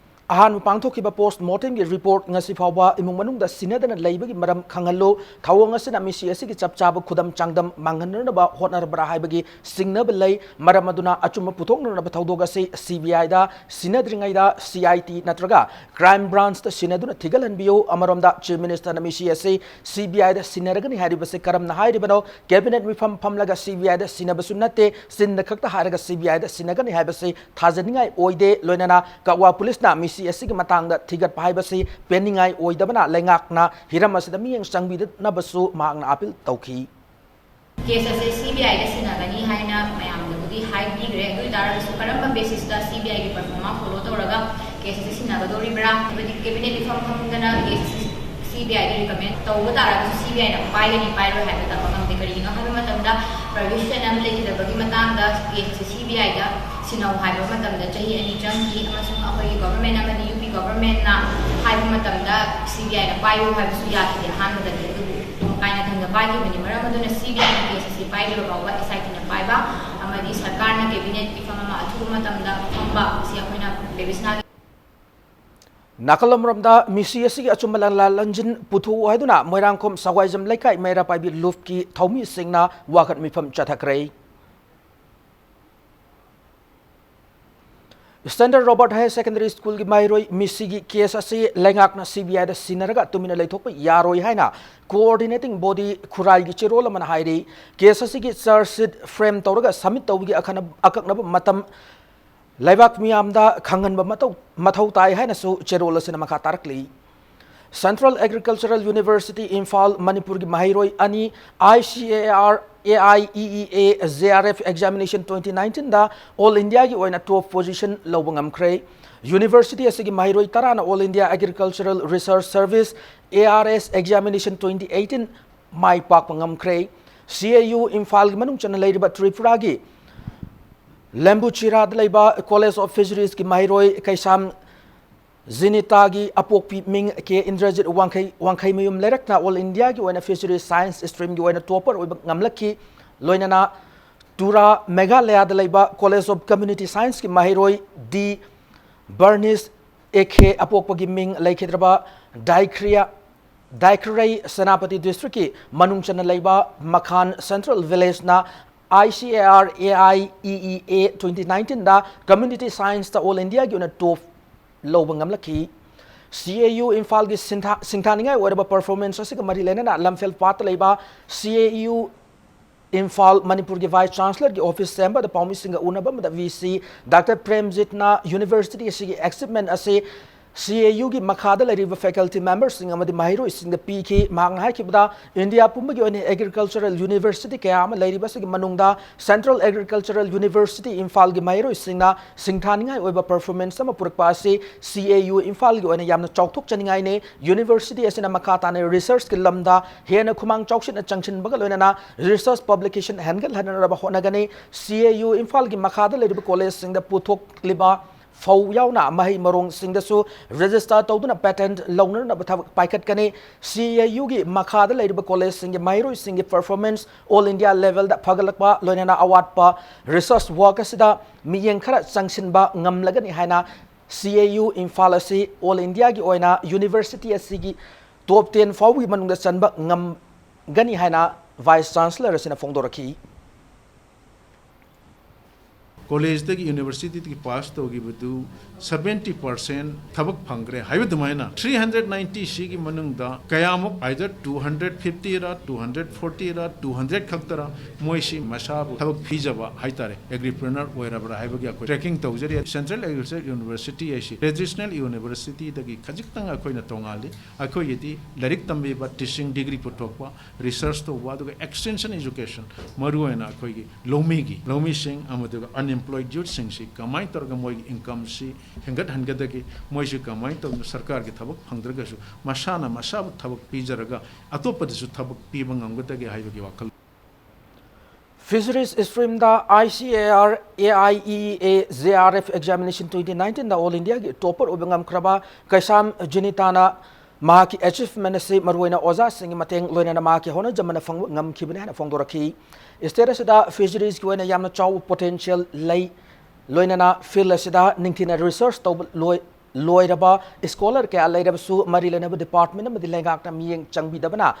ꯑꯍꯥꯟꯕ ꯄꯥꯡꯊꯣꯛꯈꯤꯕ post mortemꯒꯤ report ꯉꯁꯤ ꯐꯥꯎꯕ ꯏꯃꯨꯡ ꯃꯅꯨꯡꯗ ꯁꯤꯟꯅꯗꯅ ꯂꯩꯕꯒꯤ ꯃꯔꯝ ꯈꯪꯍꯜꯂꯨ꯫ ꯊꯧꯑꯣꯡ ꯑꯁꯤꯅ ꯃꯤꯁꯤ ꯑꯁꯤꯒꯤ ꯆꯞ ꯆꯥꯕ ꯈꯨꯗꯝ ꯆꯥꯡꯗꯝ ꯃꯥꯡꯍꯟꯅꯅꯕ ꯍꯣꯠꯅꯔꯕ꯭ꯔꯥ ꯍꯥꯏꯕꯒꯤ ꯆꯤꯡꯅꯕ ꯂꯩ꯫ ꯃꯔꯝ ꯑꯗꯨꯅ ꯑꯆꯨꯝꯕ ꯄꯨꯊꯣꯛꯅꯅꯕ ꯊꯧꯗꯣꯛ ꯑꯁꯤ CBIꯗ ꯁꯤꯟꯅꯗ꯭ꯔꯤꯉꯩꯗ CIT ꯅꯠꯇ꯭ꯔꯒ Crime Branchꯇ ꯁꯤꯟꯅꯗꯨꯅ ꯊꯤꯒꯠꯍꯟꯕꯤꯌꯨ꯫ ꯑꯃꯔꯣꯝꯗ Chief Ministerꯅ ꯃꯤꯁꯤ ꯑꯁꯤ CBIꯗ ꯁꯤꯟꯅꯔꯒꯅꯤ ꯍꯥꯏꯔꯤꯕꯁꯤ ꯀꯔꯝꯅ ꯍꯥꯏꯔꯤꯕꯅꯣ? Cabinet ꯃꯤꯐꯝ ꯐꯝꯂꯒ CBIꯗ ꯁꯤꯟꯅꯕꯁꯨ ꯅꯠꯇꯦ, ꯆꯤꯟꯗ ꯈꯛꯇ ꯍꯥꯏꯔꯒ CBIꯗ ꯁꯤꯟꯅꯒꯅꯤ ꯍꯥꯏꯕꯁꯤ ꯊꯥꯖꯅꯤꯡꯉꯥꯏ ꯑꯣꯏꯗꯦ꯫ ꯂꯣꯏꯅꯅ ꯀꯛꯋꯥ ꯄꯨꯂꯤꯁꯅ ꯃꯤꯁꯤ ꯑꯁꯤꯒꯤ ꯃꯇꯥꯡꯗ ꯊꯤꯒꯠꯄ ꯍꯥꯏꯕꯁꯤ ꯄꯦꯟꯅꯤꯡꯉꯥꯏ ꯑꯣꯏꯗꯕꯅ ꯂꯩꯉꯥꯛꯅ ꯍꯤꯔꯝ ꯑꯁꯤꯗ ꯃꯤꯠꯌꯦꯡ ꯆꯪꯕꯤꯗꯅꯕꯁꯨ ꯃꯍꯥꯛꯅ appeal ꯇꯧꯈꯤ꯫ Case ꯑꯁꯦ CBIꯗ ꯁꯤꯟꯅꯒꯅꯤ ꯍꯥꯏꯅ ꯃꯌꯥꯝꯗꯕꯨꯗꯤ ꯍꯥꯏꯕꯤꯈ꯭ꯔꯦ꯫ ꯑꯗꯨ ꯑꯣꯏ ꯇꯥꯔꯒꯁꯨ ꯀꯔꯝꯕ basisꯇ CBIꯒꯤ performa follow ꯇꯧꯔꯒ case ꯑꯁꯤ ꯁꯤꯟꯅꯒꯗꯧꯔꯤꯕ꯭ꯔꯥ? ꯍꯥꯏꯕꯗꯤ cabinet ꯃꯤꯐꯝ ꯐꯝꯗꯅ case ꯑꯁꯤ CBIꯗ recommend ꯇꯧꯕ ꯇꯥꯔꯒꯁꯨ CBIꯅ ꯄꯥꯏꯒꯅꯤ ꯄꯥꯏꯔꯣꯏ ꯍꯥꯏꯕ ꯇꯝꯕ ꯉꯝꯗꯦ꯫ ꯀꯔꯤꯒꯤꯅꯣ ꯍꯥꯏꯕ ꯃꯇꯝꯗ provision ꯑꯃ ꯂꯩꯈꯤꯗꯕꯒꯤ ꯃꯇꯥꯡꯗ case ꯑꯁꯤ CBIꯗ ꯁꯤꯟꯅꯧ ꯍꯥꯏꯕ ꯃꯇꯝꯗ ꯆꯍꯤ ꯑꯅꯤ ꯆꯪꯈꯤ, ꯑꯃꯁꯨꯡ ꯑꯩꯈꯣꯏꯒꯤ government ꯑꯃꯗꯤ UP governmentꯅ ꯍꯥꯏꯕ ꯃꯇꯝꯗ CBIꯅ ꯄꯥꯏꯌꯨ ꯍꯥꯏꯕꯁꯨ ꯌꯥꯈꯤꯗꯦ ꯑꯍꯥꯟꯕꯗꯗꯤ꯫ ꯑꯗꯨꯕꯨ ꯀꯥꯏꯅ ꯊꯪꯅ ꯄꯥꯏꯈꯤꯕꯅꯤ꯫ ꯃꯔꯝ ꯑꯗꯨꯅ CBIꯅ case ꯑꯁꯤ ꯄꯥꯏꯗ꯭ꯔꯤꯕ ꯐꯥꯎꯕ SITꯅ ꯄꯥꯏꯕ ꯑꯃꯗꯤ ꯁꯔꯀꯥꯔꯅ cabinet ꯃꯤꯐꯝ ꯑꯃ ꯑꯊꯨꯕ ꯃꯇꯝꯗ ꯐꯝꯕ ꯑꯁꯤ ꯑꯩꯈꯣꯏꯅ ꯕꯦꯕꯤꯁꯅꯥꯒꯤ ꯅꯥꯀꯜ ꯑꯃꯔꯣꯝꯗ ꯃꯤꯁꯤ ꯑꯁꯤꯒꯤ ꯑꯆꯨꯝꯕ ꯂꯥꯟꯂꯥ ꯂꯟꯖꯤꯟ ꯄꯨꯊꯣꯛꯎ ꯍꯥꯏꯗꯨꯅ ꯃꯣꯏꯔꯥꯡꯈꯣꯝ ꯁꯋꯥꯏꯖꯝ ꯂꯩꯀꯥꯏ ꯃꯩꯔꯥ ꯄꯥꯏꯕꯤ ꯂꯨꯞꯀꯤ ꯊꯧꯃꯤꯁꯤꯡꯅ ꯋꯥꯀꯠ ꯃꯤꯐꯝ ꯆꯠꯊꯈ꯭ꯔꯦ꯫ Standard Robert Higher Secondary Schoolꯒꯤ ꯃꯍꯩꯔꯣꯏ ꯃꯤꯁꯤꯒꯤ case ꯑꯁꯤ ꯂꯩꯉꯥꯛꯅ CBIꯗ ꯁꯤꯟꯅꯔꯒ ꯇꯨꯃꯤꯟꯅ ꯂꯩꯊꯣꯛꯄ ꯌꯥꯔꯣꯏ ꯍꯥꯏꯅ coordinating body ꯈꯨꯔꯥꯏꯒꯤ ꯆꯦꯔꯣꯜ ꯑꯃꯅ ꯍꯥꯏꯔꯤ꯫ Case ꯑꯁꯤꯒꯤ charge sheet frame ꯇꯧꯔꯒ submit ꯇꯧꯕꯒꯤ ꯑꯈꯟꯅ-, ꯑꯀꯛꯅꯕ ꯃꯇꯝ ꯂꯩꯕꯥꯛ ꯃꯤꯌꯥꯝꯗ ꯈꯪꯍꯟꯕ ꯃꯇꯧ, ꯃꯊꯧ ꯇꯥꯏ ꯍꯥꯏꯅꯁꯨ ꯆꯦꯔꯣꯜ ꯑꯁꯤꯅ ꯃꯈꯥ ꯇꯥꯔꯛꯂꯤ꯫ Central Agricultural University ꯏꯝꯐꯥꯜ ꯃꯅꯤꯄꯨꯔꯒꯤ ꯃꯍꯩꯔꯣꯏ ꯑꯅꯤ ICAR, AIEEA, JRF examination twenty nineteenꯗ All Indiaꯒꯤ ꯑꯣꯏꯅ top position ꯂꯧꯕ ꯉꯝꯈ꯭ꯔꯦ꯫ University ꯑꯁꯤꯒꯤ ꯃꯍꯩꯔꯣꯏ ꯇꯔꯥꯅ All India Agricultural Research Service, ARS examination twenty eighteen ꯃꯥꯏ ꯄꯥꯛꯄ ꯉꯝꯈ꯭ꯔꯦ꯫ CAU ꯏꯝꯐꯥꯜꯒꯤ ꯃꯅꯨꯡ ꯆꯟꯅ ꯂꯩꯔꯤꯕ ꯇ꯭ꯔꯤꯄꯨꯔꯥꯒꯤ ꯂꯦꯝꯕꯨꯆꯤꯔꯥꯗ ꯂꯩꯕ College of Fisheriesꯀꯤ ꯃꯍꯩꯔꯣꯏ ꯀꯩꯁꯥꯝ ꯖꯤꯅꯤꯇꯥꯒꯤ ꯑꯄꯣꯛꯄꯤ ꯃꯤꯡ ꯀꯦ ꯏꯟꯗ꯭ꯔꯖꯤꯠ ꯋꯥꯡꯈꯩ, ꯋꯥꯡꯈꯩꯃꯌꯨꯝ ꯂꯩꯔꯛꯅ All Indiaꯒꯤ ꯑꯣꯏꯅ Fisheries Science streamꯒꯤ ꯑꯣꯏꯅ topper ꯑꯣꯏꯕ ꯉꯝꯂꯛꯈꯤ꯫ ꯂꯣꯏꯅꯅ ꯇꯨꯔꯥ ꯃꯦꯘꯥꯂꯌꯥꯗ ꯂꯩꯕ College of Community Scienceꯀꯤ ꯃꯍꯩꯔꯣꯏ ꯗꯤ ꯕꯔꯅꯤꯁ ꯑꯦꯈꯦ ꯑꯄꯣꯛꯄꯒꯤ ꯃꯤꯡ ꯂꯩꯈꯤꯗ꯭ꯔꯕ ꯗꯥꯏꯈ꯭ꯔꯤꯌꯥ, ꯗꯥꯏꯈ꯭ꯔꯩ ꯁꯦꯅꯥꯄꯇꯤ ꯗꯤꯁꯇ꯭ꯔꯤꯛꯀꯤ ꯃꯅꯨꯡ ꯆꯟꯅ ꯂꯩꯕ ꯃꯈꯥꯟ ꯁꯦꯟꯇ꯭ꯔꯦꯜ ꯚꯤꯂꯦꯖꯅ I C A R A I E E A twenty ꯅꯥꯏꯟꯇꯤꯟꯗ ꯀꯝꯃ꯭ꯌꯨꯅꯤꯇꯤ ꯁꯥꯏꯟꯁꯇ ꯑꯣꯜ ꯏꯟꯗꯤꯌꯥꯒꯤ ꯑꯣꯏꯅ ꯇꯣꯞ ꯂꯧꯕ ꯉꯝꯂꯛꯈꯤ꯫ ꯁꯤ ꯑꯦ ꯌꯨ ꯏꯝꯐꯥꯜꯒꯤ ꯁꯤꯡꯊꯥ-, ꯁꯤꯡꯊꯥꯅꯤꯡꯉꯥꯏ ꯑꯣꯏꯔꯕ ꯄꯔꯐꯣꯔꯃꯦꯟꯁ ꯑꯁꯤꯒ ꯃꯔꯤ ꯂꯩꯅꯅ ꯂꯝꯐꯦꯜ ꯄꯥꯠꯇ ꯂꯩꯕ ꯁꯤ ꯑꯦ ꯌꯨ ꯏꯝꯐꯥꯜ ꯃꯅꯤꯄꯨꯔꯒꯤ ꯚꯥꯏꯁ ꯆꯥꯟꯁꯂꯔꯒꯤ ꯑꯣꯐꯤꯁ ꯆꯦꯝꯕꯔꯗ ꯄꯥꯎꯃꯤꯁꯤꯡꯒ ꯎꯅꯕ ꯑꯃꯗ ꯚꯤ ꯁꯤ ꯗꯥꯛꯇꯔ ꯄ꯭ꯔꯦꯝꯖꯤꯠꯅ ꯌꯨꯅꯤꯚꯔꯁꯤꯇꯤ ꯑꯁꯤꯒꯤ ꯑꯦꯆꯤꯞꯃꯦꯟ ꯑꯁꯤ ꯁꯤ ꯑꯦ ꯌꯨꯒꯤ ꯃꯈꯥꯗ ꯂꯩꯔꯤꯕ ꯐꯦꯀꯜꯇꯤ ꯃꯦꯝꯕꯔꯁꯤꯡ ꯑꯃꯗꯤ ꯃꯍꯩꯔꯣꯏꯁꯤꯡꯗ ꯄꯤꯈꯤ꯫ ꯃꯍꯥꯛꯅ ꯍꯥꯏꯈꯤꯕꯗ, ꯏꯟꯗꯤꯌꯥ ꯄꯨꯝꯕꯒꯤ ꯑꯣꯏꯅ ꯑꯦꯒ꯭ꯔꯤꯀꯜꯆꯔꯦꯜ ꯌꯨꯅꯤꯚꯔꯁꯤꯇꯤ ꯀꯌꯥ ꯑꯃ ꯂꯩꯔꯤꯕ ꯑꯁꯤꯒꯤ ꯃꯅꯨꯡꯗ ꯁꯦꯟꯇ꯭ꯔꯦꯜ ꯑꯦꯒ꯭ꯔꯤꯀꯜꯆꯔꯦꯜ ꯌꯨꯅꯤꯚꯔꯁꯤꯇꯤ ꯏꯝꯐꯥꯜꯒꯤ ꯃꯍꯩꯔꯣꯏꯁꯤꯡꯅ ꯁꯤꯡꯊꯥꯅꯤꯡꯉꯥꯏ ꯑꯣꯏꯕ ꯄꯔꯐꯣꯔꯃꯦꯟꯁ ꯑꯃ ꯄꯨꯔꯛꯄ ꯑꯁꯤ ꯁꯤ ꯑꯦ ꯌꯨ ꯏꯝꯐꯥꯜꯒꯤ ꯑꯣꯏꯅ ꯌꯥꯝꯅ ꯆꯥꯎꯊꯣꯛꯆꯅꯤꯡꯉꯥꯏꯅꯤ꯫ ꯌꯨꯅꯤꯚꯔꯁꯤꯇꯤ ꯑꯁꯤꯅ ꯃꯈꯥ ꯇꯥꯅ ꯔꯤꯁꯔꯆꯀꯤ ꯂꯝꯗ ꯍꯦꯟꯅ ꯈꯨꯃꯥꯡ ꯆꯥꯎꯁꯤꯟꯅ ꯆꯪꯁꯤꯟꯕꯒ ꯂꯣꯏꯅꯅ ꯔꯤꯁꯔꯆ ꯄꯕ꯭ꯂꯤꯀꯦꯁꯟ ꯍꯦꯟꯒꯠꯍꯟꯅꯅꯕ ꯍꯣꯠꯅꯒꯅꯤ꯫ ꯁꯤ ꯑꯦ ꯌꯨ ꯏꯝꯐꯥꯜꯒꯤ ꯃꯈꯥꯗ ꯂꯩꯔꯤꯕ ꯀꯣꯂꯦꯖꯁꯤꯡꯗ ꯄꯨꯊꯣꯛꯂꯤꯕ ꯐꯧ ꯌꯥꯎꯅ ꯃꯍꯩ ꯃꯔꯣꯡꯁꯤꯡꯗꯁꯨ ꯔꯦꯖꯤꯁꯇꯔ ꯇꯧꯗꯨꯅ ꯄꯦꯇꯦꯟꯠ ꯂꯧꯅꯅꯕ ꯊꯕꯛ ꯄꯥꯏꯈꯠꯀꯅꯤ꯫ ꯁꯤ ꯑꯦ ꯌꯨꯒꯤ ꯃꯈꯥꯗ ꯂꯩꯔꯤꯕ ꯀꯣꯂꯦꯖꯁꯤꯡꯒꯤ ꯃꯍꯩꯔꯣꯏꯁꯤꯡꯒꯤ ꯄꯔꯐꯣꯔꯃꯦꯟꯁ ꯑꯣꯜ ꯏꯟꯗꯤꯌꯥ ꯂꯦꯚꯦꯜꯗ ꯐꯒꯠꯂꯛꯄ ꯂꯣꯏꯅꯅ ꯑꯋꯥꯠꯄ ꯔꯤꯁꯔꯆ ꯋꯥꯔꯛ ꯑꯁꯤꯗ ꯃꯤꯠꯌꯦꯡ ꯈꯔ ꯆꯪꯁꯤꯟꯕ ꯉꯝꯂꯒꯅꯤ ꯍꯥꯏꯅ ꯁꯤ ꯑꯦ ꯌꯨ ꯏꯝꯐꯥꯜ ꯑꯁꯤ ꯑꯣꯜ ꯏꯟꯗꯤꯌꯥꯒꯤ ꯑꯣꯏꯅ ꯌꯨꯅꯤꯚꯔꯁꯤꯇꯤ ꯑꯁꯤꯒꯤ ꯇꯣꯞ ꯇꯦꯟ ꯐꯥꯎꯕꯒꯤ ꯃꯅꯨꯡꯗ ꯆꯟꯕ ꯉꯝꯒꯅꯤ ꯍꯥꯏꯅ ꯚꯥꯏꯁ ꯆꯥꯟꯁꯂꯔ ꯑꯁꯤꯅ ꯐꯣꯡꯗꯣꯔꯛꯈꯤ꯫ ꯀꯣꯂꯦꯖꯇꯒꯤ, ꯌꯨꯅꯤꯚꯔꯁꯤꯇꯤꯗꯒꯤ ꯄꯥꯁ ꯇꯧꯈꯤꯕꯗꯨ ꯁꯕꯦꯟꯇꯤ ꯄꯥꯔꯁꯦꯟ ꯊꯕꯛ ꯐꯪꯈ꯭ꯔꯦ ꯍꯥꯏꯕ ꯑꯗꯨꯃꯥꯏꯅ, ꯊ꯭ꯔꯤ ꯍꯟꯗ꯭ꯔꯦꯠ ꯅꯥꯏꯟꯇꯤ ꯁꯤꯒꯤ ꯃꯅꯨꯡꯗ ꯀꯌꯥꯃꯨꯛ, ꯑꯥꯏꯗꯔ ꯇꯨ ꯍꯟꯗ꯭ꯔꯦꯠ ꯐꯤꯐꯇꯤꯔ, ꯇꯨ ꯍꯟꯗ꯭ꯔꯦꯠ ꯐꯣꯔꯇꯤꯔ, ꯇꯨ ꯍꯟꯗ꯭ꯔꯦꯠ ꯈꯛꯇꯔ, ꯃꯣꯏꯁꯤ ꯃꯁꯥꯕꯨ ꯊꯕꯛ ꯄꯤꯖꯕ ꯍꯥꯏꯇꯥꯔꯦ, ꯑꯦꯒ꯭ꯔꯤꯄ꯭ꯔꯦꯅꯔ ꯑꯣꯏꯔꯕ꯭ꯔꯥ ꯍꯥꯏꯕꯒꯤ ꯑꯩꯈꯣꯏ ꯇ꯭ꯔꯦꯀꯤꯡ ꯇꯧꯖꯔꯤ꯫ ꯁꯦꯟꯇ꯭ꯔꯦꯜ ꯑꯦꯒ꯭ꯔꯤꯀꯜꯆꯔ ꯌꯨꯅꯤꯚꯔꯁꯤꯇꯤ ꯍꯥꯏꯁꯤ ꯇ꯭ꯔꯦꯗꯤꯁꯅꯦꯜ ꯌꯨꯅꯤꯚꯔꯁꯤꯇꯤꯗꯒꯤ ꯈꯖꯤꯛꯇꯪ ꯑꯩꯈꯣꯏꯅ ꯇꯣꯉꯥꯜꯂꯤ꯫ ꯑꯩꯈꯣꯏꯒꯤꯗꯤ ꯂꯥꯏꯔꯤꯛ ꯇꯝꯕꯤꯕ, ꯇꯤꯆꯤꯡ ꯗꯤꯒ꯭ꯔꯤ ꯄꯨꯊꯣꯛꯄ, ꯔꯤꯁꯔꯆ ꯇꯧꯕ, ꯑꯗꯨꯒ ꯑꯦꯛꯁꯇꯦꯟꯁꯟ ꯑꯦꯖꯨꯀꯦꯁꯟ, ꯃꯔꯨꯑꯣꯏꯅ ꯑꯩꯈꯣꯏꯒꯤ ꯂꯧꯃꯤꯒꯤ, ꯂꯧꯃꯤꯁꯤꯡ ꯑꯃꯗꯤ ꯑꯟꯑꯦꯝꯄ꯭ꯂꯣꯏꯗ ꯌꯨꯠꯁꯤꯡꯁꯤ ꯀꯃꯥꯏꯅ ꯇꯧꯔꯒ ꯃꯣꯏꯒꯤ ꯏꯟꯀꯝꯁꯤ ꯍꯦꯟꯒꯠꯍꯟꯒꯗꯒꯦ, ꯃꯣꯏꯁꯤ ꯀꯃꯥꯏꯅ ꯇꯧꯗꯅ ꯁꯔꯀꯥꯔꯒꯤ ꯊꯕꯛ ꯐꯪꯗ꯭ꯔꯒꯁꯨ ꯃꯁꯥꯅ ꯃꯁꯥꯕꯨ ꯊꯕꯛ ꯄꯤꯖꯔꯒ ꯑꯇꯣꯞꯄꯗꯁꯨ ꯊꯕꯛ ꯄꯤꯕ ꯉꯝꯒꯗꯒꯦ ꯍꯥꯏꯕꯒꯤ ꯋꯥꯈꯜ꯫ ꯐꯤꯁꯔꯤꯁ ꯁ꯭ꯇ꯭ꯔꯤꯝꯗ I C A R A I E A J R F examination twenty ꯅꯥꯏꯟꯇꯤꯟꯗ ꯑꯣꯜ ꯏꯟꯗꯤꯌꯥꯒꯤ ꯇꯣꯄꯔ ꯑꯣꯏꯕ ꯉꯝꯈ꯭ꯔꯕ ꯀꯩꯁꯥꯝ ꯖꯤꯅꯤꯇꯥꯅ ꯃꯍꯥꯛꯀꯤ ꯑꯦꯆꯤꯚꯃꯦꯟ ꯑꯁꯤ ꯃꯔꯨꯑꯣꯏꯅ ꯑꯣꯖꯥꯁꯤꯡꯒꯤ ꯃꯇꯦꯡ ꯂꯣꯏꯅꯅ ꯃꯍꯥꯛꯀꯤ ꯍꯣꯠꯅꯖꯃꯟꯅ ꯐꯪꯕ ꯉꯝꯈꯤꯕꯅꯤ ꯍꯥꯏꯅ ꯐꯣꯡꯗꯣꯔꯛꯈꯤ꯫ ꯁ꯭ꯇꯦꯠ ꯑꯁꯤꯗ ꯐꯤꯁꯔꯤꯁꯀꯤ ꯑꯣꯏꯅ ꯌꯥꯝꯅ ꯆꯥꯎꯕ ꯄꯣꯇꯦꯟꯁꯤꯌꯦꯜ ꯂꯩ, ꯂꯣꯏꯅꯅ ꯐꯤꯜꯗ ꯑꯁꯤꯗ ꯅꯤꯡꯊꯤꯅ ꯔꯤꯁꯔꯆ ꯇꯧꯕ ꯂꯣꯏ-, ꯂꯣꯏꯔꯕ ꯁ꯭ꯀꯣꯂꯔ ꯀꯌꯥ ꯂꯩꯔꯕꯁꯨ ꯃꯔꯤ ꯂꯩꯅꯕ ꯗꯤꯄꯥꯔꯠꯃꯦꯟ ꯑꯃꯗꯤ ꯂꯩꯉꯥꯛꯅ ꯃꯤꯠꯌꯦꯡ ꯆꯪꯕꯤꯗꯕꯅ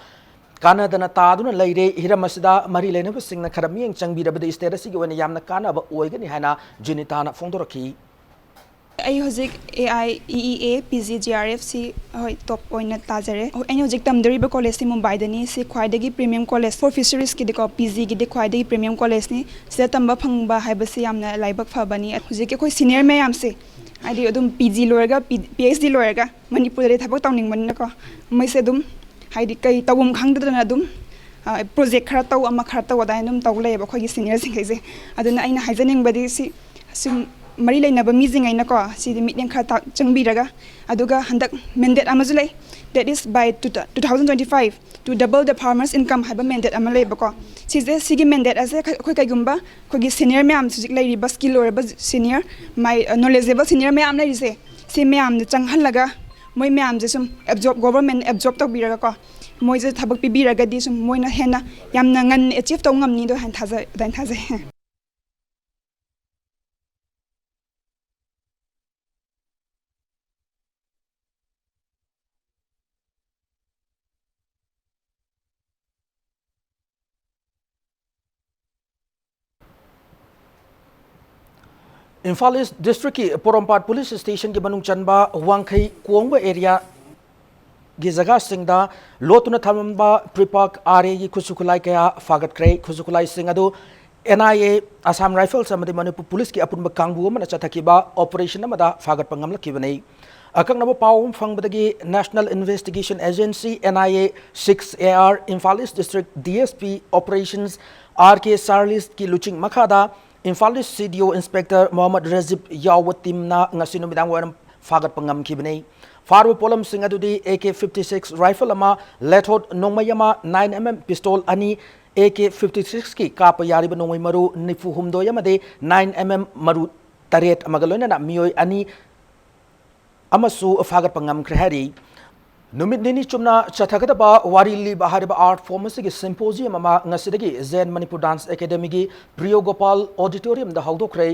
ꯀꯥꯟꯅꯗꯅ ꯇꯥꯗꯨꯅ ꯂꯩꯔꯦ꯫ ꯍꯤꯔꯝ ꯑꯁꯤꯗ ꯃꯔꯤ ꯂꯩꯅꯕꯁꯤꯡꯅ ꯈꯔ ꯃꯤꯠꯌꯦꯡ ꯆꯪꯕꯤꯔꯕꯗꯤ ꯁ꯭ꯇꯦꯠ ꯑꯁꯤꯒꯤ ꯑꯣꯏꯅ ꯌꯥꯝꯅ ꯀꯥꯟꯅꯕ ꯑꯣꯏꯒꯅꯤ ꯍꯥꯏꯅ ꯖꯤꯅꯤꯇꯥꯅ ꯐꯣꯡꯗꯣꯔꯛꯈꯤ꯫ ꯑꯩ ꯍꯧꯖꯤꯛ A I E E A P G G R F C, ꯍꯣꯏ, ꯇꯣꯞ ꯑꯣꯏꯅ ꯇꯥꯖꯔꯦ꯫ ꯑꯩꯅ ꯍꯧꯖꯤꯛ ꯇꯝꯗꯣꯔꯤꯕ ꯀꯣꯂꯦꯖꯁꯤ ꯃꯨꯝꯕꯥꯏꯗꯅꯤ꯫ ꯁꯤ ꯈ꯭ꯋꯥꯏꯗꯒꯤ premium college for fisheries ꯀꯤꯗꯤꯀꯣ, P G ꯒꯤꯗꯤ ꯈ꯭ꯋꯥꯏꯗꯒꯤ premium college ꯅꯤ꯫ ꯁꯤꯗ ꯇꯝꯕ ꯐꯪꯕ ꯍꯥꯏꯕꯁꯤ ꯌꯥꯝꯅ ꯂꯥꯏꯕꯛ ꯐꯕꯅꯤ꯫ ꯍꯧꯖꯤꯛꯀꯤ ꯑꯩꯈꯣꯏ senior ꯃꯌꯥꯝꯁꯦ, ꯍꯥꯏꯗꯤ ꯑꯗꯨꯝ P G ꯂꯣꯏꯔꯒ, P-, PhD ꯂꯣꯏꯔꯒ ꯃꯅꯤꯄꯨꯔꯗꯗꯤ ꯊꯕꯛ ꯇꯧꯅꯤꯡꯕꯅꯤꯅꯀꯣ, ꯃꯣꯏꯁꯦ ꯑꯗꯨꯝ ꯍꯥꯏꯗꯤ ꯀꯩ ꯇꯧꯐꯝ ꯈꯪꯗꯗꯅ ꯑꯗꯨꯝ, ꯑ, project ꯈꯔ ꯇꯧ, ꯑꯃ ꯈꯔ ꯇꯧ ꯑꯗꯨꯃꯥꯏꯅ ꯑꯗꯨꯝ ꯇꯧ ꯂꯩꯌꯦꯕ ꯑꯩꯈꯣꯏꯒꯤ seniorꯁꯤꯡꯈꯩꯁꯦ꯫ ꯑꯗꯨꯅ ꯑꯩꯅ ꯍꯥꯏꯖꯅꯤꯡꯕꯗꯤ ꯁꯤ, ꯁꯨꯝ ꯃꯔꯤ ꯂꯩꯅꯕ ꯃꯤꯁꯤꯡꯉꯩꯅꯀꯣ, ꯁꯤꯗꯤ ꯃꯤꯠꯌꯦꯡ ꯈꯔ ꯇꯥ-, ꯆꯪꯕꯤꯔꯒ, ꯑꯗꯨꯒ ꯍꯟꯗꯛ mandate ꯑꯃꯁꯨ ꯂꯩ, that is by two, two thousand twenty-five to double the farmers' income ꯍꯥꯏꯕ mandate ꯑꯃ ꯂꯩꯌꯦꯕꯀꯣ꯫ ꯁꯤꯁꯦ, ꯁꯤꯒꯤ mandate ꯑꯁꯦ ꯑꯩꯈꯣꯏ ꯀꯩꯒꯨꯝꯕ ꯑꯩꯈꯣꯏꯒꯤ senior ꯃꯌꯥꯝ, ꯍꯧꯖꯤꯛ ꯂꯩꯔꯤꯕ skill ꯑꯣꯏꯔꯕ senior, ꯃꯥꯏ, knowledgeable senior ꯃꯌꯥꯝ ꯂꯩꯔꯤꯁꯦ, ꯁꯤ ꯃꯌꯥꯝꯁꯦ ꯆꯪꯍꯜꯂꯒ ꯃꯣꯏ ꯃꯌꯥꯝꯁꯦ ꯁꯨꯝ absorb, government absorb ꯇꯧꯕꯤꯔꯒꯀꯣ, ꯃꯣꯏꯁꯦ ꯊꯕꯛ ꯄꯤꯕꯤꯔꯒꯗꯤ ꯁꯨꯝ ꯃꯣꯏꯅ ꯍꯦꯟꯅ ꯌꯥꯝꯅ ꯉꯟꯅ achieve ꯇꯧ ꯉꯝꯅꯤꯗꯣ ꯍꯥꯏꯅ ꯊꯥꯖ-, ꯑꯗꯨꯃꯥꯏꯅ ꯊꯥꯖꯩ꯫ ꯏꯝꯐꯥꯜ ꯏꯁ ꯗꯤꯁꯇ꯭ꯔꯤꯛꯀꯤ ꯄꯣꯔꯣꯝꯄꯥꯠ ꯄꯨꯂꯤꯁ ꯁ꯭ꯇꯦꯁꯟꯒꯤ ꯃꯅꯨꯡ ꯆꯟꯕ ꯋꯥꯡꯈꯩ ꯀꯣꯡꯕ ꯑꯦꯔꯤꯌꯥꯒꯤ ꯖꯒꯥꯁꯤꯡꯗ ꯂꯣꯠꯇꯨꯅ ꯊꯝꯂꯝꯕ ꯄ꯭ꯔꯤꯄꯥꯛ ꯑꯥꯔ ꯑꯦꯒꯤ ꯈꯨꯠꯁꯨ ꯈꯨꯠꯂꯥꯏ ꯀꯌꯥ ꯐꯥꯒꯠꯈ꯭ꯔꯦ꯫ ꯈꯨꯠꯁꯨ ꯈꯨꯠꯂꯥꯏꯁꯤꯡ ꯑꯗꯨ N I A, Assam rifles ꯑꯃꯗꯤ ꯃꯅꯤꯄꯨꯔ ꯄꯨꯂꯤꯁꯀꯤ ꯑꯄꯨꯟꯕ ꯀꯥꯡꯕꯨ ꯑꯃꯅ ꯆꯠꯊꯈꯤꯕ ꯑꯣꯄꯔꯦꯁꯟ ꯑꯃꯗ ꯐꯥꯒꯠꯄ ꯉꯝꯂꯛꯈꯤꯕꯅꯤ꯫ ꯑꯀꯛꯅꯕ ꯄꯥꯎ ꯑꯃ ꯐꯪꯕꯗꯒꯤ National Investigation Agency, N I A, six A R, Imphal east district D S P operations R K ꯆꯥꯔꯂꯤꯁꯀꯤ ꯂꯨꯆꯤꯡ ꯃꯈꯥꯗ ꯏꯝꯐꯥꯜ ꯏꯁ ꯁꯤ ꯗꯤ ꯑꯣ ꯏꯟꯁꯄꯦꯛꯇꯔ ꯃꯣꯍꯝꯃꯗ ꯔꯖꯤꯕ ꯌꯥꯎꯕ ꯇꯤꯝꯅ ꯉꯁꯤ ꯅꯨꯃꯤꯗꯥꯡ ꯋꯥꯏꯔꯝ ꯐꯥꯒꯠꯄ ꯉꯝꯈꯤꯕꯅꯤ꯫ ꯐꯥꯔꯕ ꯄꯣꯠꯂꯝꯁꯤꯡ ꯑꯗꯨꯗꯤ A K fifty six rifle ꯑꯃ, ꯂꯦꯊꯣꯠ ꯅꯣꯡꯃꯩ ꯑꯃ, ꯅꯥꯏꯟ ꯑꯦꯝ ꯑꯦꯝ ꯄꯤꯁꯇꯣꯜ ꯑꯅꯤ, ꯑꯦ ꯀꯦ ꯐꯤꯐꯇꯤ ꯁꯤꯛꯁꯀꯤ ꯀꯥꯞꯄ ꯌꯥꯔꯤꯕ ꯅꯣꯡꯃꯩ ꯃꯔꯨ ꯅꯤꯐꯨ ꯍꯨꯝꯗꯣꯏ ꯑꯃꯗꯤ ꯅꯥꯏꯟ ꯑꯦꯝ ꯑꯦꯝ ꯃꯔꯨ ꯇꯔꯦꯠ ꯑꯃꯒ ꯂꯣꯏꯅꯅ ꯃꯤꯑꯣꯏ ꯑꯅꯤ ꯑꯃꯁꯨ ꯐꯥꯒꯠꯄ ꯉꯝꯈ꯭ꯔꯦ ꯍꯥꯏꯔꯤ꯫ ꯅꯨꯃꯤꯠ ꯅꯤꯅꯤ ꯆꯨꯝꯅ ꯆꯠꯊꯒꯗꯕ ꯋꯥꯔꯤ ꯂꯤꯕ ꯍꯥꯏꯔꯤꯕ ꯑꯥꯔꯠ ꯐꯣꯔꯝ ꯑꯁꯤꯒꯤ ꯁꯤꯝꯄꯣꯖꯤꯌꯝ ꯑꯃ ꯉꯁꯤꯗꯒꯤ ꯖꯦꯟ ꯃꯅꯤꯄꯨꯔ ꯗꯥꯟꯁ ꯑꯦꯀꯥꯗꯦꯃꯤꯒꯤ ꯄ꯭ꯔꯤꯌꯣ ꯒꯣꯄꯥꯜ ꯑꯣꯗꯤꯇꯣꯔꯤꯌꯝꯗ ꯍꯧꯗꯣꯛꯈ꯭ꯔꯦ꯫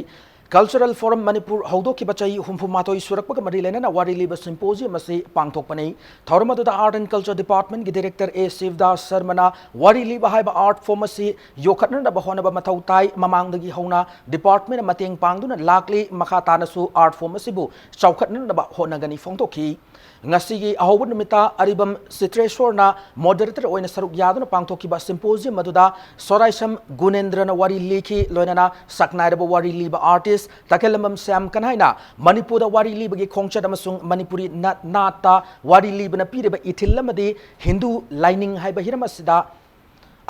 Cultural Forum Manipur ꯍꯧꯗꯣꯛꯈꯤꯕ ꯆꯍꯤ ꯍꯨꯝꯐꯨ ꯃꯥꯊꯣꯏ ꯁꯨꯔꯛꯄꯒ ꯃꯔꯤ ꯂꯩꯅꯅ ꯋꯥꯔꯤ ꯂꯤꯕ symposium ꯑꯁꯤ ꯄꯥꯡꯊꯣꯛꯄꯅꯤ꯫ ꯊꯧꯔꯝ ꯑꯗꯨꯗ Art and Culture Department ꯒꯤ Director A ꯁꯤꯕꯗꯥꯁ ꯁꯔꯃꯅ ꯋꯥꯔꯤ ꯂꯤꯕ ꯍꯥꯏꯕ art form ꯑꯁꯤ ꯌꯣꯛꯈꯠꯅꯅꯕ ꯍꯣꯠꯅꯕ ꯃꯊꯧ ꯇꯥꯏ꯫ ꯃꯃꯥꯡꯗꯒꯤ ꯍꯧꯅ department ꯅ ꯃꯇꯦꯡ ꯄꯥꯡꯗꯨꯅ ꯂꯥꯛꯂꯤ꯫ ꯃꯈꯥ ꯇꯥꯅꯁꯨ art form ꯑꯁꯤꯕꯨ ꯆꯥꯎꯈꯠꯅꯅꯕ ꯍꯣꯠꯅꯒꯅꯤ ꯐꯣꯡꯗꯣꯛꯈꯤ꯫ ꯉꯁꯤꯒꯤ ꯑꯍꯧꯕ ꯅꯨꯃꯤꯠꯇ ꯑꯔꯤꯕꯝ ꯆꯤꯇ꯭ꯔꯦꯁꯣꯔꯅ moderator ꯑꯣꯏꯅ ꯁꯔꯨꯛ ꯌꯥꯗꯨꯅ ꯄꯥꯡꯊꯣꯛꯈꯤꯕ symposium ꯑꯗꯨꯗ ꯁꯣꯔꯥꯏꯁꯝ ꯒꯨꯅꯦꯟꯗ꯭ꯔꯅ ꯋꯥꯔꯤ ꯂꯤꯈꯤ꯫ ꯂꯣꯏꯅꯅ ꯁꯛꯅꯥꯏꯔꯕ ꯋꯥꯔꯤ ꯂꯤꯕ artist ꯇꯈꯦꯜꯂꯝꯕꯝ ꯁ꯭ꯌꯥꯝ ꯀꯟꯍꯥꯏꯅ ꯃꯅꯤꯄꯨꯔꯗ ꯋꯥꯔꯤ ꯂꯤꯕꯒꯤ ꯈꯣꯡꯆꯠ ꯑꯃꯁꯨꯡ ꯃꯅꯤꯄꯨꯔꯤ ꯅꯥꯠ, ꯅꯥꯠꯇ ꯋꯥꯔꯤ ꯂꯤꯕꯅ ꯄꯤꯔꯤꯕ ꯏꯊꯤꯜ ꯑꯃꯗꯤ ꯍꯤꯟꯗꯨ ꯂꯥꯏꯅꯤꯡ ꯍꯥꯏꯕ ꯍꯤꯔꯝ ꯑꯁꯤꯗ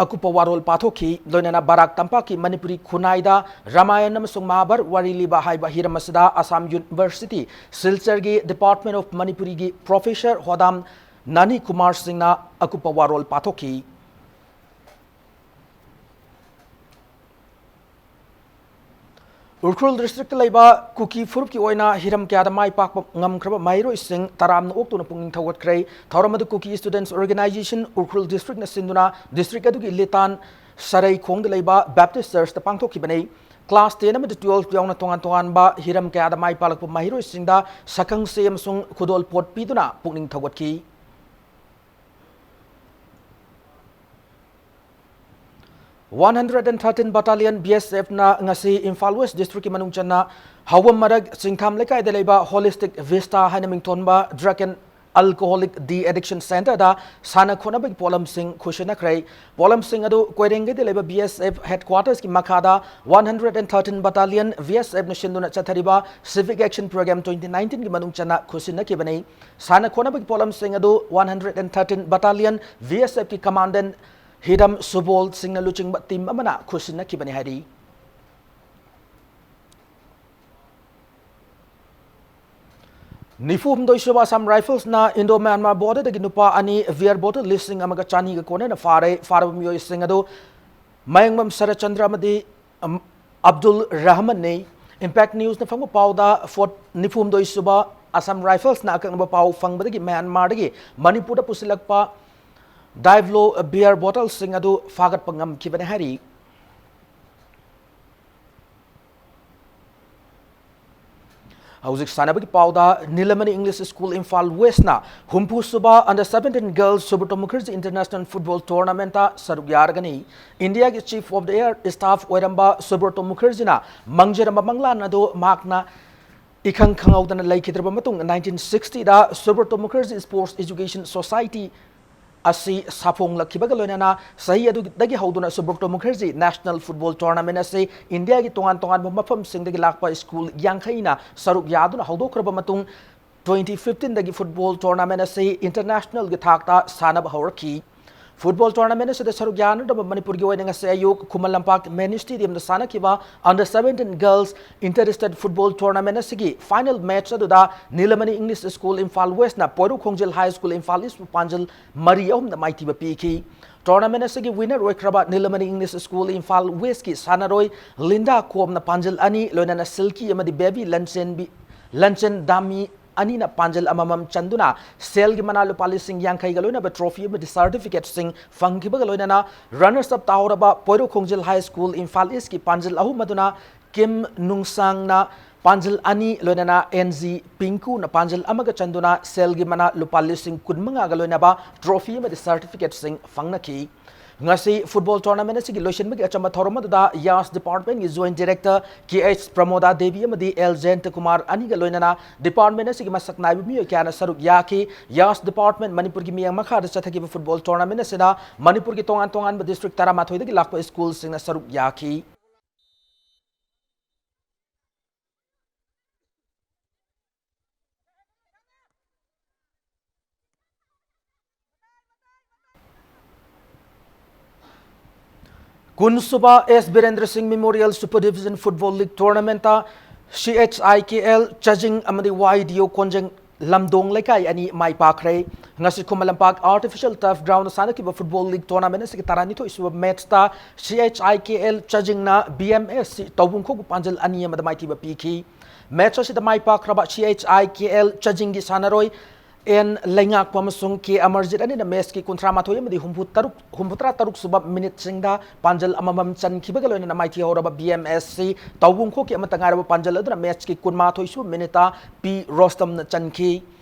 ꯑꯀꯨꯞꯄ ꯋꯥꯔꯣꯜ ꯄꯥꯊꯣꯛꯈꯤ꯫ ꯂꯣꯏꯅꯅ ꯕꯔꯥꯛ ꯇꯝꯄꯥꯛꯀꯤ ꯃꯅꯤꯄꯨꯔꯤ ꯈꯨꯟꯅꯥꯏꯗ ꯔꯥꯃꯥꯌꯟ ꯑꯃꯁꯨꯡ ꯃꯍꯥꯚꯥꯔꯠ ꯋꯥꯔꯤ ꯂꯤꯕ ꯍꯥꯏꯕ ꯍꯤꯔꯝ ꯑꯁꯤꯗ ꯑꯁꯥꯝ ꯌꯨꯅꯤꯚꯔꯁꯤꯇꯤ ꯁꯤꯜꯆꯔꯒꯤ Department of ꯃꯅꯤꯄꯨꯔꯤꯒꯤ professor ꯍꯣꯗꯥꯝ ꯅꯥꯅꯤ ꯀꯨꯃꯥꯔ ꯁꯤꯡꯅ ꯑꯀꯨꯞꯄ ꯋꯥꯔꯣꯜ ꯄꯥꯊꯣꯛꯈꯤ꯫ ꯎꯈ꯭ꯔꯨꯜ district ꯇ ꯂꯩꯕ ꯀꯨꯀꯤ ꯐꯨꯔꯨꯞꯀꯤ ꯑꯣꯏꯅ ꯍꯤꯔꯝ ꯀꯌꯥꯗ ꯃꯥꯏ ꯄꯥꯛꯄ ꯉꯝꯈ꯭ꯔꯕ ꯃꯍꯩꯔꯣꯏꯁꯤꯡ ꯇꯔꯥꯝꯅ ꯑꯣꯛꯇꯨꯅ ꯄꯨꯛꯅꯤꯡ ꯊꯧꯒꯠꯈ꯭ꯔꯦ꯫ ꯊꯧꯔꯝ ꯑꯗꯨ Kuki Students Organisation Ukhrul district ꯅ ꯁꯤꯟꯗꯨꯅ district ꯑꯗꯨꯒꯤ ꯂꯤꯇꯥꯟ ꯁꯔꯩꯈꯣꯡꯗ ꯂꯩꯕ Baptist Church ꯇ ꯄꯥꯡꯊꯣꯛꯈꯤꯕꯅꯤ꯫ Class ten ꯑꯃꯗꯤ twelve ꯌꯥꯎꯅ ꯇꯣꯉꯥꯟ ꯇꯣꯉꯥꯟꯕ ꯍꯤꯔꯝ ꯀꯌꯥꯗ ꯃꯥꯏ ꯄꯥꯛꯂꯛꯄ ꯃꯍꯩꯔꯣꯏꯁꯤꯡꯗ ꯁꯛꯈꯪꯁꯦ ꯑꯃꯁꯨꯡ ꯈꯨꯗꯣꯜꯄꯣꯠ ꯄꯤꯗꯨꯅ ꯄꯨꯛꯅꯤꯡ ꯊꯧꯒꯠꯈꯤ꯫ One hundred and thirteen Battalion B S F ꯅ ꯉꯁꯤ ꯏꯝꯐꯥꯜ West district ꯀꯤ ꯃꯅꯨꯡ ꯆꯟꯅ ꯍꯧꯕꯝ ꯃꯔꯛ ꯆꯤꯡꯊꯥꯝ ꯂꯩꯀꯥꯏꯗ ꯂꯩꯕ Holistic Vista ꯍꯥꯏꯅ ꯃꯤꯡꯊꯣꯟꯕ Drug and Alcoholic De-Addiction Center ꯗ ꯁꯥꯟꯅ ꯈꯣꯠꯅꯕꯒꯤ ꯄꯣꯠꯂꯝꯁꯤꯡ ꯈꯨꯠꯁꯤꯟꯅꯈ꯭ꯔꯦ꯫ ꯄꯣꯠꯂꯝꯁꯤꯡ ꯑꯗꯨ ꯀꯣꯏꯔꯦꯡꯒꯩꯗ ꯂꯩꯕ B S F headquarters ꯀꯤ ꯃꯈꯥꯗ One hundred and thirteen Battalion B S F ꯅ ꯁꯤꯟꯗꯨꯅ ꯆꯠꯊꯔꯤꯕ Civic Action Program twenty nineteen ꯒꯤ ꯃꯅꯨꯡ ꯆꯟꯅ ꯈꯨꯠꯁꯤꯟꯅꯈꯤꯕꯅꯤ꯫ ꯁꯥꯟꯅ ꯈꯣꯠꯅꯕꯒꯤ ꯄꯣꯠꯂꯝꯁꯤꯡ ꯑꯗꯨ One hundred and thirteen Battalion B S F ꯀꯤ Commandant ꯍꯤꯔꯝ ꯁꯨꯕꯣꯜ ꯁꯤꯡꯅ ꯂꯨꯆꯤꯡꯕ team ꯑꯃꯅ ꯈꯨꯠꯁꯤꯟꯅꯈꯤꯕꯅꯤ ꯍꯥꯏꯔꯤ꯫ ꯅꯤꯐꯨ ꯍꯨꯝꯗꯣꯏ ꯁꯨꯕ Assam Rifles ꯅ Indo Myanmar border ꯗꯒꯤ ꯅꯨꯄꯥ ꯑꯅꯤ beer bottle ꯂꯤꯁꯤꯡ ꯑꯃꯒ ꯆꯅꯤꯒ ꯀꯣꯟꯅꯅ ꯐꯥꯔꯦ꯫ ꯐꯥꯔꯕ ꯃꯤꯑꯣꯏꯁꯤꯡ ꯑꯗꯨ ꯃꯌꯥꯡꯕꯝ ꯁꯔꯠꯆꯟꯗ꯭ꯔ ꯑꯃꯗꯤ, ꯑꯝ, ꯑꯕꯗꯨꯜ ꯔꯍꯃꯟ ꯅꯤ꯫ Impact News ꯅ ꯐꯪꯕ ꯄꯥꯎꯗ, ꯐꯣꯔꯠ, ꯅꯤꯐꯨ ꯍꯨꯝꯗꯣꯏ ꯁꯨꯕ Assam Rifles ꯅ ꯑꯀꯛꯅꯕ ꯄꯥꯎ ꯐꯪꯕꯗꯒꯤ ꯃ꯭ꯌꯥꯟꯃꯥꯔꯗꯒꯤ ꯃꯅꯤꯄꯨꯔꯗ ꯄꯨꯁꯤꯜꯂꯛꯄ Diageo beer bottle ꯁꯤꯡ ꯑꯗꯨ ꯐꯥꯒꯠꯄ ꯉꯝꯈꯤꯕꯅꯤ ꯍꯥꯏꯔꯤ꯫ ꯍꯧꯖꯤꯛ ꯁꯥꯟꯅꯕꯒꯤ ꯄꯥꯎꯗ, ꯅꯤꯂꯃꯅꯤ English School Imphal West ꯅ ꯍꯨꯝꯐꯨ ꯁꯨꯕ Under Seventeen Girls Subrata Mukherjee International Football Tournament ꯇ ꯁꯔꯨꯛ ꯌꯥꯔꯒꯅꯤ꯫ India ꯒꯤ Chief of the Air Staff ꯑꯣꯏꯔꯝꯕ Subrata Mukherjee ꯅ ꯃꯪꯖꯔꯝꯕ ꯃꯪꯂꯥꯟ ꯑꯗꯨ ꯃꯍꯥꯛꯅ ꯏꯈꯪ ꯈꯪꯍꯧꯗꯅ ꯂꯩꯈꯤꯗ꯭ꯔꯕ ꯃꯇꯨꯡ, nineteen sixty ꯗ Subrata Mukherjee Sports Education Society ꯑꯁꯤ ꯁꯥꯐꯣꯡꯂꯛꯈꯤꯕꯒ ꯂꯣꯏꯅꯅ, ꯆꯍꯤ ꯑꯗꯨꯗꯒꯤ ꯍꯧꯗꯨꯅ Subrata Mukherjee National Football Tournament ꯑꯁꯤ ꯏꯟꯗꯤꯌꯥꯒꯤ ꯇꯣꯉꯥꯟ ꯇꯣꯉꯥꯟꯕ ꯃꯐꯝꯁꯤꯡꯗꯒꯤ ꯂꯥꯛꯄ ꯁ꯭ꯀꯨꯜ ꯌꯥꯡꯈꯩꯅ ꯁꯔꯨꯛ ꯌꯥꯗꯨꯅ ꯍꯧꯗꯣꯛꯈ꯭ꯔꯕ ꯃꯇꯨꯡ, twenty fifteen ꯗꯒꯤ football tournament ꯑꯁꯤ international ꯒꯤ ꯊꯥꯛꯇ ꯁꯥꯟꯅꯕ ꯍꯧꯔꯛꯈꯤ꯫ Football tournament ꯑꯁꯤꯗ ꯁꯔꯨꯛ ꯌꯥꯅꯗꯕ ꯃꯅꯤꯄꯨꯔꯒꯤ ꯑꯣꯏꯅ ꯉꯁꯤ ꯑꯌꯨꯛ ꯈꯨꯃꯟ ꯂꯝꯄꯥꯛ Mini Stadium ꯗ ꯁꯥꯟꯅꯈꯤꯕ Under Seventeen Girls Inter-State Football Tournament ꯑꯁꯤꯒꯤ final match ꯑꯗꯨꯗ ꯅꯤꯂꯃꯅꯤ English School Imphal West ꯅ ꯄꯣꯏꯔꯧ ꯈꯣꯡꯖꯤꯜ High School Imphal East ꯄꯨ ꯄꯥꯟꯖꯜ ꯃꯔꯤ ꯑꯍꯨꯝꯗ ꯃꯥꯏꯊꯤꯕ ꯄꯤꯈꯤ꯫ Tournament ꯑꯁꯤꯒꯤ winner ꯑꯣꯏꯈ꯭ꯔꯕ ꯅꯤꯂꯃꯅꯤ English School Imphal West ꯀꯤ ꯁꯥꯟꯅꯔꯣꯏ ꯂꯤꯟꯗꯥ ꯈꯣꯝꯅ ꯄꯥꯟꯖꯜ ꯑꯅꯤ, ꯂꯣꯏꯅꯅ ꯁꯤꯜꯀꯤ ꯑꯃꯗꯤ ꯕꯦꯕꯤ ꯂꯟꯆꯦꯟꯕꯤ, ꯂꯟꯆꯦꯟ ꯗꯥꯃꯤ ꯑꯅꯤꯅ ꯄꯥꯟꯖꯜ ꯑꯃꯃꯝ ꯆꯟꯗꯨꯅ ꯁꯦꯜꯒꯤ ꯃꯅꯥ ꯂꯨꯄꯥ ꯂꯤꯁꯤꯡ ꯌꯥꯡꯈꯩꯒ ꯂꯣꯏꯅꯕ trophy ꯑꯃꯗꯤ certificate ꯁꯤꯡ ꯐꯪꯈꯤꯕꯒ ꯂꯣꯏꯅꯅ, runners up ꯇꯥꯍꯧꯔꯕ ꯄꯣꯏꯔꯧ ꯈꯣꯡꯖꯤꯜ High School Imphal East ꯀꯤ ꯄꯥꯟꯖꯜ ꯑꯍꯨꯝ ꯑꯗꯨꯅ ꯀꯤꯝ ꯅꯨꯡꯁꯥꯡꯅ ꯄꯥꯟꯖꯜ ꯑꯅꯤ, ꯂꯣꯏꯅꯅ ꯑꯦꯟ ꯖꯤ ꯄꯤꯡꯀꯨꯅ ꯄꯥꯟꯖꯜ ꯑꯃꯒ ꯆꯟꯗꯨꯅ ꯁꯦꯜꯒꯤ ꯃꯅꯥ ꯂꯨꯄꯥ ꯂꯤꯁꯤꯡ ꯀꯨꯟꯃꯉꯥꯒ ꯂꯣꯏꯅꯕ trophy ꯑꯃꯗꯤ certificate ꯁꯤꯡ ꯐꯪꯅꯈꯤ꯫ ꯉꯁꯤ football tournament ꯑꯁꯤꯒꯤ ꯂꯣꯏꯁꯤꯟꯕꯒꯤ ꯑꯆꯝꯕ ꯊꯧꯔꯝ ꯑꯗꯨꯗ ꯌꯥꯁ department ꯀꯤ Joint Director ꯀꯦ ꯑꯩꯆ ꯄ꯭ꯔꯃꯣꯗꯥ ꯗꯦꯕꯤ ꯑꯃꯗꯤ ꯑꯦꯜ ꯖꯌꯟꯇ ꯀꯨꯃꯥꯔ ꯑꯅꯤꯒ ꯂꯣꯏꯅꯅ department ꯑꯁꯤꯒꯤ ꯃꯁꯛ ꯅꯥꯏꯕ ꯃꯤꯑꯣꯏ ꯀꯌꯥꯅ ꯁꯔꯨꯛ ꯌꯥꯈꯤ꯫ ꯌꯥꯁ department ꯃꯅꯤꯄꯨꯔꯒꯤ ꯃꯤꯠꯌꯦꯡ ꯃꯈꯥꯗ ꯆꯠꯊꯈꯤꯕ football tournament ꯑꯁꯤꯗ ꯃꯅꯤꯄꯨꯔꯒꯤ ꯇꯣꯉꯥꯟ ꯇꯣꯉꯥꯟꯕ district ꯇꯔꯥꯃꯥꯊꯣꯏꯗꯒꯤ ꯂꯥꯛꯄ ꯁ꯭ꯀꯨꯜꯁꯤꯡꯅ ꯁꯔꯨꯛ ꯌꯥꯈꯤ꯫ ꯀꯨꯟꯁꯨꯕ ꯑꯦꯁ ꯕꯤꯔꯦꯟꯗ꯭ꯔ ꯁꯤꯡ Memorial Super Division Football League Tournament ꯇ C H I K L ꯆꯥꯖꯤꯡ ꯑꯃꯗꯤ ꯋꯥꯏ ꯗꯤ ꯑꯣ ꯀꯣꯟꯖꯦꯡ ꯂꯝꯗꯣꯡ ꯂꯩꯀꯥꯏ ꯑꯅꯤ ꯃꯥꯏ ꯄꯥꯛꯈ꯭ꯔꯦ꯫ ꯉꯁꯤ Khuman Lampak Artificial Turf Ground ꯗ ꯁꯥꯟꯅꯈꯤꯕ football league tournament ꯑꯁꯤꯒꯤ ꯇꯔꯥꯅꯤꯊꯣꯏ ꯁꯨꯕ match ꯇ C H I K L ꯆꯥꯖꯤꯡꯅ ꯕꯤ ꯑꯦꯝ ꯑꯦꯁ ꯁꯤ ꯇꯧꯕꯨꯡꯈꯣꯛꯄꯨ ꯄꯥꯟꯖꯜ ꯑꯅꯤ ꯑꯃꯗ ꯃꯥꯏꯊꯤꯕ ꯄꯤꯈꯤ꯫ Match ꯑꯁꯤꯗ ꯃꯥꯏ ꯄꯥꯛꯈ꯭ꯔꯕ ꯁꯤ ꯑꯩꯆ ꯑꯥꯏ ꯀꯦ ꯑꯦꯜ ꯆꯥꯖꯤꯡꯒꯤ ꯁꯥꯟꯅꯔꯣꯏ ꯑꯦꯟ ꯂꯩꯉꯥꯛꯄ ꯑꯃꯁꯨꯡ ꯀꯦ ꯑꯃꯔꯖꯤꯠ ꯑꯅꯤꯅ ꯃꯦꯆꯀꯤ ꯀꯨꯟꯊ꯭ꯔꯥ ꯃꯥꯊꯣꯏ ꯑꯃꯗꯤ ꯍꯨꯝꯐꯨ ꯇꯔꯨꯛ, ꯍꯨꯝꯐꯨꯇꯔꯥ ꯇꯔꯨꯛ ꯁꯨꯕ ꯃꯤꯅꯤꯠꯁꯤꯡꯗ ꯄꯥꯟꯖꯜ ꯑꯃꯃꯝ ꯆꯟꯈꯤꯕꯒ ꯂꯣꯏꯅꯅ ꯃꯥꯏꯊꯤꯍꯧꯔꯕ ꯕꯤ ꯑꯦꯝ ꯑꯦꯁ ꯁꯤ ꯇꯧꯕꯨꯡꯈꯣꯛꯀꯤ ꯑꯃꯠꯇ ꯉꯥꯏꯔꯕ ꯄꯥꯟꯖꯜ ꯑꯗꯨꯅ ꯃꯦꯆꯀꯤ ꯀꯨꯟꯃꯥꯊꯣꯏ ꯁꯨꯕ ꯃꯤꯅꯤꯠꯇ ꯄꯤ ꯔꯣꯁꯇꯝꯅ ꯆꯟꯈꯤ꯫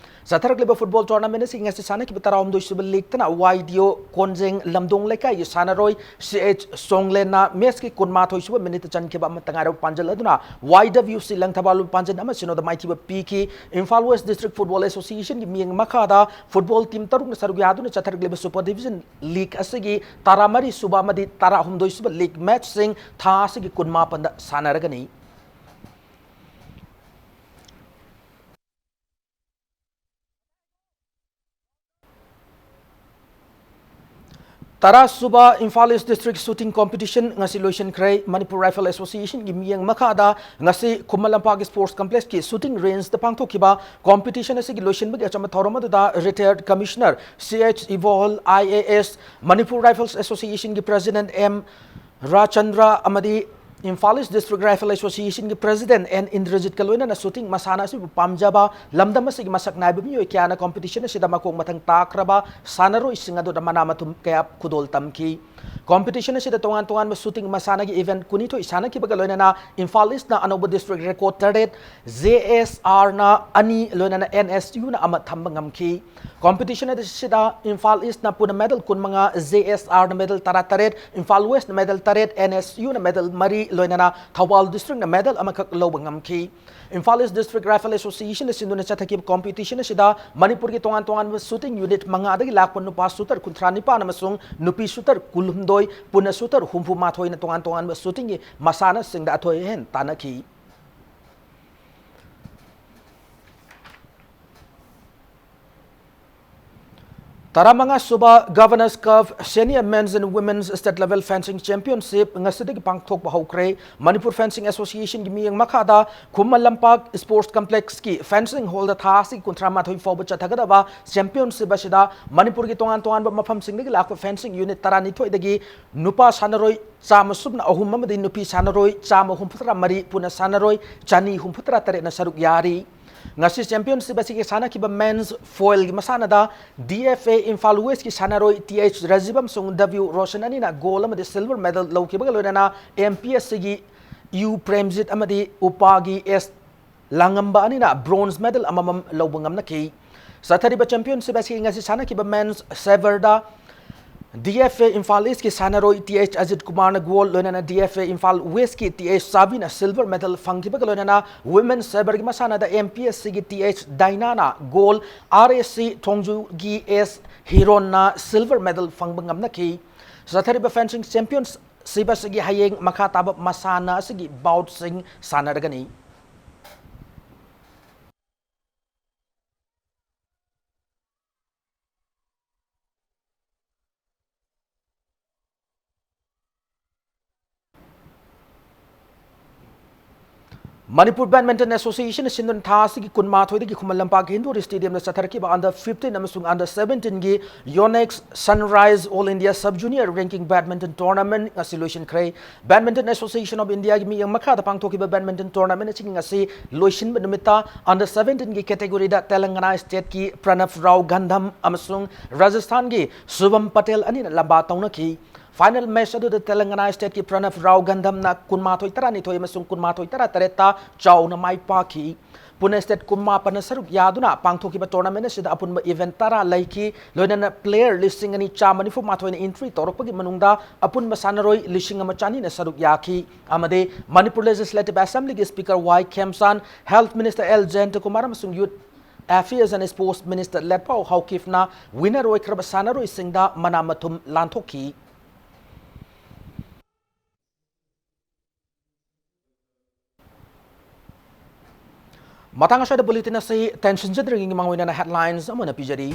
ꯆꯠꯊꯔꯛꯂꯤꯕ ꯐꯨꯠꯕꯣꯜ ꯇꯣꯔꯅꯥꯃꯦꯟ ꯑꯁꯤ ꯉꯁꯤ ꯁꯥꯟꯅꯈꯤꯕ ꯇꯔꯥꯍꯨꯝꯗꯣꯏ ꯁꯨꯕ ꯂꯤꯒꯇꯅ ꯋꯥꯏ ꯗꯤ ꯑꯣ ꯀꯣꯟꯖꯦꯡ ꯂꯝꯗꯣꯡ ꯂꯩꯀꯥꯏꯒꯤ ꯁꯥꯟꯅꯔꯣꯏ ꯁꯤ ꯑꯩꯆ ꯁꯣꯡꯂꯦꯟꯅ ꯃꯦꯆꯀꯤ ꯀꯨꯟꯃꯥꯊꯣꯏ ꯁꯨꯕ ꯃꯤꯅꯤꯠꯇ ꯆꯟꯈꯤꯕ ꯑꯃꯠꯇ ꯉꯥꯏꯔꯕ ꯄꯥꯟꯖꯜ ꯑꯗꯨꯅ ꯋꯥꯏ ꯗꯕ꯭ꯂꯤꯎ ꯁꯤ ꯂꯪꯊꯕꯥꯜ ꯂꯨꯄꯥꯟꯖꯟ ꯑꯃ ꯁꯤꯅꯣꯗ ꯃꯥꯏꯊꯤꯕ ꯄꯤꯈꯤ꯫ ꯏꯝꯐꯥꯜ ꯋꯦꯁ ꯗꯤꯁꯇ꯭ꯔꯤꯛ ꯐꯨꯠꯕꯣꯜ ꯑꯦꯁꯣꯁꯤꯌꯦꯁꯟꯒꯤ ꯃꯤꯠꯌꯦꯡ ꯃꯈꯥꯗ ꯐꯨꯠꯕꯣꯜ ꯇꯤꯝ ꯇꯔꯨꯛꯅ ꯁꯔꯨꯛ ꯌꯥꯗꯨꯅ ꯆꯠꯊꯔꯛꯂꯤꯕ ꯁꯨꯄꯔ ꯗꯤꯕꯤꯖꯟ ꯂꯤꯒ ꯑꯁꯤꯒꯤ ꯇꯔꯥꯃꯔꯤ ꯁꯨꯕ ꯑꯃꯗꯤ ꯇꯔꯥꯍꯨꯝꯗꯣꯏ ꯁꯨꯕ ꯂꯤꯒ ꯃꯦꯆꯁꯤꯡ ꯊꯥ ꯑꯁꯤꯒꯤ ꯀꯨꯟꯃꯥꯄꯟꯗ ꯁꯥꯟꯅꯔꯒꯅꯤ꯫ ꯇꯔꯥ ꯁꯨꯕ Imphal east district shooting competition ꯉꯁꯤ ꯂꯣꯏꯁꯤꯟꯈ꯭ꯔꯦ꯫ ꯃꯅꯤꯄꯨꯔ ꯔꯥꯏꯐꯜ ꯑꯦꯁꯣꯁꯤꯌꯦꯁꯟꯒꯤ ꯃꯤꯠꯌꯦꯡ ꯃꯈꯥꯗ ꯉꯁꯤ ꯈꯨꯃꯟ ꯂꯝꯄꯥꯛ ꯁ꯭ꯄꯣꯔꯠꯁ ꯀꯝꯄ꯭ꯂꯦꯛꯁꯀꯤ ꯁꯨꯇꯤꯡ ꯔꯦꯟꯖꯇ ꯄꯥꯡꯊꯣꯛꯈꯤꯕ ꯀꯣꯝꯄꯤꯇꯤꯁꯟ ꯑꯁꯤꯒꯤ ꯂꯣꯏꯁꯤꯟꯕꯒꯤ ꯑꯆꯝꯕ ꯊꯧꯔꯝ ꯑꯗꯨꯗ retired commissioner C H Ibohal, I A S, Manipur rifles ꯑꯦꯁꯣꯁꯤꯌꯦꯁꯟꯒꯤ ꯄ꯭ꯔꯦꯁꯤꯗꯦꯟꯠ ꯑꯦꯝ ꯔꯥꯆꯟꯗ꯭ꯔ ꯑꯃꯗꯤ ꯏꯝꯐꯥꯜ ꯏꯁ ꯗꯤꯁꯇ꯭ꯔꯤꯛ ꯔꯥꯏꯐꯜ ꯑꯦꯁꯣꯁꯤꯌꯦꯁꯟꯒꯤ ꯄ꯭ꯔꯦꯁꯤꯗꯦꯟꯠ ꯑꯦꯟ ꯏꯟꯗ꯭ꯔꯖꯤꯠꯀ ꯂꯣꯏꯅꯅ ꯁꯨꯇꯤꯡ ꯃꯁꯥꯟꯅ ꯑꯁꯤꯕꯨ ꯄꯥꯝꯖꯕ ꯂꯝꯗꯝ ꯑꯁꯤꯒꯤ ꯃꯁꯛ ꯅꯥꯏꯕ ꯃꯤꯑꯣꯏ ꯀꯌꯥꯅ ꯀꯣꯝꯄꯤꯇꯤꯁꯟ ꯑꯁꯤꯗ ꯃꯈꯣꯡ ꯃꯊꯪ ꯇꯥꯈ꯭ꯔꯕ ꯁꯥꯟꯅꯔꯣꯏꯁꯤꯡ ꯑꯗꯨꯗ ꯃꯅꯥ ꯃꯊꯨꯝ ꯀꯌꯥ ꯈꯨꯗꯣꯜ ꯇꯝꯈꯤ꯫ ꯀꯣꯝꯄꯤꯇꯤꯁꯟ ꯑꯁꯤꯗ ꯇꯣꯉꯥꯟ ꯇꯣꯉꯥꯟꯕ ꯁꯨꯇꯤꯡ ꯃꯁꯥꯟꯅꯒꯤ ꯏꯚꯦꯟꯠ ꯀꯨꯟꯅꯤꯊꯣꯏ ꯁꯥꯟꯅꯈꯤꯕꯒ ꯂꯣꯏꯅꯅ ꯏꯝꯐꯥꯜ ꯏꯁꯅ ꯑꯅꯧꯕ ꯗꯤꯁꯇ꯭ꯔꯤꯛ ꯔꯦꯀꯣꯔꯗ ꯇꯔꯦꯠ, ꯖꯦ ꯑꯦꯁ ꯑꯥꯔꯅ ꯑꯅꯤ, ꯂꯣꯏꯅꯅ ꯑꯦꯟ ꯑꯦꯁ ꯌꯨꯅ ꯑꯃ ꯊꯝꯕ ꯉꯝꯈꯤ꯫ ꯀꯣꯝꯄꯤꯇꯤꯁꯟ ꯑꯁꯤꯗ ꯏꯝꯐꯥꯜ ꯏꯁꯅ ꯄꯨꯟꯅ ꯃꯦꯗꯜ ꯀꯨꯟꯃꯉꯥ, ꯖꯦ ꯑꯦꯁ ꯑꯥꯔꯅ ꯃꯦꯗꯜ ꯇꯔꯥꯇꯔꯦꯠ, ꯏꯝꯐꯥꯜ ꯋꯦꯁꯅ ꯃꯦꯗꯜ ꯇꯔꯦꯠ, ꯑꯦꯟ ꯑꯦꯁ ꯌꯨꯅ ꯃꯦꯗꯜ ꯃꯔꯤ, ꯂꯣꯏꯅꯅ ꯊꯧꯕꯥꯜ ꯗꯤꯁꯇ꯭ꯔꯤꯛꯅ ꯃꯦꯗꯜ ꯑꯃꯈꯛ ꯂꯧꯕ ꯉꯝꯈꯤ꯫ ꯏꯝꯐꯥꯜ ꯏꯁ ꯗꯤꯁꯇ꯭ꯔꯤꯛ ꯔꯥꯏꯐꯜ ꯑꯦꯁꯣꯁꯤꯌꯦꯁꯟꯅ ꯁꯤꯟꯗꯨꯅ ꯆꯠꯊꯈꯤꯕ ꯀꯣꯝꯄꯤꯇꯤꯁꯟ ꯑꯁꯤꯗ ꯃꯅꯤꯄꯨꯔꯒꯤ ꯇꯣꯉꯥꯟ ꯇꯣꯉꯥꯟꯕ ꯁꯨꯇꯤꯡ ꯌꯨꯅꯤꯠ ꯃꯉꯥꯗꯒꯤ ꯂꯥꯛꯄ ꯅꯨꯄꯥ ꯁꯨꯇꯔ ꯀꯨꯟꯊ꯭ꯔꯥ ꯅꯤꯄꯥꯟ ꯑꯃꯁꯨꯡ ꯅꯨꯄꯤ ꯁꯨꯇꯔ ꯀꯨꯟꯍꯨꯝꯗꯣꯏ, ꯄꯨꯟꯅ ꯁꯨꯇꯔ ꯍꯨꯝꯐꯨ ꯃꯥꯊꯣꯏꯅ ꯇꯣꯉꯥꯟ ꯇꯣꯉꯥꯟꯕ ꯁꯨꯇꯤꯡꯒꯤ ꯃꯁꯥꯟꯅꯁꯤꯡꯗ ꯑꯊꯣꯏ ꯑꯍꯦꯟ ꯇꯥꯟꯅꯈꯤ꯫ ꯇꯔꯥꯃꯉꯥ ꯁꯨꯕ governor's cup senior men's and women's state level fencing championship ꯉꯁꯤꯗꯒꯤ ꯄꯥꯡꯊꯣꯛꯄ ꯍꯧꯈ꯭ꯔꯦ꯫ ꯃꯅꯤꯄꯨꯔ ꯐꯦꯟꯁꯤꯡ ꯑꯦꯁꯣꯁꯤꯌꯦꯁꯟꯒꯤ ꯃꯤꯠꯌꯦꯡ ꯃꯈꯥꯗ ꯈꯨꯃꯟ ꯂꯝꯄꯥꯛ ꯁ꯭ꯄꯣꯔꯠꯁ ꯀꯝꯄ꯭ꯂꯦꯛꯁꯀꯤ ꯐꯦꯟꯁꯤꯡ ꯍꯣꯜꯗ ꯊꯥ ꯑꯁꯤꯒꯤ ꯀꯨꯟꯊ꯭ꯔꯥ ꯃꯥꯊꯣꯏ ꯐꯥꯎꯕ ꯆꯠꯊꯒꯗꯕ ꯆꯦꯝꯄꯤꯌꯟꯁꯤꯞ ꯑꯁꯤꯗ ꯃꯅꯤꯄꯨꯔꯒꯤ ꯇꯣꯉꯥꯟ ꯇꯣꯉꯥꯟꯕ ꯃꯐꯝꯁꯤꯡꯗꯒꯤ ꯂꯥꯛꯄ ꯐꯦꯟꯁꯤꯡ ꯌꯨꯅꯤꯠ ꯇꯔꯥꯅꯤꯊꯣꯏꯗꯒꯤ ꯅꯨꯄꯥ ꯁꯥꯟꯅꯔꯣꯏ ꯆꯥꯝꯃ ꯁꯨꯞꯅ ꯑꯍꯨꯝ ꯑꯃꯗꯤ ꯅꯨꯄꯤ ꯁꯥꯟꯅꯔꯣꯏ ꯆꯥꯝꯃ ꯍꯨꯝꯐꯨꯇꯔꯥ ꯃꯔꯤ, ꯄꯨꯟꯅ ꯁꯥꯟꯅꯔꯣꯏ ꯆꯅꯤ ꯍꯨꯝꯐꯨꯇꯔꯥ ꯇꯔꯦꯠꯅ ꯁꯔꯨꯛ ꯌꯥꯔꯤ꯫ ꯉꯁꯤ championship ꯑꯁꯤꯒꯤ ꯁꯥꯟꯅꯈꯤꯕ men's foilꯒꯤ ꯃꯁꯥꯟꯅꯗ D F A Imphal Westꯀꯤ ꯁꯥꯟꯅꯔꯣꯏ T H ꯔꯥꯖꯤꯕ ꯑꯃꯁꯨꯡ W ꯔꯣꯁꯟ ꯑꯅꯤꯅ gold ꯑꯃꯗꯤ silver medal ꯂꯧꯈꯤꯕꯒ ꯂꯣꯏꯅꯅ M P S Cꯒꯤ U Premjit ꯑꯃꯗꯤ ꯎꯄꯥꯒꯤ S ꯂꯥꯡꯉꯝꯕ ꯑꯅꯤꯅ bronze medal ꯑꯃꯃꯝ ꯂꯧꯕ ꯉꯝꯅꯈꯤ꯫ ꯆꯠꯊꯔꯤꯕ championship ꯑꯁꯤ ꯉꯁꯤ ꯁꯥꯟꯅꯈꯤꯕ men's saberꯗ D F A Imphal Eastꯀꯤ ꯁꯥꯟꯅꯔꯣꯏ T H ꯑꯖꯤꯠ ꯀꯨꯃꯥꯔꯅ gold, ꯂꯣꯏꯅꯅ D F A Imphal Westꯀꯤ T H ꯆꯥꯕꯤꯅ silver medal ꯐꯪꯈꯤꯕꯒ ꯂꯣꯏꯅꯅ women's saberꯒꯤ ꯃꯁꯥꯟꯅꯗ M P S Cꯒꯤ T H ꯗꯥꯏꯅꯥꯅ gold, R S C ꯊꯣꯡꯖꯨꯒꯤ S ꯍꯤꯔꯣꯟꯅ silver medal ꯐꯪꯕ ꯉꯝꯅꯈꯤ꯫ ꯆꯠꯊꯔꯤꯕ fencing championship ꯑꯁꯤꯒꯤ ꯍꯌꯦꯡ ꯃꯈꯥ ꯇꯥꯕ ꯃꯁꯥꯟꯅ ꯑꯁꯤꯒꯤ boutꯁꯤꯡ ꯁꯥꯟꯅꯔꯒꯅꯤ꯫ Manipur Badminton Association ꯁꯤꯟꯗꯨꯅ ꯊꯥ ꯑꯁꯤꯒꯤ ꯀꯨꯟꯃꯥꯊꯣꯏꯗꯒꯤ ꯈꯨꯃꯟ ꯂꯝꯄꯥꯛꯀꯤ indoor stadiumꯗ ꯆꯠꯊꯔꯛꯈꯤꯕ under fifteenꯒꯤ ꯑꯃꯁꯨꯡ under seventeenꯒꯤ Yonex Sunrise All India Sub Junior Ranking Badminton Tournament ꯉꯁꯤ ꯂꯣꯏꯁꯤꯟꯈ꯭ꯔꯦ꯫ Badminton Association of Indiaꯒꯤ ꯃꯤꯠꯌꯦꯡ ꯃꯈꯥꯗ ꯄꯥꯡꯊꯣꯛꯈꯤꯕ badminton tournament ꯑꯁꯤꯒꯤ ꯉꯁꯤ ꯂꯣꯏꯁꯤꯟꯕ ꯅꯨꯃꯤꯠꯇ under seventeenꯒꯤ categoryꯗ ꯇꯦꯂꯪꯒꯅꯥ stateꯀꯤ ꯄ꯭ꯔꯅꯕ ꯔꯥꯎ ꯒꯟꯙꯝ ꯑꯃꯁꯨꯡ ꯔꯥꯖꯁꯊꯥꯟꯒꯤ ꯁꯨꯚꯝ ꯄꯇꯦꯜ ꯑꯅꯤꯅ ꯂꯝꯕꯥ ꯇꯧꯅꯈꯤ꯫ Final match ꯑꯗꯨꯗ ꯇꯦꯂꯪꯒꯅꯥ stateꯀꯤ ꯄ꯭ꯔꯅꯕ ꯔꯥꯎ ꯒꯟꯙꯝꯅ ꯀꯨꯟꯃꯥꯊꯣꯏ ꯇꯔꯥꯅꯤꯊꯣꯏ ꯑꯃꯁꯨꯡ ꯀꯨꯟꯃꯥꯊꯣꯏ ꯇꯔꯥꯇꯔꯦꯠꯇ ꯆꯥꯎꯅ ꯃꯥꯏ ꯄꯥꯛꯈꯤ꯫ ꯄꯨꯅꯦ state ꯀꯨꯟꯃꯥꯄꯟꯅ ꯁꯔꯨꯛ ꯌꯥꯗꯨꯅ ꯄꯥꯡꯊꯣꯛꯈꯤꯕ tournament ꯑꯁꯤꯗ ꯑꯄꯨꯟꯕ event ꯇꯔꯥ ꯂꯩꯈꯤ꯫ ꯂꯣꯏꯅꯅ player ꯂꯤꯁꯤꯡ ꯑꯅꯤ ꯆꯥꯝꯃ ꯅꯤꯐꯨ ꯃꯥꯊꯣꯏꯅ entry ꯇꯧꯔꯛꯄꯒꯤ ꯃꯅꯨꯡꯗ ꯑꯄꯨꯟꯕ ꯁꯥꯟꯅꯔꯣꯏ ꯂꯤꯁꯤꯡ ꯑꯃ ꯆꯅꯤꯅ ꯁꯔꯨꯛ ꯌꯥꯈꯤ꯫ ꯑꯃꯗꯤ Manipur Legislative Assemblyꯒꯤ Speaker Y ꯈꯦꯝꯆꯥꯟ, Health Minister L ꯖꯌꯟꯇ Kumar ꯑꯃꯁꯨꯡ Youth Affairs and Sports Minister ꯂꯦꯠꯄꯥꯎ ꯍꯥꯎꯀꯤꯞꯅ winner ꯑꯣꯏꯈ꯭ꯔꯕ ꯁꯥꯟꯅꯔꯣꯏꯁꯤꯡꯗ ꯃꯅꯥ ꯃꯊꯨꯝ ꯂꯥꯟꯊꯣꯛꯈꯤ꯫ ꯃꯇꯥꯡ ꯑꯁ꯭ꯋꯥꯏꯗ bulletin ꯑꯁꯤ ꯇꯦꯟꯁꯤꯟꯖꯗ꯭ꯔꯤꯉꯩꯒꯤ ꯃꯃꯥꯡ ꯑꯣꯏꯅ headlines ꯑꯃꯨꯛ ꯍꯟꯅ ꯄꯤꯖꯔꯤ꯫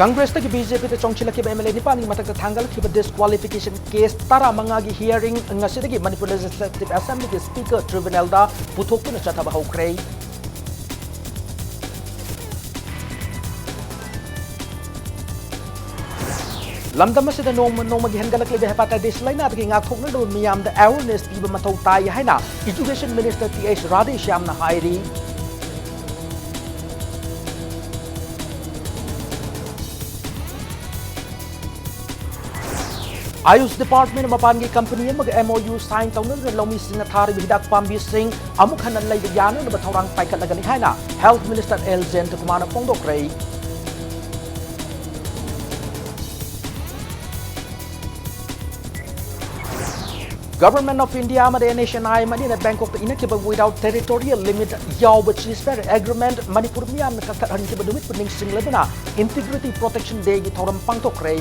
Congressꯇꯒꯤ BJPꯗ ꯆꯣꯡꯁꯤꯜꯂꯛꯈꯤꯕ M L A ꯅꯤꯄꯥꯟꯒꯤ ꯃꯊꯛꯇ ꯊꯥꯡꯒꯠꯂꯛꯈꯤꯕ disqualification case ꯇꯔꯥꯃꯉꯥꯒꯤ hearing ꯉꯁꯤꯗꯒꯤ Manipur Legislative Assemblyꯒꯤ Speaker tribunalꯗ ꯄꯨꯊꯣꯛꯇꯨꯅ ꯆꯠꯊꯕ ꯍꯧꯈ꯭ꯔꯦ꯫ ꯂꯝꯗꯝ ꯑꯁꯤꯗ ꯅꯣꯡꯃ ꯅꯣꯡꯃꯒꯤ ꯍꯦꯟꯒꯠꯂꯛꯂꯤꯕ hepatitis ꯂꯥꯏꯅꯥꯗꯒꯤ ꯉꯥꯛꯊꯣꯛꯅꯅꯕ ꯃꯤꯌꯥꯝꯗ awareness ꯄꯤꯕ ꯃꯊꯧ ꯇꯥꯏ ꯍꯥꯏꯅ Education Minister T H ꯔꯥꯙꯦꯁ꯭ꯌꯥꯝꯅ ꯍꯥꯏꯔꯤ꯫ ꯑꯥꯌꯨꯁ ꯗꯤꯄꯥꯔꯠꯃꯦꯟ ꯃꯄꯥꯟꯒꯤ ꯀꯝꯄꯅꯤ ꯑꯃꯒ MOU sign ꯇꯧꯅꯗꯨꯅ ꯂꯧꯃꯤꯁꯤꯡꯅ ꯊꯥꯔꯤꯕ ꯍꯤꯗꯥꯛ ꯄꯥꯝꯕꯤꯁꯤꯡ ꯑꯃꯨꯛ ꯍꯟꯅ ꯂꯩꯕ ꯌꯥꯅꯅꯕ ꯊꯧꯔꯥꯡ ꯄꯥꯏꯈꯠꯂꯒꯅꯤ ꯍꯥꯏꯅ Health Minister ꯑꯦꯜ ꯖꯌꯟꯇꯀꯨꯃꯥꯔꯅ ꯐꯣꯡꯗꯣꯛꯈ꯭ꯔꯦ꯫ Government of India ꯑꯃꯗꯤ NHAI ꯑꯅꯤꯅ ꯕꯦꯡꯀꯣꯛꯇ ꯏꯅꯈꯤꯕ without territorial limit ꯌꯥꯎꯕ ceasefire agreement ꯃꯅꯤꯄꯨꯔ ꯃꯤꯌꯥꯝꯅ ꯀꯛꯊꯠꯍꯟꯈꯤꯕ ꯅꯨꯃꯤꯠꯄꯨ ꯅꯤꯡꯁꯤꯡꯂꯗꯨꯅ Integrity Protection Day ꯒꯤ ꯊꯧꯔꯝ ꯄꯥꯡꯊꯣꯛꯈ꯭ꯔꯦ꯫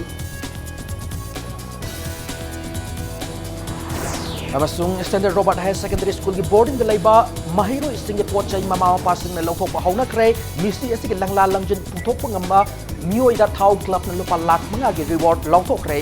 ꯑꯃꯁꯨꯡ Standard Robert Higher Secondary School ꯒꯤ boarding ꯗ ꯂꯩꯕ ꯃꯍꯩꯔꯣꯏꯁꯤꯡꯒꯤ ꯄꯣꯠ ꯆꯩ ꯃꯃꯥ ꯃꯄꯥꯁꯤꯡꯅ ꯂꯧꯊꯣꯛꯄ ꯍꯧꯅꯈ꯭ꯔꯦ꯫ ꯃꯤꯁꯤ ꯑꯁꯤꯒꯤ ꯂꯪꯂꯥ ꯂꯪꯖꯤꯟ ꯄꯨꯊꯣꯛꯄ ꯉꯝꯕ ꯃꯤꯑꯣꯏꯗ ꯊꯥꯎ club ꯅ ꯂꯨꯄꯥ ꯂꯥꯈ ꯃꯉꯥꯒꯤ reward ꯂꯥꯎꯊꯣꯛꯈ꯭ꯔꯦ꯫